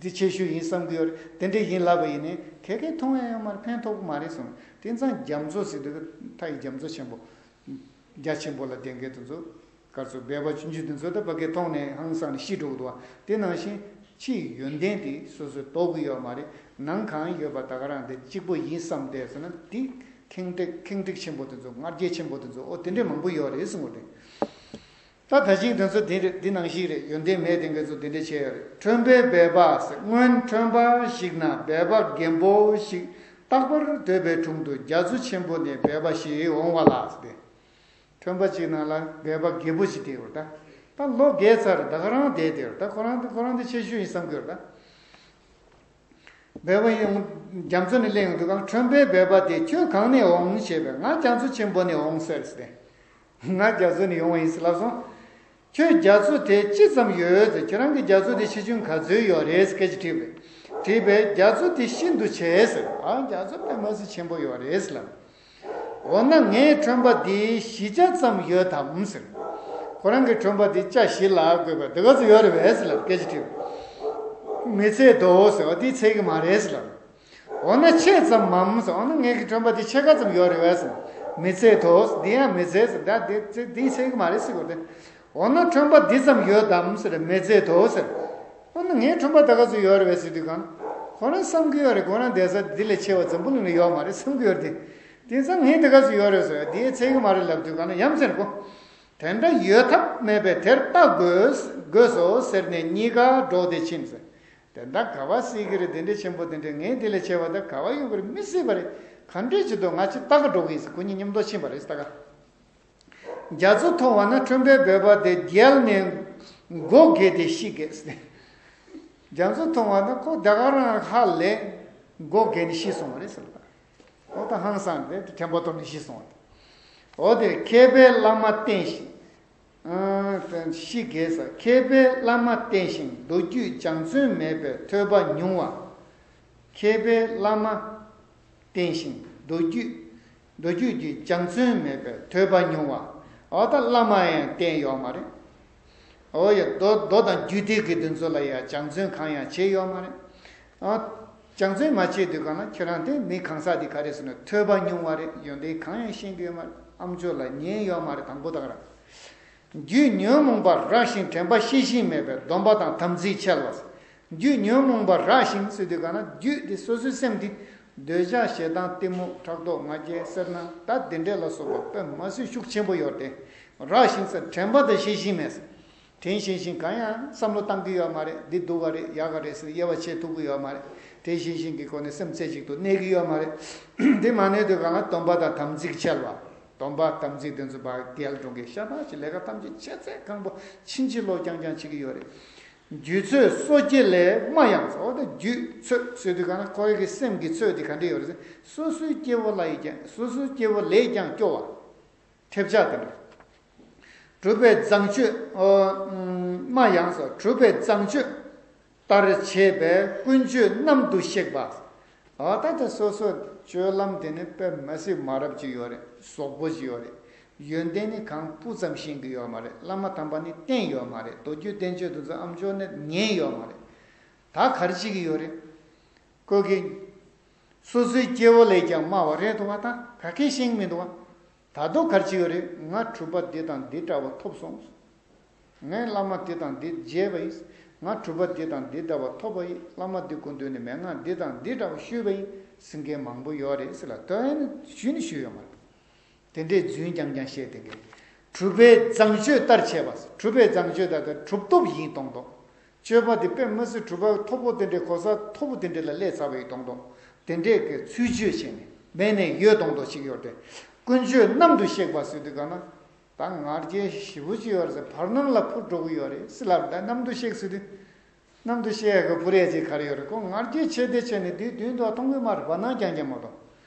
འདི་ཆེ་ཤོས་ཡིན་བསམ་གི་ཡོད་རེད། དེ་འདྲ་ཡིན་ལབ་པ་ཡིན་ནའི་ག་གེ་མཐོང་ཡ་ཡོད་མ་རེད། ཕན་ཐོགས་གི་མ་རེད་གསུངས། དེང་སང་རྒྱ་མཚོ་ཟེར་དུས་མཐའ་ཡི་རྒྱ་མཚོ་ཆེན་པོ། རྒྱ་ཆེན་པོ་ལ་བསྡད་མཁན་དེ་ཚོ། ག་ཚོད་བོད་པ་ཆུང་ཆུང་དེ་ཚོ་ད་ཕ་གིར་མཐོང་ནས་ཧང་སང་ནས་ཤི་འགྲོ་གི་འདུག་བ། དེ་ནང་བཞིན་ཕྱིའི་ཡོན་ཏན་དེ་སོ་སོས་རྟོགས་གི་ཡོད་མ་རེད། ནང་གང་ཡོད་པ་ད་ག་རང་དེ་གཅིག་པོ་ཡིན་བསམ་བསྡད་སོང་ན་དེ་ཁེངས་དྲེགས་ཁེངས་དྲེགས་ཆེན་པོ་དེ་ཚོ། ང་རྒྱལ་ཆེན་པོ་དེ་ཚོ། ཨོ་དེ་འདྲས་མང་པོ་ཡོད་རེད་གསུངས་པ་རེད། ད་ད་ཅིག་དེ་ཚོ་དེ་རེད། འདི་ནང་བཞིན་རེད། ཡོན་ཏན་མེད་དེ་འགའ་ཚོ་དེ་འདྲས་བྱས་ཡོད་རེད། ཁྲོན་པའི་བོད་པ་ཟེར། སྔོན་ཁྲོན་པ་ཞིག་ན་བོད་པ་རྒན་པོ་ཞིག་རྟག་པར་སྡོད་པའི་དྲུང་དུ་རྒྱ་མཚོ་ཆེན་པོ་ནས་བོད་པ་ཞིག་འོང་བ་ལ་ཟེར་ཏེ། ཁྲོན་པ་གཅིག་ནང་ལ་བོད་པ་རྒད་པོ་ཞིག་བསྡད་ཡོད་རེད་ད། ད་ལོ་རྒས་ཚར་རེད། ད་ཁོ་རང་བསྡད་བསྡད་ཡོད་རེད་ད། ཁོ་རང་ཁོ་རང་དེ་ཆེ་ཤོས་ཡིན་བསམ་གྱི་ཡོད་རེད་ད། བོད་པ་ཡིན། རྒྱ་མཚོ་ནས་སླེབས་ཡོང་དུས་གང་ཁྲོན་པའི་བོད་པ་དེས་ཁྱོད་གང་ནས་འོང་ཞེས་པས། ང་རྒྱ་མཚོ་ཆེན་པོ་ནས་འོང་ཟེར་ཟེར་ཏེ། ང་རྒྱ་མཚོ་ནས་ཡོང་བ་ཡིན་ཟེར་ལབ་སོང་། ཁྱོད་རྒྱ་མཚོ་དེ་ཅི་ཙམ་ཡོད་ཟེར། ཁྱེད་རང་གི་རྒྱ་མཚོ་དེ་ཆེ་ཆུང་ག་ཚོད་ཡོད་རེད་ཟེར་སྐད་ཆ་དྲིས་པས། དྲིས་པས་རྒྱ་མཚོ་དེ་ཤིན་ཏུ་ཆེ་ཟེར། ཨ་རྒྱ་མཚོ་དཔེ་མ་སྲིད་ཆེན་པོ་ཡོད་རེད་ཟེར་ལབ། འོ་ན་ངའི་ཁྲོན་པ་འདི་བཞི་ཆ་ཙམ་ཡོད་དམ་ཟེར། ཁོ་རང་གི་ཁྲོན་པ་འདི་ཆ་བཞི་ལ་བགོས་པས་དེ་ག་ཚོད་ཡོད་རེད་པས་ཟེར་ལབ་སྐད་ཆ་དྲིས། མི་ཚད་དོ་ཟེར། འོ་དེ་ཚད་ཀྱི་མ་རེད་ཟེར་ལབ། འོ་ན་ཆེ་ཙམ་མམ་ཟེར། འོ་ན་ངེད་ཀྱི་ཁྲོན་པ་འདི་ཆེ་ག་ཙམ་ཡོད་རེད་པས་ཟེར། མི་ཚད་དོ་ཟེར། འདི་ཡང་མི་ཚད་ཟེར། ད་འདི་ཚད་འདི་ཚད་ཀྱི་མ་རེད་ཟེར་གོ་དེ། འོ་ན་ཁྲོན་པ་འདི་ཙམ་ཡོད་དམ་ཟེར། མི་ཚད་དོ་ཟེར། འོ་ན་ངའི་ཁྲོན་པ་ད་ག་ཚོད་ཡོད་རེད་པས་ཟེར་དུས་གང་། ཁོ་རང་བསམ་གྱི་ཡོད་རེད། ཁོ་རང་བསྡད་ས་འདི་ལས་ཆེ་བ་འཛམ་བུ་གླིང་ལ་ཡོད་མ་རེད་བསམ་གྱི་ཡོད་རེད་དེ། དེང་སང་ངས་ད་ག་ཚོད་ཡོད་རེད་ཟེར། དེའི་ཚད་ཀྱི་མ་རེད་ལབ་དུས་གང་ན་ཡ་མཚན་གོ། དེ་འདྲ་ཡོད་ཐབས་མེད་པས་དེར་ལྟ་དགོས་དགོས་སོ་ཟེར་ནས་གཉིས་ཀ་འགྲོགས་ཏེ་ཕྱིན་ཟེར། དེ་འདྲ་ག་བ་སྲིད་ཀྱི་རེད། དེ་འདྲའི་ཆེན་པོ་དེ་འདྲའི། ངས་དེ་ལས་ཆེ་བ་ད་ག་བ་ཡོང་གི་རེད། མི་སྲིད་པ་རེད། ག་འདྲས་ཅིག་འདུག་ང་ཅིག་ལྟ་ག་འགྲོ་གི་ཡིན་ཟེར། ཁོ་གཉིས་མཉམ་དུ་ཕྱིན་པ་རེད་ད་ག་རྒྱ་མཚོ་མཐོང་བ་ན་ཁྲོན་པའི་བོད་པ་དེ་རྒྱལ་ནས་མགོ་འགས་ཏེ་ཤི་གས་ཟེར། རྒྱ་མཚོ་མཐོང་བ་ན་ཁོ་ད་ག་རང་ཧ་ལས་མགོ་འགས་ནས་ཤི་སོང་བ་རེད་ཟེར་ལ། ཨོ་ད་ཧང་སང་རེད། དྲན་པ་གཏོར་ནས་ཤི་སོང་བ། ཨོ་དེ་མཁས་པའི་བླ་མ་བསྟེན་ཞིང་། ཨ་ཤི་གས་ཟེར། མཁས་པའི་བླ་མ་བསྟེན་ཞིང་མདོ་རྒྱུད་སྦྱང་བརྩོན་མེད་པའི་ཐོས་པ་ཉུང་བ། མཁས་པའི་བླ་མ་བསྟེན་ཞིང་མདོ་རྒྱུད། མདོ་རྒྱུད་ཀྱི་སྦྱང་བརྩོན་མེད་པའི་ཐོས་པ་ཉུང་བ། འོ་ད་བླ་མ་ཡང་བསྟེན་ཡོད་མ་རེད། འོ་ཡ་མདོ་མདོ་དང་རྒྱུད་སྡེ་གི་དེ་ཚོ་ལ་ཡང་སྦྱང་བརྩོན་གང་ཡང་བྱས་ཡོད་མ་རེད། ཨ། སྦྱང་བརྩོན་མ་བྱས་དུས་གང་ན་ཁྱེད་རང་དེ་མི་གང་ཟག་དེ་ག་རེ་ཟེར་ན་ཐོས་པ་ཉུང་བ་རེད། ཡོན་ཏན་གང་ཡང་ཤེས་ཀྱི་ཡོད་མ་རེད། ཨ་མཆོག་ལ་ཉན་ཡོད་མ་རེད། དང་པོ་དག་རང་། རྒྱུད་ཉོན་མོངས་པ་རགས་ཤིང་དྲན་པ་ཤེས་བཞིན་མེད་པས་སྡོམ་པ་དང་དམ་ཚིག་འཆལ་བ། རྒྱུད་ཉོན་མོངས་པ་རགས་ཤིང་ཟེར་དུས་གང་ན་རྒྱུད་དེ་སོ་སོའི་སེམས་དེ་འདོད་ཆགས་ཞེ་སྡང་གཏི་མུག་ཕྲག་དོག་ང་རྒྱལ་སེར་སྣ་ད་དེ་འདྲས་ལ་སོགས་པ་དཔེ་མ་སྲིད་ཤུགས་ཆེན་པོ་ཡོད་དེ། རགས་ཤིང་ཟེར་དྲན་པ་དང་ཤེས་བཞིན་མེད། དྲན་ཤེས་བཞིན་གང་ཡང་བསམ་བློ་བཏང་གི་ཡོད་མ་རེད། འདི་སྡུག་ག་རེད། ཡག་ག་རེད་ཟེར་དབྱེ་བ་ཕྱེ་ཐུབ་ཀྱི་ཡོད་མ་རེད། དྲན་ཤེས་བཞིན་གྱི་སྒོ་ནས་སེམས་རྩེ་གཅིག་ཏུ་གནས་ཀྱི་ཡོད་མ་རེད། འདི་མ་གནས་དུས་གང་ལ་སྡོམ་པ་དང་དམ་ཚིག་འཆལ་བ། སྡོམ་པ་དམ་ཚིག་དེ་ཚོ་བ་རྒྱལ་འགྲོ་གི་ཤ་སྟག་ཅིག་ལས་ཀ་ཐམས་ཅད་ཆེ་ཚད་གང་པོ་ཕྱིན་ཅི་ལོག་རྐྱང་རྐྱང་བྱེད་ཀྱི་ཡོད་རེད། རྒྱུད་ཚོད་སོ་སྐྱེ་ལས་སྨྲ་ཡང་ཟེར། འོ་ད་རྒྱུད་ཚོད་ཟེར་དུས་གང་ལ་ཁོ་ཡི་གི་སེམས་ཀྱི་ཚོད་དེ་ག་འདྲས་ཡོད་རེད་ཟེར། སོ་སོའི་སྐྱེ་བོ་ལ་ཡི་ཀྱང་སོ་སོའི་སྐྱེ་བོ་ལས་ཀྱང་སྐྱོ་བ། ཐེབས་ཆག་དེ་འདྲ། གྲུབ་པའི་བརྫངས་བརྗོད་ཨོ། སྨྲ་ཡང་ཟེར། གྲུབ་པའི་བརྫངས་བརྗོད་ལྟར་བྱས་པས་ཀུན་སྤྱོད་གནམ་དུ་གཤེགས་པ། ཨ་ད་ལྟ་སོ་སོ་སྤྱོད་ལམ་དེ་ནི་དཔེ་མ་སྲིད་མ་རབས་ཅིག་ཡོད་རེད། ཟོག་པོ་ཅིག་ཡོད་རེད། ཡོན་ཏན་ནི་གང་སྤུ་ཙམ་ཤེས་ཀྱི་ཡོད་མ་རེད། བླ་མ་དམ་པ་ནི་བསྟེན་ཡོད་མ་རེད། མདོ་རྒྱུད་བསྟན་བཅོས་དེ་ཚོ་ཨ་མཆོག་ནི་ཉན་ཡོད་མ་རེད། ད་ག་རེ་བྱེད་ཀྱི་ཡོད་རེད། ཁོ་གི་ སོ་སོའི་སྐྱེ་བོ་ལས་ཀྱང་དམའ་བ་རེད་འདུག་བ། ད་ག་གེ་ཤེས་མི་འདུག་བ། ད་དུང་ག་རེ་བྱེད་ཀྱི་ཡོད་རེད། ང་གྲུབ་པ་འདི་དང་འདི་འདྲ་བ་ཐོབ་སོང་། ངས་བླ་མ་འདི་དང་འདི་མཇལ་བ་ཡིན། ང་གྲུབ་པ་འདི་དང་འདི་འདྲ་བ་ཐོབ་པ་ཡིན། བླ་མ་འདི་སྐུ་མདུན་ནས་མན་ངག་འདི་དང་འདི་འདྲ་བ་ཞུས་པ་ཡིན་ཟེར་མཁན་མང་པོ་ཡོད་རེད་ཟེར་ལ། དོན་ཞུས་ནི་ཞུས་ཡོད་མ་རེད། དེ་འདྲའི་རྫུན་རྐྱང་རྐྱང་བཤད་དེ་གས། གྲུབ་པའི་བཟང་སྤྱོད་ལྟར་བྱས་པ། གྲུབ་པའི་བཟང་སྤྱོད་ལྟར་གྲུབ་ཐོབ་ཡིན་མདོག་མདོག་སྤྱོད་པ་དེ་དཔེ་མི་སྲིད་གྲུབ་པ་མཐོ་པོ་དེ་འདྲའི་གོ་ས་མཐོ་པོ་དེ་འདྲ་ལ་སླེབས་ཚར་བ་ཡིན་མདོག་མདོག་དེ་འདྲའི་གི་ཚུལ་འཆོས་བྱས་ནས་མེད་ནས་ཡོད་མདོག་མདོག་ཅིག་ཡོད་དེ། ཀུན་སྤྱོད་གནམ་དུ་གཤེགས་པ་ཟེར་དུས་ག་ན། ད་ང་རྒྱལ་ཞེ་པོ་ཅིག་ཡོད་རེད་ཟེར། བར་སྣང་ལ་འཕུར་འགྲོ་གི་ཡོད་རེད་ཟེར་ལབ། ད་གནམ་དུ་གཤེགས་ཟེར་དུས། གནམ་དུ་གཤེགས་ཡག་གི་འཕུར་ཡག་ཅིག་ག་རེ་ཡོད་རེད། ཁོ་ང་རྒྱལ་ཆེ་དེ་ཆེ་ནས་དེའི་མདུན་དུ་མཐོང་གི་མ་རེད། བར་སྣང་རྐྱང་རྐྱང་མ་གཏོགས།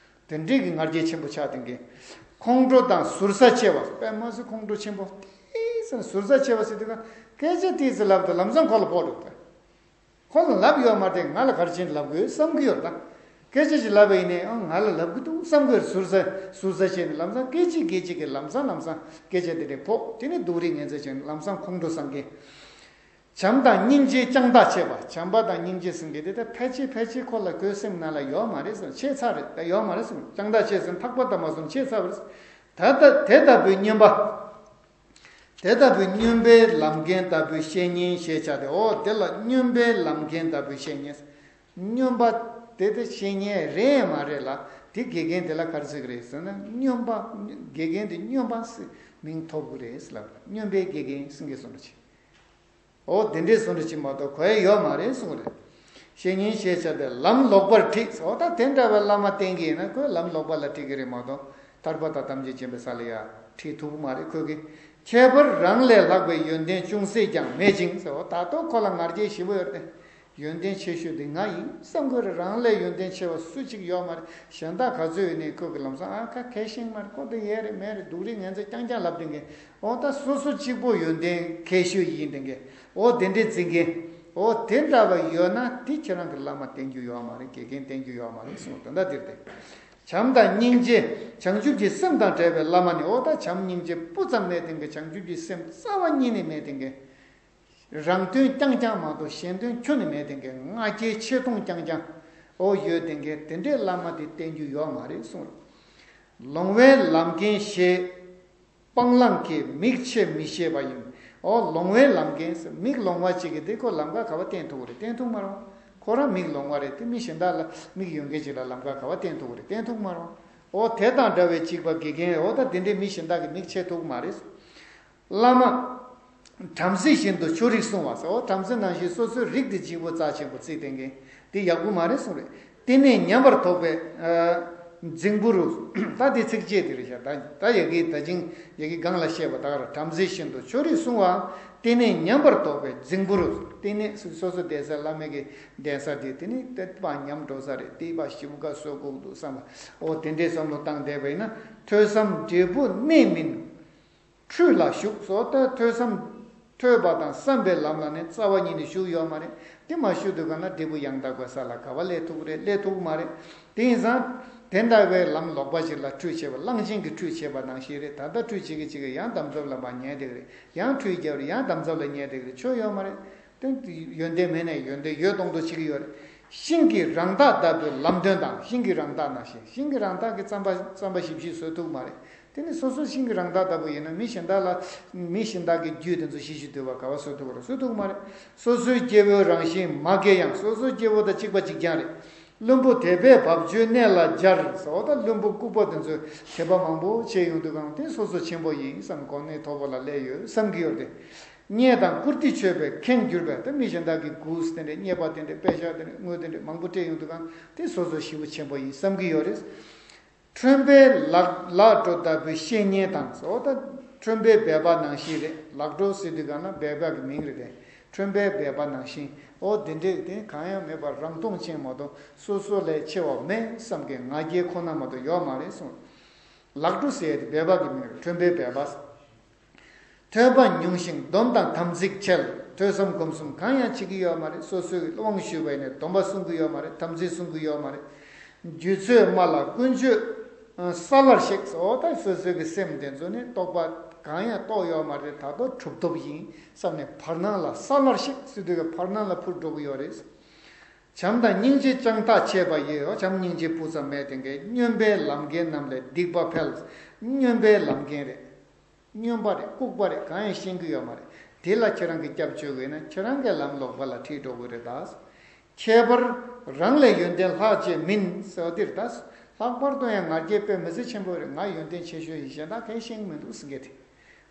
དེ་འདྲའི་གི་ང་རྒྱལ་ཆེན་པོ་ཆགས་བསྡད་མཁན། ཁོང་ཁྲོ་དང་ཟུར་ཟ་ཆེ་བ། དཔེ་མ་སྲིད་ཁོང་ཁྲོ་ཆེན་པོ། ཏིས་ཟེར་ཟུར་ཟ་ཆེ་བ་ཟེར་དུས་ན་སྐད་ཆ་ཏིས་ཟེར་ལབ་དུས་ལམ་སང་ཁོ་ལ་ཕོག་འགྲོ་གི། ཁོ་ལ་ལབ་ཡོད་མ་རེད། ང་ལ་ག་རེ་བྱས་ནས་ལབ་དགོས་བསམ་གི་ཡོད་རེད་ད། སྐད་ཆ་ཞིག་ལབ་པ་ཡིན་ནའི་ཨང་ང་ལ་ལབ་གི་འདུག་བསམ་གི་ཡོད་རེད། ཟུར་ཟ་ཟུར་ཟ་བྱས་ནས་ལམ་སང་སྐད་ཅིག་སྐད་ཅིག་གིས་ལམ་སང་ལམ་སང་སྐད་ཆ་དེ་འདྲ་ཕོག་དེ་ནས་སྡུག་རུས་ངན་ཚད་བྱས་ནས་ལམ་སང་ཁོང་ཁྲོ་ཟ་མཁན། བྱམས་དང་སྙིང་རྗེ་ཀྱང་དག་ཆེ་བ། བྱམས་པ་དང་སྙིང་རྗེ་ཟེར་མཁན་དེ་ད་ཕལ་ཆེར་ཕལ་ཆེར་ཁོ་ལ་ཁོའི་སེམས་ནང་ལ་ཡོད་མ་རེད་ཟེར། ཆད་ཚར་རེད། ད་ཡོད་མ་རེད་ཟེར། ཀྱང་དག་ཆེ་ཟེར་ཐག་པ་ད་མ་སོང་། ཆད་ཚར་བ་རེད། ད་ལྟ་དེ་ལྟ་བུའི་སྨྱོན་པ། དེ་ལྟ་བུའི་སྨྱོན་པའི་ལམ་མཁན་ལྟ་བུའི་བཤེས་གཉེན་ཞེས་བྱ་སྟེ། འོ་དེ་ལ་སྨྱོན་པའི་ལམ་མཁན་ལྟ་བུའི་བཤེས་གཉེན། སྨྱོན་པ་དེ་དེ་བཤེས་གཉེན་རེད་མ་རེད་ལ། དེ་དགེ་རྒན་དེ་ལ་ག་རེ་ཟེར་གི་རེད་ཟེར་ན། སྨྱོན་པ། དགེ་རྒན་དེ་སྨྱོན་པ་ཟེར་མིང་ཐོབ་གི་རེད་ཟེར་ལབ། སྨྱོན་པའི་དགེ་རྒན་ཟེར་གི་སོང་འདྲ་ཆེ། འོ་དེ་འདྲའི་སོང་འདྲ་ཅིག་མ་གཏོགས་གོ་ཡ་ཡོད་མ་རེད་གསུངས་རེད། བཤེས་གཉེན་ཞེས་བྱ་སྟེ་ལམ་ལོག་པར་ཁྲིད། འོ་ད་དེ་འདྲ་བའི་བླ་མ་བསྟེན་གྱི་ཡིན་ན་ཁོས་ལམ་ལོག་པ་ལ་ཁྲིད་ཀྱི་རེད་མ་གཏོགས་ཐར་པ་དང་ཐམས་ཅད་མཁྱེན་པའི་ས་ལ་ཡ་ཁྲིད་ཐུབ་མ་རེད་ཁོས་ཀྱི། ཁྱད་པར་རང་ལས་ལྷག་པའི་ཡོན་ཏན་ཅུང་ཟད་ཀྱང་མེད་ཅིང་ཟེར། འོ་ད་གཏོགས་ཁོ་ལ་ང་རྒྱལ་ཞེ་པོ་ཡོད་རེད། ཡོན་ཏན་ཆེ་ཤོས་དེ་ང་ཡིན་བསམ་གྱི་ཡོད་རེད། རང་ལས་ཡོན་ཏན་ཆེ་བ་སུ་གཅིག་ཡོད་མ་རེད། གཞན་དག་ག་ཚོད་ཡོད་ནའི་ཁོ་གི་ལམ་སང་ཨ་ཁ་ཁ་ཤིང་མ་རེད། ཁོ་དེ་ཡས་རེད་མེད་རེད་སྡུག་རུས་ངན་ཚད་རྐྱང་རྐྱང་ལབ་བསྡད་མཁན། འོ་ད་སོ་སོ་གཅིག་པོ་ཡོན་ཏན་ཁྱད་ཆོས་ཡིན་བསྡད་མཁན། འོ་དེ་འདྲའི་འཛིན་མཁན། འོ་དེ་འདྲ་བ་ཡོད་ན་དེ་ཁྱེད་རང་གི་བླ་མ་བསྟེན་རྒྱུ་ཡོད་མ་རེད། དགེ་རྒན་བསྟེན་རྒྱུ་ཡོད་མ་རེད་གསུངས། དོན་དག་འདིར་བསྟན། བྱམས་དང་སྙིང་རྗེ། བྱང་ཆུབ་ཀྱི་སེམས་དང་བྲལ་བའི་བླ་མ་ནི། འོ་ད་བྱམས་སྙིང་རྗེ་སྤུ་ཙམ་མེད་བསྡད་མཁན། བྱང་ཆུབ་ཀྱི་སེམས་རྩ་བ་ཉིད་ནས་མེད་བསྡད་མཁན། རང་དོན་རྐྱང་རྐྱང་མ་གཏོགས་གཞན་དོན་ཁྱོན་ནས་མེད་བསྡད་མཁན། ང་རྒྱལ་ཆེ་མཐོང་རྐྱང་རྐྱང་འོ་ཡོད་བསྡད་མཁན་དེ་འདྲའི་བླ་མ་དེ་བསྟེན་རྒྱུ་ཡོད་མ་རེད་གསུངས། ལོང་བའི་ལམ་མཁན་ཞེས་སྤང་བླང་གིས་མིག་ཕྱེ་མི་ཤེས་པ་ཡིན། འོ་ལོང་བའི་ལམ་མཁན་ཟེར་མིག་ལོང་བ་ཅིག་གིས་དེ་ཁོ་ལམ་ཁ་ག་བ་བསྟན་ཐུབ་ཀྱི་རེད། བསྟན་ཐུབ་མ་རེད། ཁོ་རང་མིག་ལོང་བ་རེད། དེ་མི་གཞན་དག་ལ་མིག་ཡོད་མཁན་ཅིག་ལ་ལམ་ཁ་ག་བ་བསྟན་ཐུབ་ཀྱི་རེད། བསྟན་ཐུབ་མ་རེད། འོ་དེ་དང་འདྲ་བའི་གཅིག་པ་དགེ་རྒན། འོ་ད་དེ་འདྲའི་མི་གཞན་དག་གིས་མིག་ཕྱེ་ཐུབ་ཀྱི་མ་རེད། བླ་མ། བྲམ་ཟེ་བཞིན་དུ་ཆོ་རིགས་བསྲུང་བ་ཟེར། འོ་བྲམ་ཟེ་ནང་བཞིན་སོ་སོའི་རིགས་དེ་གཅིག་པོ་རྩ་ཆེན་པོ་བརྩིས་བསྡད་མཁན་དེ་ཡག་པོ་མ་རེད་གསུངས་རེད། དེ་ནས་ཉམས་པར་དོགས་པའི་རྫིང་བུ་རུ། ད་དེ་ཚིགས་བཅད་དེ་རེད་ཤག་ད་ད་ཡ་གི་ད་ཅིང་ཡ་གི་སྒང་ལ་བཤད་པ་ད་ག་ར། བྲམ་ཟེ་བཞིན་དུ་ཆོ་རིགས་བསྲུང་བ། དེ་ནས་ཉམས་པར་དོགས་པའི་རྫིང་བུ་རུ། དེ་ནས་སོ་སོ་བསྡད་ས་བླ་མའི་གི་གདན་ས་དེ་དེ་ནས་དེ་པ་ཉམས་འགྲོ་ས་རེད། དེ་པ་ཞིབ་ཀ་གསོ་དགོས་འདུག་བསམ་པ། འོ་དེ་འདྲའི་བསམ་བློ་བཏང་བསྡད་པ་ཡིན་ན་ཐོས་བསམ་འབྲས་བུ་གནས་མིན། ཁྲུས་ལ་ཞུགས་སོ། ད་ཐོས་བསམ་ཐོས་པ་དང་བསམ་པའི་ལམ་ལ་ནི་རྩ་བ་ཉིད་ནས་ཞུགས་ཡོད་མ་རེད། དེ་མ་ཞུགས་དུས་ག་ན་འབྲས་བུ་ཡང་དག་པའི་ས་ལ་ག་བ་སླེབས་ཐུབ་ཀྱི་རེད། སླེབས་ཐུབ་ཀྱི་མ་རེད། དེ་ཡིན་ཙང་དེ་འདྲ་བའི་ལམ་ལོག་པ་ཞིག་ལ་ཁྲུས་བྱེད་པ་གླང་ཆེན་གྱིས་ཁྲུས་བྱེད་པ་ནང་བཞིན་རེད། ད་ལྟ་ཁྲུས་བྱེད་ཀྱི་བྱེད་ཀྱི་ཡང་འདམ་རྫབ་ལ་མར་ཉལ་བསྡད་ཀྱི་རེད། ཡང་ཁྲུས་བརྒྱབ་རེད། ཡང་འདམ་རྫབ་ལ་ཉལ་བསྡད་ཀྱི་རེད། ཆོ་ཡོད་མ་རེད། དེ་ཡོན་ཏན་མེད་ནས་ཡོན་ཏན་ཡོད་མདོག་མདོག་བྱེད་ཀྱི་ཡོད་རེད། ཤིང་གི་རང་རྟགས་ལྟ་བུའི་ལམ་སྟོན་དང་། ཤིང་གི་རང་རྟགས་ནང་བཞིན། ཤིང་གི་རང་རྟགས་ཀྱི་རྩམ་པ་རྩམ་པ་ཞིབ་ཞིབ་བཟོ་ཐུབ་མ་རེད། དེ་ནི་སོ་སོ་ཤིང་གི་རང་རྟགས་ལྟ་བུ་ཡིན་ན་མི་གཞན་དག་ལ་མི་གཞན་དག་གི་རྒྱུད་དེ་ཚོ་ཞིབ་ཞིབ་བསྡུས་པ་ག་བ་བཟོ་ཐུབ་ཀྱི་རེད། བཟོ་ཐུབ་ཀྱི་མ་རེད། སོ་སོའི་སྐྱེ་བོའི་རང་བཞིན་མ་སྐྱེ་ཡང་། སོ་སོའི་སྐྱེ་བོ་དང་གཅིག་པ་གཅིག་རྐྱང་རེད། བླུན་པོ་དད་པས་བབ་ཅོལ་གནས་ལ་སྦྱར་ཟེར། འོ་ད་བླུན་པོ་ལྐུགས་པ་དེ་ཚོས་དད་པ་མང་པོ་བྱས་ཡོང་དུས་གང་དེ་སོ་སོ་ཆེན་པོ་ཡིན་བསམ་གོ་གནས་མཐོ་པོ་ལ་སླེབས་ཡོད་བསམ་གྱི་ཡོད་རེད། རྙེད་དང་བཀུར་སྟི་ཆོད་པས་ཁེངས་གྱུར་པས། ད་མི་གཞན་དག་གིས་གུས་དེ་འདྲས་རྙེད་པ་དེ་འདྲས་དཔེ་ཆ་དེ་འདྲས་དངོས་དེ་འདྲས་མང་པོ་སྤྲད་ཡོང་དུས་གང་དེ་སོ་སོ་ཞེ་པོ་ཆེན་པོ་ཡིན་བསམ་གྱི་ཡོད་རེད། ཁྲོན་པའི་ལག་ལག་འགྲོ་ལྟ་བུའི་བཤེས་གཉེན་དང་ཟེར། འོ་ད་ཁྲོན་པའི་སྦལ་པ་ནང་བཞིན་རེད། ལག་འགྲོ་ཟེར་དུས་གང་ན་སྦལ་པ་གི་མིང་རེད་དེ། ཁྲོན་པའི་སྦལ་པ་ནང་བཞིན། འོ་དེ་འདྲས་དེ་གང་ཡང་མེད་པར་རང་མཐོང་ཅན་མ་གཏོགས་སོ་སོ་ལས་ཆེ་བ་མེད་བསམ་གྱི་ང་རྒྱལ་ཁོ་ན་མ་གཏོགས་ཡོད་མ་རེད་གསུངས། ལག་འགྲོ་ཟེར་ཡ་དེ་སྦལ་པ་གི་མིང་རེད། ཁྲོན་པའི་སྦལ་པ། ཐོས་པ་ཉུང་ཞིང་སྡོམ་དང་དམ་ཚིག་ཆེ་ལ། ཐོས་བསམ་སྒོམ་གསུམ་གང་ཡང་བྱེད་ཀྱི་ཡོད་མ་རེད། སོ་སོའི་དབང་ཞུས་པ་ཡིན་ནའི་སྡོམ་པ་སྲུང་གི་ཡོད་མ་རེད། དམ་ཚིག་སྲུང་གི་ཡོད་མ་རེད། རྒྱུད་ཚོད་དམའ་ལ་ཀུན་སྤྱོད་ཨ་གསལ་བར་གཤེགས་སོ། ད་སོ་སོའི་གི་སེམས་དེ་ཚོ་ནི་རྟོག་པ་གང་ཡང་རྟོགས་ཡོད་མ་རེད། ད་དུང་གྲུབ་ཐོབ་ཡིན་བསམ་ནས་བར་སྣང་ལ་གསལ་བར་གཤེགས་ཟེར་དུས་ཀྱི་བར་སྣང་ལ་འཕུར་འགྲོ་གི་ཡོད་རེད། བྱམས་དང་སྙིང་རྗེ་ཅང་ཐག་ཆད་པ་ཡི། འོ་བྱམས་སྙིང་རྗེ་སྤུ་ཙམ་མེད་དེ་འགའི། སྨྱོན་པའི་ལམ་འགལ་རྣམས་ལས་སྡིག་པ་འཕེལ། སྨྱོན་པའི་ལམ་འགལ་རེད། སྨྱོན་པ་རེད། ལྐུགས་པ་རེད། གང་ཡང་ཤེས་ཀྱི་ཡོད་མ་རེད། དེ་ལ་ཁྱེད་རང་གིས་སྐྱབས་བཅོལ་དགོས་ན་ཁྱེད་རང་གི་ལམ་ལོག་པ་ལ་ཁྲིད་འགྲོ་དགོས་རེད་ད། ཁྱད་པར་རང་ལས་ཡོན་ཏན་ལྷག་ཅེས་མིན་ཟེར་བ་འདིར་ད། ལྷག་པར་དུ་ཡང་ང་རྒྱལ་དཔེ་མི་སྲིད་ཆེན་པོ་རེད། ང་ཡོན་ཏན་ཆེ་ཤོས་ཡིན། གཞན་དག་གང་ཤེས་ཀྱི་མི་འདུག་ཟེར་མཁན་དེ།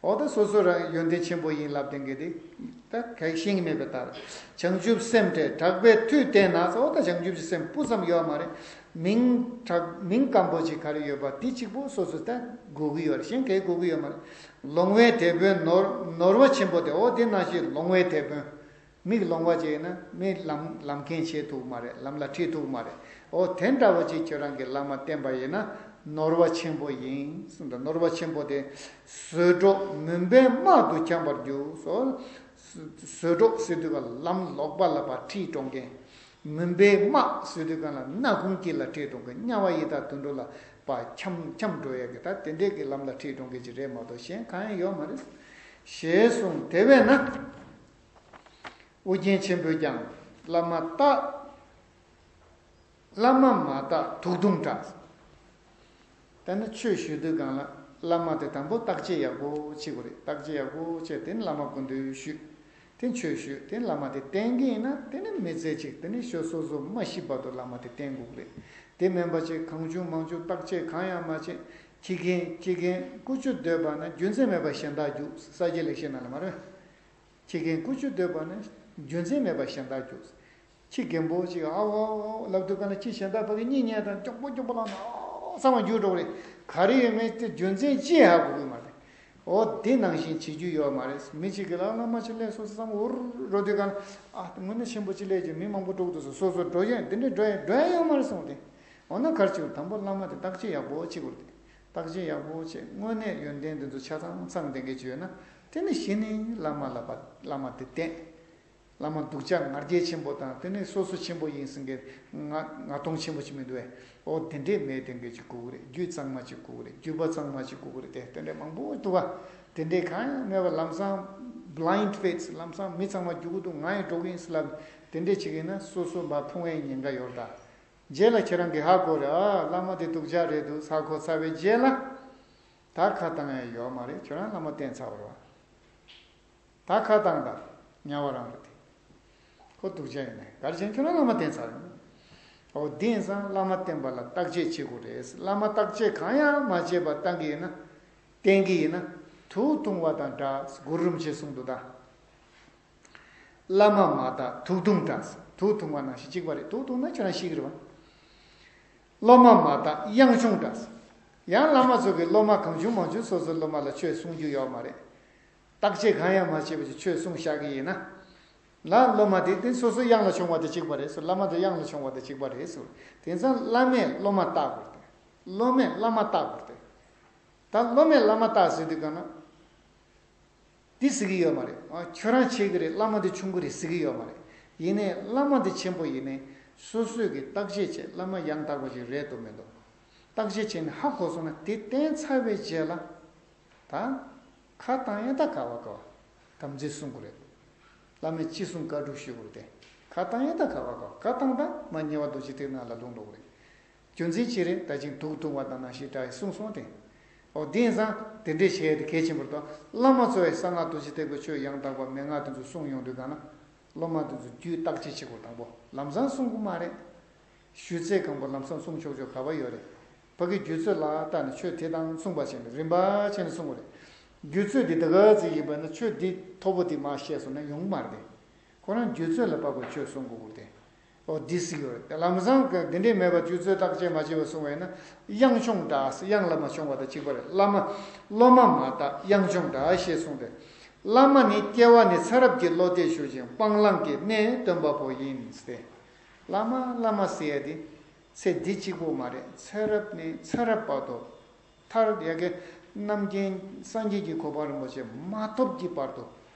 འོ་ད་སོ་སོ་རང་ཡོན་ཏན་ཆེན་པོ་ཡིན་ལབ་དེ་འགའི་དེ་ད་གལ་ཤེས་ཀྱི་མེད་པའི་ལྟར། བྱང་ཆུབ་སེམས་འདྲེན་གྲགས་པའི་མཐུས་བསྟེན་ན། འོ་ད་བྱང་ཆུབ་ཀྱི་སེམས་སྤུ་ཙམ་ཡོད་མ་རེད། མིང་གྲགས་མིང་སྐམ་པོ་ཅིག་ག་རེ་ཡོད་པ་དེ་གཅིག་པོ་སོ་སོ་ད་དགོས་ཀྱི་ཡོད་རེད། གཞན་གའི་དགོས་ཀྱི་ཡོད་མ་རེད། ལོང་བའི་དེད་དཔོན་ནོར་ནོར་བ་ཆེན་པོ་དེ། འོ་དེ་ནང་བཞིན་ལོང་བའི་དེད་དཔོན། མིག་ལོང་བ་ཅིག་ཡིན་ན་མི་ལམ་ལམ་ཁྱེར་བྱེད་ཐུབ་མ་རེད། ལམ་ལ་ཁྲིད་ཐུབ་མ་རེད། འོ་དེ་འདྲ་བ་ཅིག་ཁྱོད་རང་གི་བླ་མ་བསྟེན་པ་ཡིན་ན་ནོར་བ་ཆེན་པོ་ཡིན་གསུངས་འདུག་ནོར་བ་ཆེན་པོ་དེ་བཟོད་སྒྲོག་མུན་པའི་དམག་ཏུ་འཁྱམས་པར་འགྱུར་སོ། བཟོད་སྒྲོག་ཟེར་དུས་ག་ལམ་ལོག་པ་ལ་ཕར་ཁྲིད་འགྲོ་མཁན། མུན་པའི་དམག་ཟེར་དུས་ག་ལ་སྣ་ཁུང་དཀྱིལ་ལ་ཁྲིད་འགྲོ་མཁན། དམྱལ་བ་ཡི་དྭགས་དུད་འགྲོ་ལ་ཕར་འཁྱམས་འཁྱམས་འགྲོ་ཡ་གི་ད་དེ་འདྲས་ཀྱི་ལམ་ལ་ཁྲིད་འགྲོ་མཁན་ཅིག་རེད་མ་གཏོགས་གཞན་གང་ཡང་ཡོད་མ་རེད། ཞེས་གསུངས། དེ་བས་ན། ཨོ་རྒྱན་ཆེན་པོས་ཀྱང་བླ་མ་བརྟག་བླ་མ་མ་བརྟག་དུག་བརྡུང་འདྲ། དེ་ནི་ཆོས་ཞུ་དུས་སྒང་ལ་བླ་མ་དེ་དང་པོ་བརྟག་དཔྱད་ཡག་པོ་བྱེད་དགོས་རེད། བརྟག་དཔྱད་ཡག་པོ་བྱས་དེ་ནི་བླ་མ་སྐུ་མདུན་ཞུས། དེ་ཆོས་ཞུས། དེ་བླ་མ་དེ་བསྟེན་གྱི་ཡིན་ན་དེ་ནི་མི་ཚེ་གཅིག་དེ་ནི་ཤོ་སོ་སོ་མ་ཤི་བར་དུ་བླ་མ་དེ་བསྟེན་དགོས་རེད། དེ་མིན་པ་ཅིག་གང་བྱུང་མང་བྱུང་བརྟག་དཔྱད་གང་ཡང་མ་བྱས། ཁྱི་རྒན་ཁྱི་རྒན་ཀུ་ཅོ་སྡོད་པ་ན་རྒྱུ་མཚན་མེད་པར་གཞན་དག་རྒྱུག་ས་སྐྱའི་ལེགས་བཤད་ནང་ལ་མ་རེད། ཁྱི་རྒན་ཀུ་ཅོ་སྡོད་པ་ན་རྒྱུ་མཚན་མེད་པར་གཞན་དག་རྒྱུག་ཁྱི་རྒན་པོ་ཅིག་ཨ་ཝ་ཨ་ཝ་ལབ་དུས་ག་ལ་ཁྱི་གཞན་དག་ཕ་གི་གཉིད་ཉལ་དང་མགྱོགས་པོ་མགྱོགས་པོ་ལངས་ནས་ཨ་ཚང་མ་རྒྱུག་འགྲོ་གི་རེད། ག་རེ་ཡོད་མེད་དེ་རྒྱུ་མཚན་ཅི་ཧ་གོ་གི་མ་རེད། འོ་དེ་ནང་བཞིན་བྱེད་རྒྱུ་ཡོད་མ་རེད། མི་གཅིག་གིས་ལ་བླ་མ་ཅིག་སླེབས་སོང་ཟེར་བསམ་འུར་འགྲོ་དུས་ག་ལ་ཨ་དངོས་གནས་ཆེན་པོ་ཅིག་སླེབས་ཀྱི་མི་མང་པོ་འགྲོ་གི་འདུག་ཟེར་སོ་སོ་འགྲོ་ཡ་དེ་འདྲས་འགྲོ་ཡ་འགྲོ་ཡ་ཡོད་མ་རེད་གསུངས་ཏེ། འོ་ན་ག་རེ་བྱེད་དགོས། དང་པོ་བླ་མ་དེ་བརྟག་དཔྱད་ཡག་པོ་བྱེད་དགོས་རེད། བརྟག་དཔྱད་ཡག་པོ་བྱས་དངོས་གནས་ཡོན་ཏན་དེ་ཚོ་ཆ་ཚང་ཚང་ལྡན་མཁན་ཅིག་ཡོད་ན་དེ་ནི་གཞི་ནས་བླ་མ་ལ་བ་བླ་མ་དེ་བསྟེན། བླ་མ་སྡུག་ཅག་ང་རྒྱལ་ཆེན་པོ་དང་དེ་ནི་སོ་སོ་ཆེན་པོ་ཡིན་ཟེར་མཁན་ང་ང་གདོང་ཆེན་པོ་ཅིག་མི་འདུག་བས། འོ་དེ་འདྲས་མེད་དེ་འགའི་ཅིག་དགོས་ཀྱི་རེད། རྒྱུད་གཙང་མ་ཅིག་དགོས་ཀྱི་རེད། རྒྱུད་པ་གཙང་མ་ཅིག་དགོས་ཀྱི་རེད། དེ་དེ་འདྲས་མང་པོ་འདུག་བ། དེ་འདྲས་གང་ཡང་མེད་པ་ལམ་སང་blind faith ལམ་སང་མི་ཚང་མ་རྒྱུག་གི་འདུག་ང་ཡང་འགྲོ་གི་ཡིན་ཟེར་ལབ་དེ་འདྲས་བྱེད་ཀྱི་ཡིན་ན་སོ་སོ་མར་ཕུང་བའི་ཉེན་ཁ་ཡོད་རེད་ད། རྗེས་ལ་ཁྱེད་རང་གིས་ཧ་གོ་རེད། ཨ་བླ་མ་དེ་སྡུག་ཅག་རེད་འདུག་ཧ་གོ་ཚར་བའི་རྗེས་ལ། ད་ཁ་བཏང་ཡ་ཡོད་མ་རེད། ཁྱོད་རང་བླ་མ་བསྟེན་ཚར་བ་རེད་བ། ད་ཁ་བཏང་ད་དམྱལ་བ་རང་རེད་དེ། ཁོ་སྡུག་ཅག་ཡིན་ནའི་ག་རེ་བྱས་ན་ཁྱོད་རང་བླ་མ་བསྟེན་ཚར་རེད། འོ་དེ་ཡིན་ཙང་བླ་མ་བསྟེན་པ་ལ་བརྟག་དཔྱད་བྱེད་དགོས་རེད། བླ་མ་བརྟག་དཔྱད་གང་ཡང་མ་བྱས་པ་བཏང་གི་ཡིན་ན། བསྟེན་གི་ཡིན་ན། དུག་འཐུང་བ་དང་འདྲ། གུ་རུ་རིན་པོ་ཆེས་གསུངས་འདུག་ད། བླ་མ་མ་བརྟག་དུག་འཐུང་འདྲ། དུག་འཐུང་བ་ནང་བཞིན་གཅིག་པ་རེད། དུག་འཐུང་ན་ཁྱོད་རང་ཤི་གི་རེད་བ། སློབ་མ་མ་བརྟག་གཡང་མཆོང་འདྲ། ཡང་བླ་མ་ཚོ་གིས་སློབ་མ་གང་བྱུང་མང་བྱུང་སོ་སོའི་སློབ་མ་ལ་ཆོས་གསུང་རྒྱུ་ཡོད་མ་རེད། བརྟག་དཔྱད་གང་ཡང་མ་བྱས་པ་ཞིག་ཆོས་གསུང་བཞག་གི་ཡིན་ན། ལ་སློབ་མ་དེ་དེ་སོ་སོ་གཡང་ལ་མཆོང་བ་དང་གཅིག་པ་རེད་ཟེར། བླ་མ་དེ་གཡང་ལ་མཆོང་བ་དང་གཅིག་པ་རེད་ཟེར། དེ་ཙང་བླ་མས་སློབ་མ་བརྟག་དགོས་ཏེ། སློབ་མས་བླ་མ་བརྟག་དགོས་ཏེ། ད་སློབ་མས་བླ་མ་བརྟག་ཟེར་དུས་ག་ན། འདི་ཟེར་གྱི་ཡོད་མ་རེད། ཨ་ཁྱོད་རང་ཆེ་གི་རེད། བླ་མ་འདི་ཆུང་གི་རེད་ཟེར་གྱི་ཡོད་མ་རེད། ཡིན་ནའི་བླ་མ་འདི་ཆེན་པོ་ཡིན་ནའི་སོ་སོས་ཀྱི་བརྟག་དཔྱད་བྱས། བླ་མ་ཡང་དག་པ་ཞིག་རེད་འདུག་མི་འདུག་བརྟག་དཔྱད་བྱས་ནས་ཧ་གོ་སོང་ན་དེ་བསྟེན་ཚར་བའི་རྗེས་ལ། ད་ཁ་བཏང་ཡ་ད་ག་བ་ག་བ་དམ་ཚིག་སྲུང་དགོས་རེད། བླ་མས་ཅི་གསུང་བཀའ་སྒྲུབ་ཞུ་དགོས་རེད་དེ། ཁ་བཏང་ཡ་ད་ག་བ་ག་བ་ཁ་བཏང་ད་མ་ཉེ་བ་རྡོ་རྗེ་ཐེག་ནང་ལ་ལྷུང་འགྲོ་གི་རེད། རྒྱུ་མཚན་ཅི་རེད། ད་ཅིང་དུག་འཐུང་བ་དང་ནང་བཞིན་འདྲ་ཡི་གསུངས་སོང་སྟེ། འོ་དེ་ཡིན་ཙང་དེ་འདྲས་བྱས་ཏེ་གལ་ཆེན་པོ་རེད་དོ། བླ་མ་ཚོ་ཡི་གསང་སྔགས་རྡོ་རྗེ་ཐེག་པའི་ཆོས་ཡང་དག་པ་མན་ངག་དེ་ཚོ་གསུངས་ཡོང་དུས་གང་ན། སློབ་མ་དེ་ཚོ་རྒྱུད་བརྟག་དཔྱད་བྱེད་དགོས། དང་པོ་ལམ་སང་གསུང་གི་མ་རེད། ཞུས་ཚད་གང་པོ་ལམ་སང་གསུང་ཆོག་ཆོག་ག་པར་ཡོད་རེད། ཕ་གི་རྒྱུད་ཚོད་ལ་བལྟས་ནས་ཆོས་དེ་དང་མཚུངས་པ་བྱས་ནས་རིམ་པ་བྱས་ནས་གསུང་དགོས་རེད། རྒྱུད་ཚོད་འདི་ད་ག་ཙམ་ཡིན་པ་ན་ཆོས་འདི་མཐོ་པོ་འདི་མར་བཤད་སོང་ན་ཡོང་གི་མ་རེད་དེ། ཁོ་རང་རྒྱུད་ཚོད་ལ་དཔག་པའི་ཆོས་གསུང་དགོས་ཀྱི་རེད་དེ། ཨོ་འདི་ཟིག་ཡོད་རེད། ལམ་སང་གི་འདི་འདྲས་མེད་པར་རྒྱུད་ཚོད་བརྟག་དཔྱད་མ་བྱས་པར་གསུང་བས་ན་གཡང་མཆོང་འདྲ། གཡང་ལ་མ་མཆོང་བ་དང་གཅིག་པ་རེད། བླ་མ་སློབ་མ་མ་བརྟག་གཡང་མཆོང་འདྲ་ཞེས་གསུངས་ཏེ། བླ་མ་ནི་སྐྱེ་བ་ནས་ཚེ་རབས་ཀྱི་བློ་གཏད་ཞུ་ཞིང་སྤང་བླང་གི་གནས་སྟོན་པ་པོ་ཡིན་ཏེ། བླ་མ་བླ་མ་ཟེར་ཡ་དེ་ཚེ་འདི་གཅིག་པོ་མ་རེད། ཚེ་རབས་ནས་ཚེ་རབས་བར་དུ། མཐར་ཡ་གི་རྣམ་མཁྱེན་སངས་རྒྱས་ཀྱི་གོ་འཕང་རིན་པོ་ཆེ་མ་ཐོབ་ཀྱི་བར་དུ་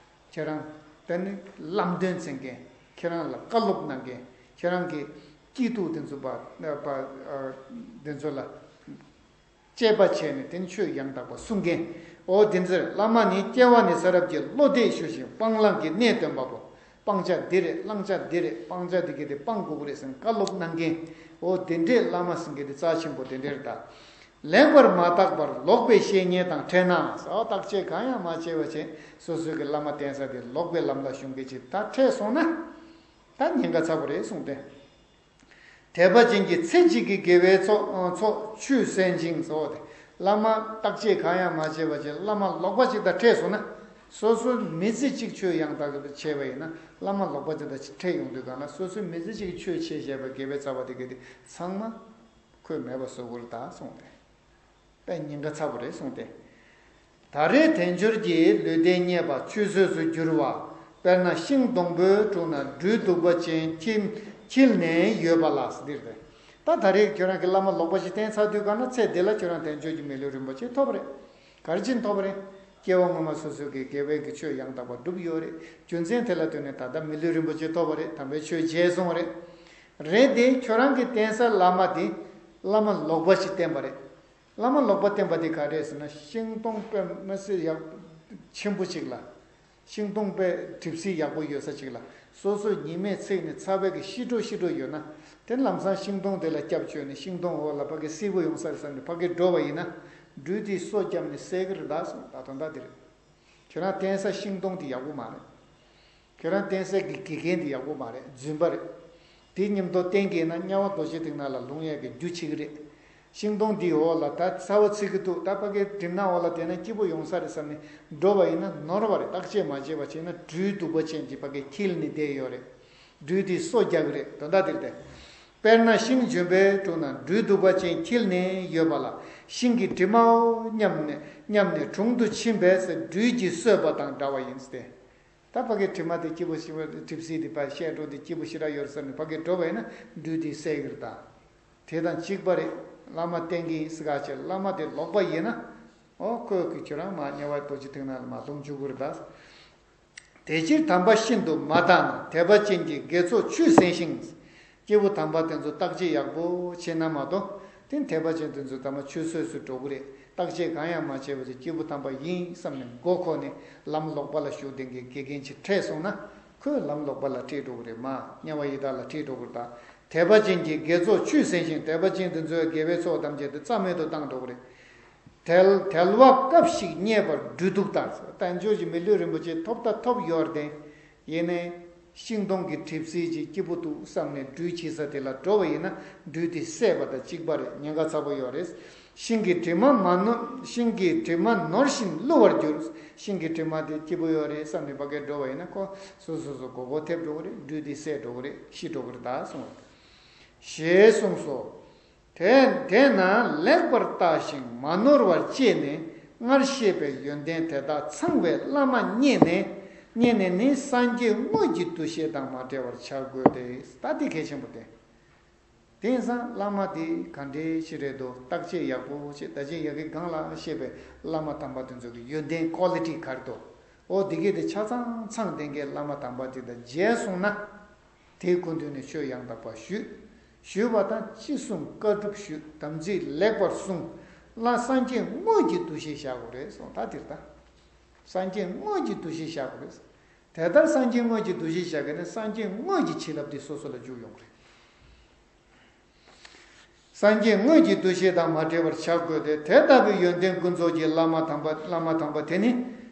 ཁྱེད་རང་དེ་ནི་ལམ་སྟོན་མཛད་མཁན། ཁྱེད་རང་ལ་བཀའ་སློབ་གནང་མཁན། ཁྱེད་རང་གི་སྐྱིད་སྡུག་དེ་ཚོ་པ་པ་དེ་ཚོ་ལ་དཔྱད་པ་བྱས་ནས་དེ་ནི་ཆོས་ཡང་དག་པ་གསུང་མཁན། འོ་དེ་ཚོར་བླ་མ་ནི་སྐྱེ་བ་ནས་ཚེ་རབས་ཀྱི་བློ་གཏད་ཞུ་ཞིང་སྤང་བླང་གི་གནས་སྟོན་པ་པོ། སྤང་བྱ་འདི་རེད། བླང་བྱ་འདི་རེད། སྤང་བྱ་འདི་ག་དེ་སྤང་དགོས་ཀྱི་རེད་ཟེར་ནས་བཀའ་སློབ་གནང་མཁན། འོ་དེ་འདྲའི་བླ་མ་ཟེར་མཁན་དེ་རྩ་ཆེན་པོ་དེ་འདྲ་རེད་ད། ལེགས་པར་མ་བརྟགས་པར་ལོག་པའི་བཤེས་གཉེན་དང་འཕྲད་ན་ཟེར། བརྟག་དཔྱད་གང་ཡང་མ་བྱས་པ་བྱས་སོ་སོའི་གི་བླ་མ་བསྟེན་ས་དེ་ལོག་པའི་ལམ་ལ་ཞུགས་མཁན་ཅིག་ད་འཕྲད་སོང་ན། ད་ཉེན་ཁ་ཚ་པོ་རེད་གསུངས་ཏེ། དད་པ་ཅན་གྱིས་ཚེ་གཅིག་གི་དགེ་བའི་ཚོགས་ཚོགས་ཆུད་གསན་ཅིང་ཟེར་བ་དེ། བླ་མ་བརྟག་དཔྱད་གང་ཡང་མ་བྱས་པ་བྱས་བླ་མ་ལོག་པ་ཅིག་དང་འཕྲད་སོང་ན། སོ་སོ་མི་ཚེ་གཅིག་ཆོས་ཡང་དག་བྱས་པ་ཡིན་ན། བླ་མ་ལོག་པ་ཅིག་དང་འཕྲད་ཡོང་དུས་གང་ལ་སོ་སོའི་མི་ཚེ་གཅིག་ཆོས་བྱས་བྱས་པའི་དགེ་བའི་རྩ་བ་དེ་ག་དེ་ཚང་མ་ཁོས་མེད་པ་བཟོ་དགོས་རེད་ད་གསུངས་ཏེ། དཔེ་ཉེན་ཁ་ཚ་པོ་རེད་གསུངས་ཏེ། ད་རེས་དལ་འབྱོར་གྱི་ལུས་རྟེན་རྙེད་པ་ཆུད་ཟོས་སུ་གྱུར་བ། དཔེར་ན་ཤིང་སྡོང་པོའི་དྲུང་ན་སྦྲུལ་གདུག་པ་ཅན་འཁྱིལ་འཁྱིལ་ནས་ཡོད་པ་ལ་ཟེར་རེད། ད་ད་རེས་ཁྱོད་རང་གི་བླ་མ་ལོག་པ་ཞིག་བསྟེན་ཚར་དུས་གང་ན་ཚེ་འདི་ལ་ཁྱོད་རང་དལ་འབྱོར་གྱི་མི་ལུས་རིན་པོ་ཆེ་ཐོབ་པ་རེད། ག་རེ་བྱས་ནས་ཐོབ་པ་རེད། སྐྱེ་བ་སྔོན་མ་སོ་སོ་གི་དགེ་བའི་གི་ཆོས་ཡང་དག་པ་བསྒྲུབས་ཡོད་རེད། རྒྱུ་མཚན་དེ་ལ་ལྟོས་ནས་ད་ལྟ་མི་ལུས་རིན་པོ་ཆེ་ཐོབ་པ་རེད། དམ་པའི་ཆོས་བྱས་སོང་བ་རེད། རེད་དེ་ཁྱོད་རང་གི་བསྟེན་ས་བླ་མ་དེ་བླ་མ་ལོག་པ་ཞིག་བསྟེན་པ་རེད། བླ་མ་ལོག་པ་བསྟེན་པ་དེ་ག་རེ་རེད་ཟེར་ན་ཤིང་སྡོང་དཔེ་མི་སྲིད་ཡག་ཆེན་པོ་ཅིག་ལ། ཤིང་སྡོང་དཔེ་གྲིབ་བསིལ་ཡག་པོ་ཡོད་ས་ཅིག་ལ་སོ་སོ་ཉི་མས་འཚིག་ནས་ཚ་བའི་གི་ཤི་འགྲོ་ཤི་འགྲོ་ཡོད་ན། དེ་ལམ་སང་ཤིང་སྡོང་དེ་ལ་སྐྱབས་བཅོལ་ནས་ཤིང་སྡོང་འོག་ལ་ཕ་གི་བསིལ་པོ་ཡོང་ས་རེད་བསམ་ནས་ཕ་གི་འགྲོ་བ་ཡིན་ན། སྦྲུལ་དེས་སོ་བརྒྱབ་ནས་བསད་གི་རེད་ད་གསུངས། ད་དོན་དག་དེ་རེད། ཁྱོད་རང་བསྟེན་ས་ཤིང་སྡོང་དེ་ཡག་པོ་མ་རེད། ཁྱོད་རང་བསྟེན་སའི་གི་དགེ་རྒན་དེ་ཡག་པོ་མ་རེད། རྫུན་པ་རེད། དེ་མཉམ་དུ་བསྟེན་གྱི་ཡིན་ན་དམྱལ་བ་རྡོ་རྗེ་གདན་ནང་ལ་ལྷུང་ཡས་ཀྱི་རྒྱུ་བྱེད་ཀྱི་རེད། ཤིང་སྡོང་འདིའི་འོག་ལ་ད་ཚ་བ་ཚིག་གི་འདུག་ད་ཕ་གིའི་གྲིབ་ནག་འོག་ལ་བསྡད་ན་སྐྱིད་པོ་ཡོང་ས་རེད་བསམ་ནས་འགྲོ་བ་ཡིན་ན་ནོར་བ་རེད། བརྟག་དཔྱད་མ་བྱས་པ་བྱས་ན་སྦྲུལ་གདུག་པ་ཅན་གྱིས་ཕ་གི་འཁྱིལ་ནས་བསྡད་ཡོད་རེད། སྦྲུལ་དེས་སོ་རྒྱག་གི་རེད། དོན་དག་དེ་རེད་དེ། དཔེར་ན་ཤིང་ལྗོན་པའི་དྲུང་ན་སྦྲུལ་གདུག་པ་ཅན་འཁྱིལ་ནས་ཡོད་པ་ལ་ཤིང་གི་གྲིབ་མའོ་སྙམ་ནས་སྙམ་ནས་དྲུང་དུ་ཕྱིན་པས་སྦྲུལ་གྱིས་གསོད་པ་དང་འདྲ་བ་ཡིན་ཏེ། ད་ཕ་གིའི་གྲིབ་མ་དེ་སྐྱིད་པོ་ཞིག་གྲིབ་བསིལ་དེ་ཕར་བཤལ་འགྲོ་དེ་སྐྱིད་པོ་ཞེ་དྲག་ཡོད་བསམ་ནས་ཕ་གིར་འགྲོ་བ་ཡིན་ན་སྦྲུལ་དེས་བསད་ཀྱི་རེད་ད། དེ་དང་གཅིག་པ་རེད། བླ་མ་བསྟེན་གྱི་ཡིན་ཟེར་ག་བྱས་བླ་མ་དེ་ལོག་པ་ཡིན་ན། ཨོ་ཁོས་ཀྱིས་ཁྱོད་རང་མར་དམྱལ་བ་རྡོ་རྗེ་གདན་ནང་ལ་མར་ལྷུང་འཇུག་གི་རེད་ད། དེ་ཕྱིར་དམ་པ་ཤིན་ཏུ་མ་དག་ན་དད་པ་ཅན་གྱིས་དགེ་ཚོགས་ཆུད་གསན་ཞིང་། སྐྱེས་བུ་དམ་པ་དེ་ཚོ་བརྟག་དཔྱད་ཡག་པོ་བྱས་ན་མ་གཏོགས། དེ་དད་པ་ཅན་དེ་ཚོ་དམ་པ་ཆུད་ཟོས་སུ་འགྲོ་གི་རེད། བརྟག་དཔྱད་གང་ཡང་མ་བྱས་པ་ཅིག་སྐྱེས་བུ་དམ་པ་ཡིན་བསམ་ནས་མགོ་འཁོར་ནས་ལམ་ལོག་པ་ལ་ཞུགས་ལྡན་གྱི་དགེ་རྒན་ཅིག་འཕྲད་སོང་ན། ཁོས་ལམ་ལོག་པ་ལ་ཁྲིད་འགྲོ་གི་རེད། མར་དམྱལ་བ་ཡི་དྭགས་ལ་ཁྲིད་འགྲོ་གི་རེད་ད། དད་པ་ཅན་གྱིས་དགེ་ཚོགས་ཆུད་གསན་ཞིང་དད་པ་ཅན་དེ་ཚོའི་དགེ་བའི་ཚོགས་ཐམས་ཅད་དེ་རྩ་མེད་དུ་བཏང་འགྲོ་གི་རེད། དལ་དལ་བ་སྐབས་ཤིག་རྙེད་པར་སྦྲུལ་གདུག་ལྟར། དལ་འབྱོར་གྱི་མི་ལུས་རིན་པོ་ཆེ་ཐོབ་ད་ཐོབ་ཡོད་རེད་དེ། ཡིན་ནའི། ཤིང་སྡོང་གི་གྲིབ་བསིལ་གྱིས་སྐྱིད་པོ་འདུག་བསམ་ནས་སྦྲུལ་གྱི་ས་དེ་ལ་འགྲོ་བ་ཡིན་ན་སྦྲུལ་དེས་བསད་པ་དང་གཅིག་པ་རེད། ཉེན་ཁ་ཚ་པོ་ཡོད་རེད། ཤིང་གི་གྲིབ་མ་མ་ནོར། ཤིང་གི་གྲིབ་མ་ནོར་ཞིང་བསླུ་བར་འགྱུར། ཤིང་གི་གྲིབ་མ་དེ་སྐྱིད་པོ་ཡོད་རེད་བསམ་ནས་ཕ་གིར་འགྲོ་བ་ཡིན་ན་ཁོ་སོ་སོ་སོ་མགོ་སྐོར་ཐེབས་འགྲོ་གི་རེད། སྦྲུལ་དེས་བསད་འགྲོ་གི་རེད། ཤི་འགྲོ་གི་རེད་ད་གསུངས་པ་རེད། ཞེས་གསུངས་སོ། དེ་དེས་ན་ལེགས་པར་བརྟགས་ཤིང་མ་ནོར་བར་དཔྱད་ནས་སྔར་བཤད་པའི་ཡོན་ཏན་དེ་དག་ཚང་བའི་བླ་མ་རྙེད་ནས། རྙེད་ནས་ནི་སངས་རྒྱས་དངོས་ཀྱི་འདུ་ཤེས་དང་མ་བྲལ་བར་བྱ་དགོས་ཏེ། ད་འདི་གལ་ཆེན་པོ་སྟེ། དེང་སང་བླ་མ་དེ་ག་འདྲའི་ཞིག་རེད་འདུག་བརྟག་དཔྱད་ཡག་པོ་བྱེད། ད་ཅི་ཡ་གི་སྒང་ལ་བཤད་པའི་བླ་མ་དམ་པ་དེ་ཚོ་གི་ཡོན་ཏན་ཀོ་ལི་ཊི་ག་རེ་འདུག་འོ་འདི་གས་དེ་ཆ་ཚང་ཚང་ལྡན་གྱི་བླ་མ་དམ་པ་དེ་དང་མཇལ་སོང་ན། དེའི་སྐུ་མདུན་ནས་ཆོས་ཡང་དག་པ་ཞུས། ཞུས་པ་དང་ཅི་གསུང་བཀའ་སྒྲུབ་ཞུས། དམ་ཚིག་ལེགས་པར་བསྲུང་། ལ་སངས་རྒྱས་དངོས་ཀྱི་འདུ་ཤེས་བཞག་དགོས་རེད་གསུངས། ད་དེར་ད། སངས་རྒྱས་དངོས་ཀྱི་འདུ་ཤེས་བཞག་དགོས་རེད། དེ་ལྟར་སངས་རྒྱས་དངོས་ཀྱི་འདུ་ཤེས་བཞག་གི་ནས་སངས་རྒྱས་དངོས་ཀྱི་བྱིན་རླབས་དེ་སོ་སོ་ལ་འཇུག་ཡོང་གི་རེད། སངས་རྒྱས་དངོས་ཀྱི་འདུ་ཤེས་དང་མ་བྲལ་བར་བྱ་དགོས་ཏེ། དེ་ལྟ་བུའི་ཡོན་ཏན་ཀུན་རྫོབ་ཀྱི་བླ་མ་དམ་པ། བླ་མ་དམ་པ་དེ་ནི་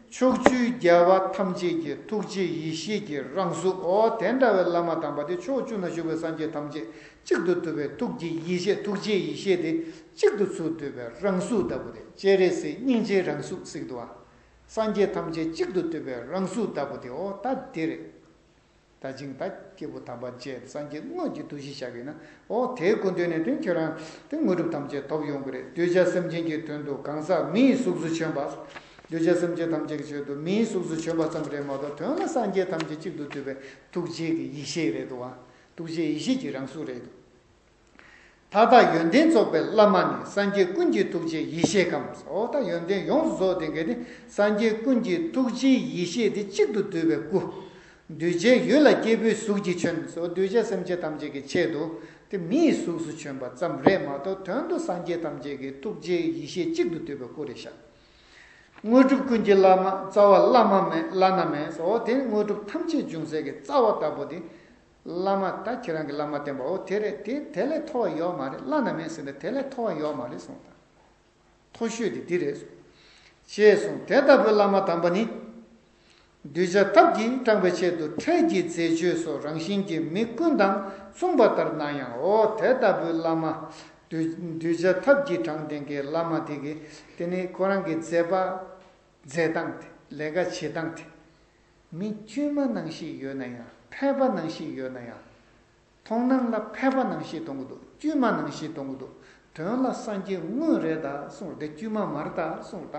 ཕྱོགས་བཅུའི་རྒྱལ་བ་ཐམས་ཅད་ཀྱི་ཐུགས་རྗེ་ཡེ་ཤེས་ཀྱི་རང་གཟུགས། འོ་དེ་འདྲ་བའི་བླ་མ་དམ་པ་དེ་ཕྱོགས་བཅུ་ན་བཞུགས་པའི་སངས་རྒྱས་ཐམས་ཅད་གཅིག་ཏུ་བསྡུས་པའི་ཐུགས་ཀྱི་ཡེ་ཤེས། ཐུགས་རྗེ་ཡེ་ཤེས་དེ་གཅིག་ཏུ་ཚུར་བསྡུས་པའི་རང་གཟུགས་ལྟ་བུ་དེ། སྤྱན་རས་གཟིགས་སྙིང་རྗེའི་རང་གཟུགས་ཟེར་གྱི་འདུག་བ། སངས་རྒྱས་ཐམས་ཅད་གཅིག་ཏུ་བསྡུས་པའི་རང་གཟུགས་ལྟ་བུ་དེ། འོ་ད་དེ་རེད། ད་ཅིང་ད་སྐྱེས་བུ་དམ་པ་བཅས་སངས་རྒྱས་དངོས་ཀྱི་འདུ་ཤེས་བཞག་གི་ན། འོ་དེའི་སྐུ་མདུན་ནས་དེ་ཁྱོད་རང་དེ་དངོས་གྲུབ་ཐམས་ཅད་ཐོབ་ཡོང་གི་རེད། གདུལ་བྱ་སེམས་ཅན་གྱི་དོན་དུ་གང་ཟག་མིའི་གཟུགས་སུ་བྱོན་པ། གདུལ་བྱ་སེམས་ཅན་ཐམས་ཅད་ཀྱི་ཆེད་དུ་མིའི་གཟུགས་སུ་བྱོན་པ་ཙམ་རེད་མ་གཏོགས་དོན་ལ་སངས་རྒྱས་ཐམས་ཅད་གཅིག་ཏུ་བསྡུས་པའི་ཐུགས་རྗེ་གི་ཡེ་ཤེས་རེད་འདུག་བ། ཐུགས་རྗེ་ཡེ་ཤེས་ཀྱི་རང་གཟུགས་རེད་འདུག་མཐའ་དག་ཡོན་ཏན་རྫོགས་པའི་བླ་མ་ནི། སངས་རྒྱས་ཀུན་གྱི་ཐུགས་རྗེ་ཡེ་ཤེས་ཁམས། འོ་ད་ཡོན་ཏན་ཡོངས་སུ་རྫོགས་ཏེ་གལ་ཏེ་སངས་རྒྱས་ཀུན་གྱི་ཐུགས་རྗེ་ཡེ་ཤེས་དེ་གཅིག་ཏུ་བསྡུས་པའི་སྐུ། གདུལ་བྱའི་ཡུལ་ལ་སྐྱེས་བུའི་གཟུགས་ཀྱིས་བྱོན། འོ་གདུལ་བྱ་སེམས་ཅན་ཐམས་ཅད་ཀྱི་ཆེད་དུ་དེ་མིའི་གཟུགས་སུ་བྱོན་པ་ཙམ་རེད་མ་གཏོགས་དོན་དུ་སངས་རྒྱས་ཐམས་ཅད་ཀྱི་ཐུགས་རྗེ་ཡེ་ཤེས་གཅིག་ཏུ་བསྡུས་པའི་སྐུ་རེད་ཤག་དངོས་གྲུབ་ཀུན་གྱི་བླ་མ་རྩ་བ་བླ་མ་མེད་བླ་ན་མེད་ཟེར། འོ་དེ་དངོས་གྲུབ་ཐམས་ཅད་འབྱུང་སའི་གི་རྩ་བ་ལྟ་བུ་དེ། བླ་མ་ད་ཁྱེད་རང་གི་བླ་མ་བསྟེན་པ་འོ་དེ་རེད། དེ་དེ་ལས་མཐོ་བ་ཡོད་མ་རེད། བླ་ན་མེད་ཟེར་ནས་དེ་ལས་མཐོ་བ་ཡོད་མ་རེད་གསུངས་དང་། མཐོ་ཤོས་དེ་འདི་རེད་གསུངས། ཅེས་གསུངས། དེ་ལྟ་བུའི་བླ་མ་དམ་པ་ནི། གདུལ་བྱ་ཐབས་ཀྱིས་དྲངས་པའི་ཆེད་དུ་འཕྲལ་གྱི་མཛད་སྤྱོད་སོགས་རང་བཞིན་གྱིས་མི་ཀུན་དང་མཚུངས་པ་ལྟར་སྣང་ཡང་། འོ་དེ་ལྟ་བུའི་བླ་མ། གདུལ་གདུལ་བྱ་ཐབས་ཀྱིས་དྲངས་ལྡན་གྱི་བླ་མ་དེ་གིས་དེ་ནི་ཁོ་རང་གི་མཛད་པ་མཛད་སྟངས་དེ་ལས་ཀ་བྱེད་སྟངས་དེ། མི་དཀྱུས་མ་ནང་བཞིན་ཡོད་ན་ཡང་ཕལ་པ་ནང་བཞིན་ཡོད་ན་ཡང་། མཐོང་སྣང་ལ་ཕལ་པ་ནང་བཞིན་མཐོང་གི་འདུག་དཀྱུས་མ་ནང་བཞིན་མཐོང་གི་འདུག་དོན་ལ་སངས་རྒྱས་དངོས་རེད་ད་གསུངས། དེ་དཀྱུས་མ་མ་རེད་ད་གསུངས་ད།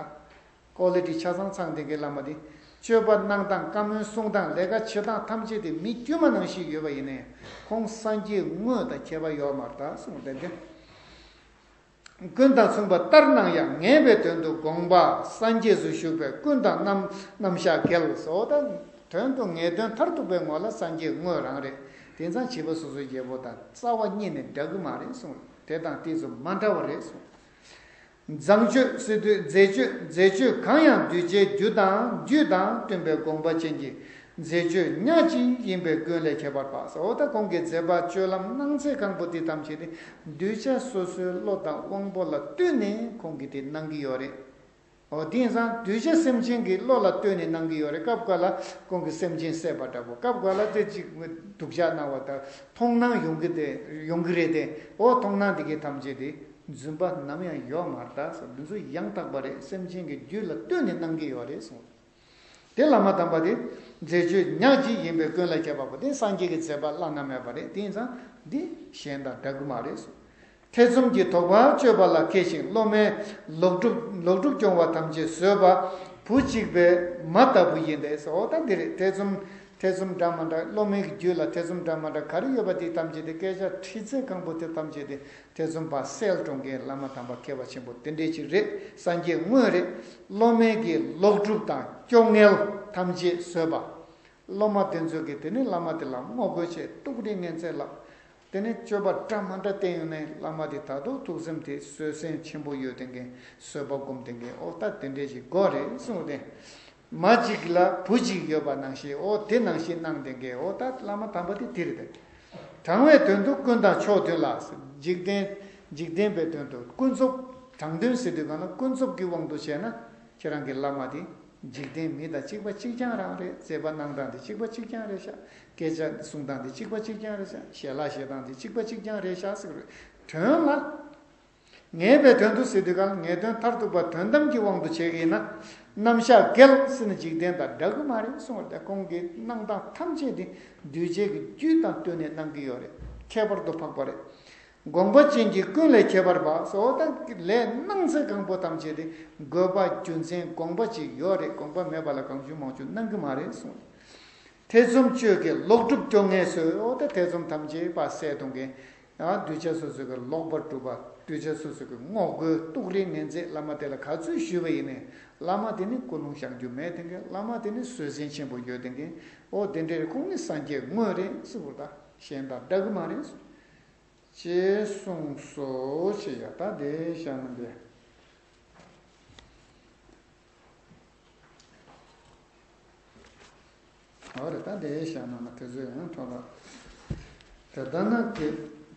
ཀོ་ལི་ཊི་ཆ་ཚང་ཚང་ལྡན་གྱི་བླ་མ་དེ། སྤྱོད་པ་གནང་སྟངས། བཀའ་མོལ་གསུང་སྟངས། ལས་ཀ་བྱེད་སྟངས་ཐམས་ཅད་དེ་མི་དཀྱུས་མ་ནང་བཞིན་ཡོད་པ་ཡིན་ནའི། ཁོང་སངས་རྒྱས་དངོས་དང་ཁྱད་པར་ཡོད་མ་རེད་ད་གསུངས་ཏེ། དེ་ཀུན་དང་མཚུངས་པ་ལྟར་སྣང་ཡང་། ངེས་པའི་དོན་དུ་དགོངས་པ་སངས་རྒྱས་སུ་བཞུགས་པས་ཀུན་དང་རྣམ་རྣམ་གཞག་འགལ་ཟེར། འོ་ད་དོན་དུ་ངེས་དོན་མཐར་ཐུག་པའི་ངོ་ལ་སངས་རྒྱས་དངོས་རང་རེད། དེང་སང་བྱིས་པ་སོ་སོའི་རྒྱལ་པོ་དང་རྩ་བ་ཉིད་ནས་འདྲ་གི་མ་རེད་གསུངས། དེ་དང་དེ་ཚོ་མ་འདྲ་བ་རེད་གསུངས། མཛངས་སྤྱོད་ཟེར་དུས་མཛད་སྤྱོད་མཛད་སྤྱོད་གང་ཡང་གདུལ་བྱའི་རྒྱུ་དང་རྒྱུད་དང་བསྟུན་པའི་དགོངས་པ་ཅན་གྱི་མཛད་སྤྱོད་ཉག་གཅིག་ཡིན་པས་ཀུན་ལས་ཁྱད་པར་འཕགས་ཟེར། འོ་ད་ཁོང་གི་མཛད་པ་སྤྱོད་ལམ་གནང་ཚེ་གང་པོ་དེ་ཐམས་ཅད་དེ་གདུལ་བྱ་སོ་སོའི་བློ་དང་དབང་པོ་ལ་བསྟུན་ནས་ཁོང་གིས་དེ་གནང་གི་ཡོད་རེད། འོ་དེང་སང་གདུལ་བྱ་སེམས་ཅན་གྱི་བློ་ལ་བསྟུན་ནས་གནང་གི་ཡོད་རེད། སྐབས་འགའ་ལ་ཁོང་གིས་སེམས་ཅན་བསད་པ་འདྲ་པོ། སྐབས་འགའ་ལ་དེ་གཅིག་སྡུག་ཅག་གནང་བ་དང་མཐོང་སྣང་ཡོང་གི་དེ་ཡོང་གི་རེད་དེ། འོ་མཐོང་སྣང་དེ་གའི་ཐམས་ཅད་དེ་རྫུན་པ་ནམ་ཡང་ཡོད་མ་རེད་ད་གསུངས། འདི་ཚོ་ཡང་དག་པ་རེད། སེམས་ཅན་གྱི་རྒྱུད་ལ་བསྟུན་ནས་གནང་གི་ཡོད་རེད་གསུངས། དེ་བླ་མ་དམ་པ་དེ་མཛད་སྤྱོད་ཉག་གཅིག་ཡིན་པས་ཀུན་ལས་ཁྱད་པར་འཕགས། དེ་སངས་རྒྱས་ཀྱི་མཛད་པ་བླ་ན་མེད་པ་རེད། དེ་ཡིན་ཙང་འདི་གཞན་དང་འདྲ་གི་མ་རེད་གསུངས། ཐེ་ཚོམ་གྱི་དོགས་པ་གཅོད་པ་ལ་མཁས་ཤིང་། སློབ་མའི་ལོག་སྒྲུབ་ལོག་སྒྲུབ་སྐྱོང་བ་ཐམས་ཅད་བཟོད་པ་བུ་གཅིག་པའི་མ་ལྟ་བུ་ཡིན་ཏེ་ཟེར། འོ་ད་འདི་རེད། ཐེ་ཚོམ་ཐེ་ཚོམ་འདྲ་མ་འདྲ། སློབ་མའི་རྒྱུད་ལ་ཐེ་ཚོམ་འདྲ་མ་འདྲ་ག་རེ་ཡོད་པ་དེ་ཐམས་ཅད་དེ་སྐད་ཆ་དྲི་ཚེ་གང་པོ་དེ་ཐམས་ཅད་དེ་ཐེ་ཚོམ་པ་སེལ་གཏོང་མཁན་བླ་མ་དམ་པ་མཁས་པ་ཆེན་པོ་དེ་འདྲས་ཅིག་རེད། སངས་རྒྱས་དངོས་རེད། སློབ་མའི་གི་ལོག་སྒྲུབ་དང་སྐྱོ་ངལ་ཐམས་ཅད་བཟོད་པ། སློབ་མ་དེ་ཚོ་གིས་དེ་ནི་བླ་མ་དེ་ལ་ངོ་རྒོལ་བྱས། ཏོག་རེ་ངན་ཚད་ལ། དེ་ནས་སྤྱོད་པ་འདྲ་མ་འདྲ་བསྟན་ཡོང་ནས་བླ་མ་དེ་ད་དུང་ཐུགས་སེམས་དེ་བཟོད་བསྲན་ཆེན་པོ་ཡོད་དེ་མཁན། བཟོད་པ་སྒོམ་དེ་མཁན། ཨོ་ད་དེ་འདྲས་ཞིག་དགོས་རེད་གསུངས་ཏེ། མ་གཅིག་ལ་བུ་གཅིག་ཡོད་པ་ནང་བཞིན། ཨོ་དེ་ནང་བཞིན་གནང་དེ་མཁན། ཨོ་ད་བླ་མ་དམ་པ་དེ་དེ་རེད་དེ། དྲང་བའི་དོན་དུ་ཀུན་དང་ཕྱོགས་མཐུན་ལ། འཇིག་རྟེན་འཇིག་རྟེན་པའི་དོན་དུ་ཀུན་རྫོབ། དྲང་དོན་ཟེར་དུས་གང་ལ་ཀུན་རྫོབ་ཀྱི་དབང་དུ་བྱས་ན། ཁྱེད་རང་གི་བླ་མ་དེ་འཇིག་རྟེན་མི་དང་གཅིག་པ་གཅིག་རྐྱང་རང་རེད། མཛད་པ་གནང་སྟངས་དེ་གཅིག་པ་གཅིག་རྐྱང་རེད་ཤག་སྐད་ཆ་གསུང་སྟངས་དེ་གཅིག་པ་གཅིག་རྐྱང་རེད་ཤག་ཞལ་ལག་བཞེས་སྟངས་དེ་གཅིག་པ་གཅིག་རྐྱང་རེད་ཤག་ཟེར་གི་རེད། དོན་ལ། ངེས་པའི་དོན་དུ་ཟེར་དུས་གང་ངེས་དོན་མཐར་ཐུག་པ་དོན་དམ་གྱི་དབང་དུ་བྱས་ཀྱི་ཡིན་ན། རྣམ་གཞག་འགལ་ཟེར་ནས་འཇིག་རྟེན་དང་འདྲ་གི་མ་རེད་གསུངས་པ་རེད། ཁོང་གི་གནང་སྟངས་ཐམས་ཅད་དེ་གདུལ་བྱའི་གི་རྒྱུད་དང་བསྟུན་ནས་གནང་གི་ཡོད་རེད། ཁྱད་པར་དུ་འཕགས་པ་རེད། དགོངས་པ་ཅན་གྱི་ཀུན་ལས་ཁྱད་པར་འཕགས་སོ། ད་ལས་གནང་ཚེ་གང་པོ་ཐམས་ཅད་དེ་དགོས་པ་རྒྱུ་མཚན་དགོངས་པ་ཅིག་ཡོད་རེད། དགོངས་པ་མེད་པ་ལ་གང་བྱུང་མང་བྱུང་གནང་གི་མ་རེད་གསུངས། ཐེ་ཚོམ་གཅོད་ཀྱི་ལོག་སྒྲུབ་སྐྱོ་ངལ་སོགས། ཨོ་ད་ཐེ་ཚོམ་ཐམས་ཅད་པ་སེལ་གཏོང་མཁན། ཡང་གདུལ་བྱ་སོ་སོ་གི་ལོག་པར་སྒྲུབ་པ། གདུལ་བྱ་སོ་སོ་གི་ངོ་རྒོལ་ཏོག་རེ་ངན་ཚད་བླ་མ་དེ་ལ་ག་ཚོད་ཞུས་པ་ཡིན་ནའི་བླ་མ་དེ་ནི་ཀུན་སློང་བཤགས་རྒྱུ་མེད་དེ་མཁན། བླ་མ་དེ་ནི་བཟོད་བསྲན་ཆེན་པོ་ཡོད་དེ་མཁན། ཨོ་དེ་འདྲའི་ཁོང་ནི་སངས་རྒྱས་དངོས་རེད་ཟེར་བ་དང་གཞན་དང་འདྲ་གི་མ་རེད། ཅེས་གསུངས་སོ། ཅེས་ཡ་ད་དེ་བཤད་ན་འདི། ཨོ་རེད། ད་དེ་བཤད་ན་ན་དེ་ཚོ་ཡང་ཐོག་ལ། དེ་ལྟ་ན་དེ་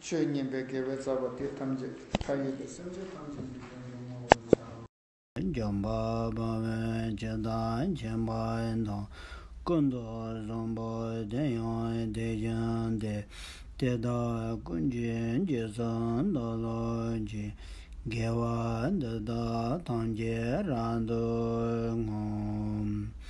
ཆོས་ཉན་པའི་དགེ་བའི་རྩ་བ་དེ་ཐམས་ཅད་མཐའ་ཡས་པའི་སེམས་ཅན་ཐམས་ཅད་ཀྱི་དོན་དུ་བསྔོ་བར་བྱའོ། འཇམ་དཔལ་དཔའ་བོས་ཇི་ལྟར་མཁྱེན་པ་དང་། ཀུན་ཏུ་བཟང་པོ་དེ་ཡང་དེ་བཞིན་ཏེ། དེ་དག་ཀུན་གྱི་རྗེས་སུ་བདག་སློབ་ཅིང་། དགེ་བ་འདི་དག་ཐམས་ཅད་རབ་ཏུ་བསྔོ།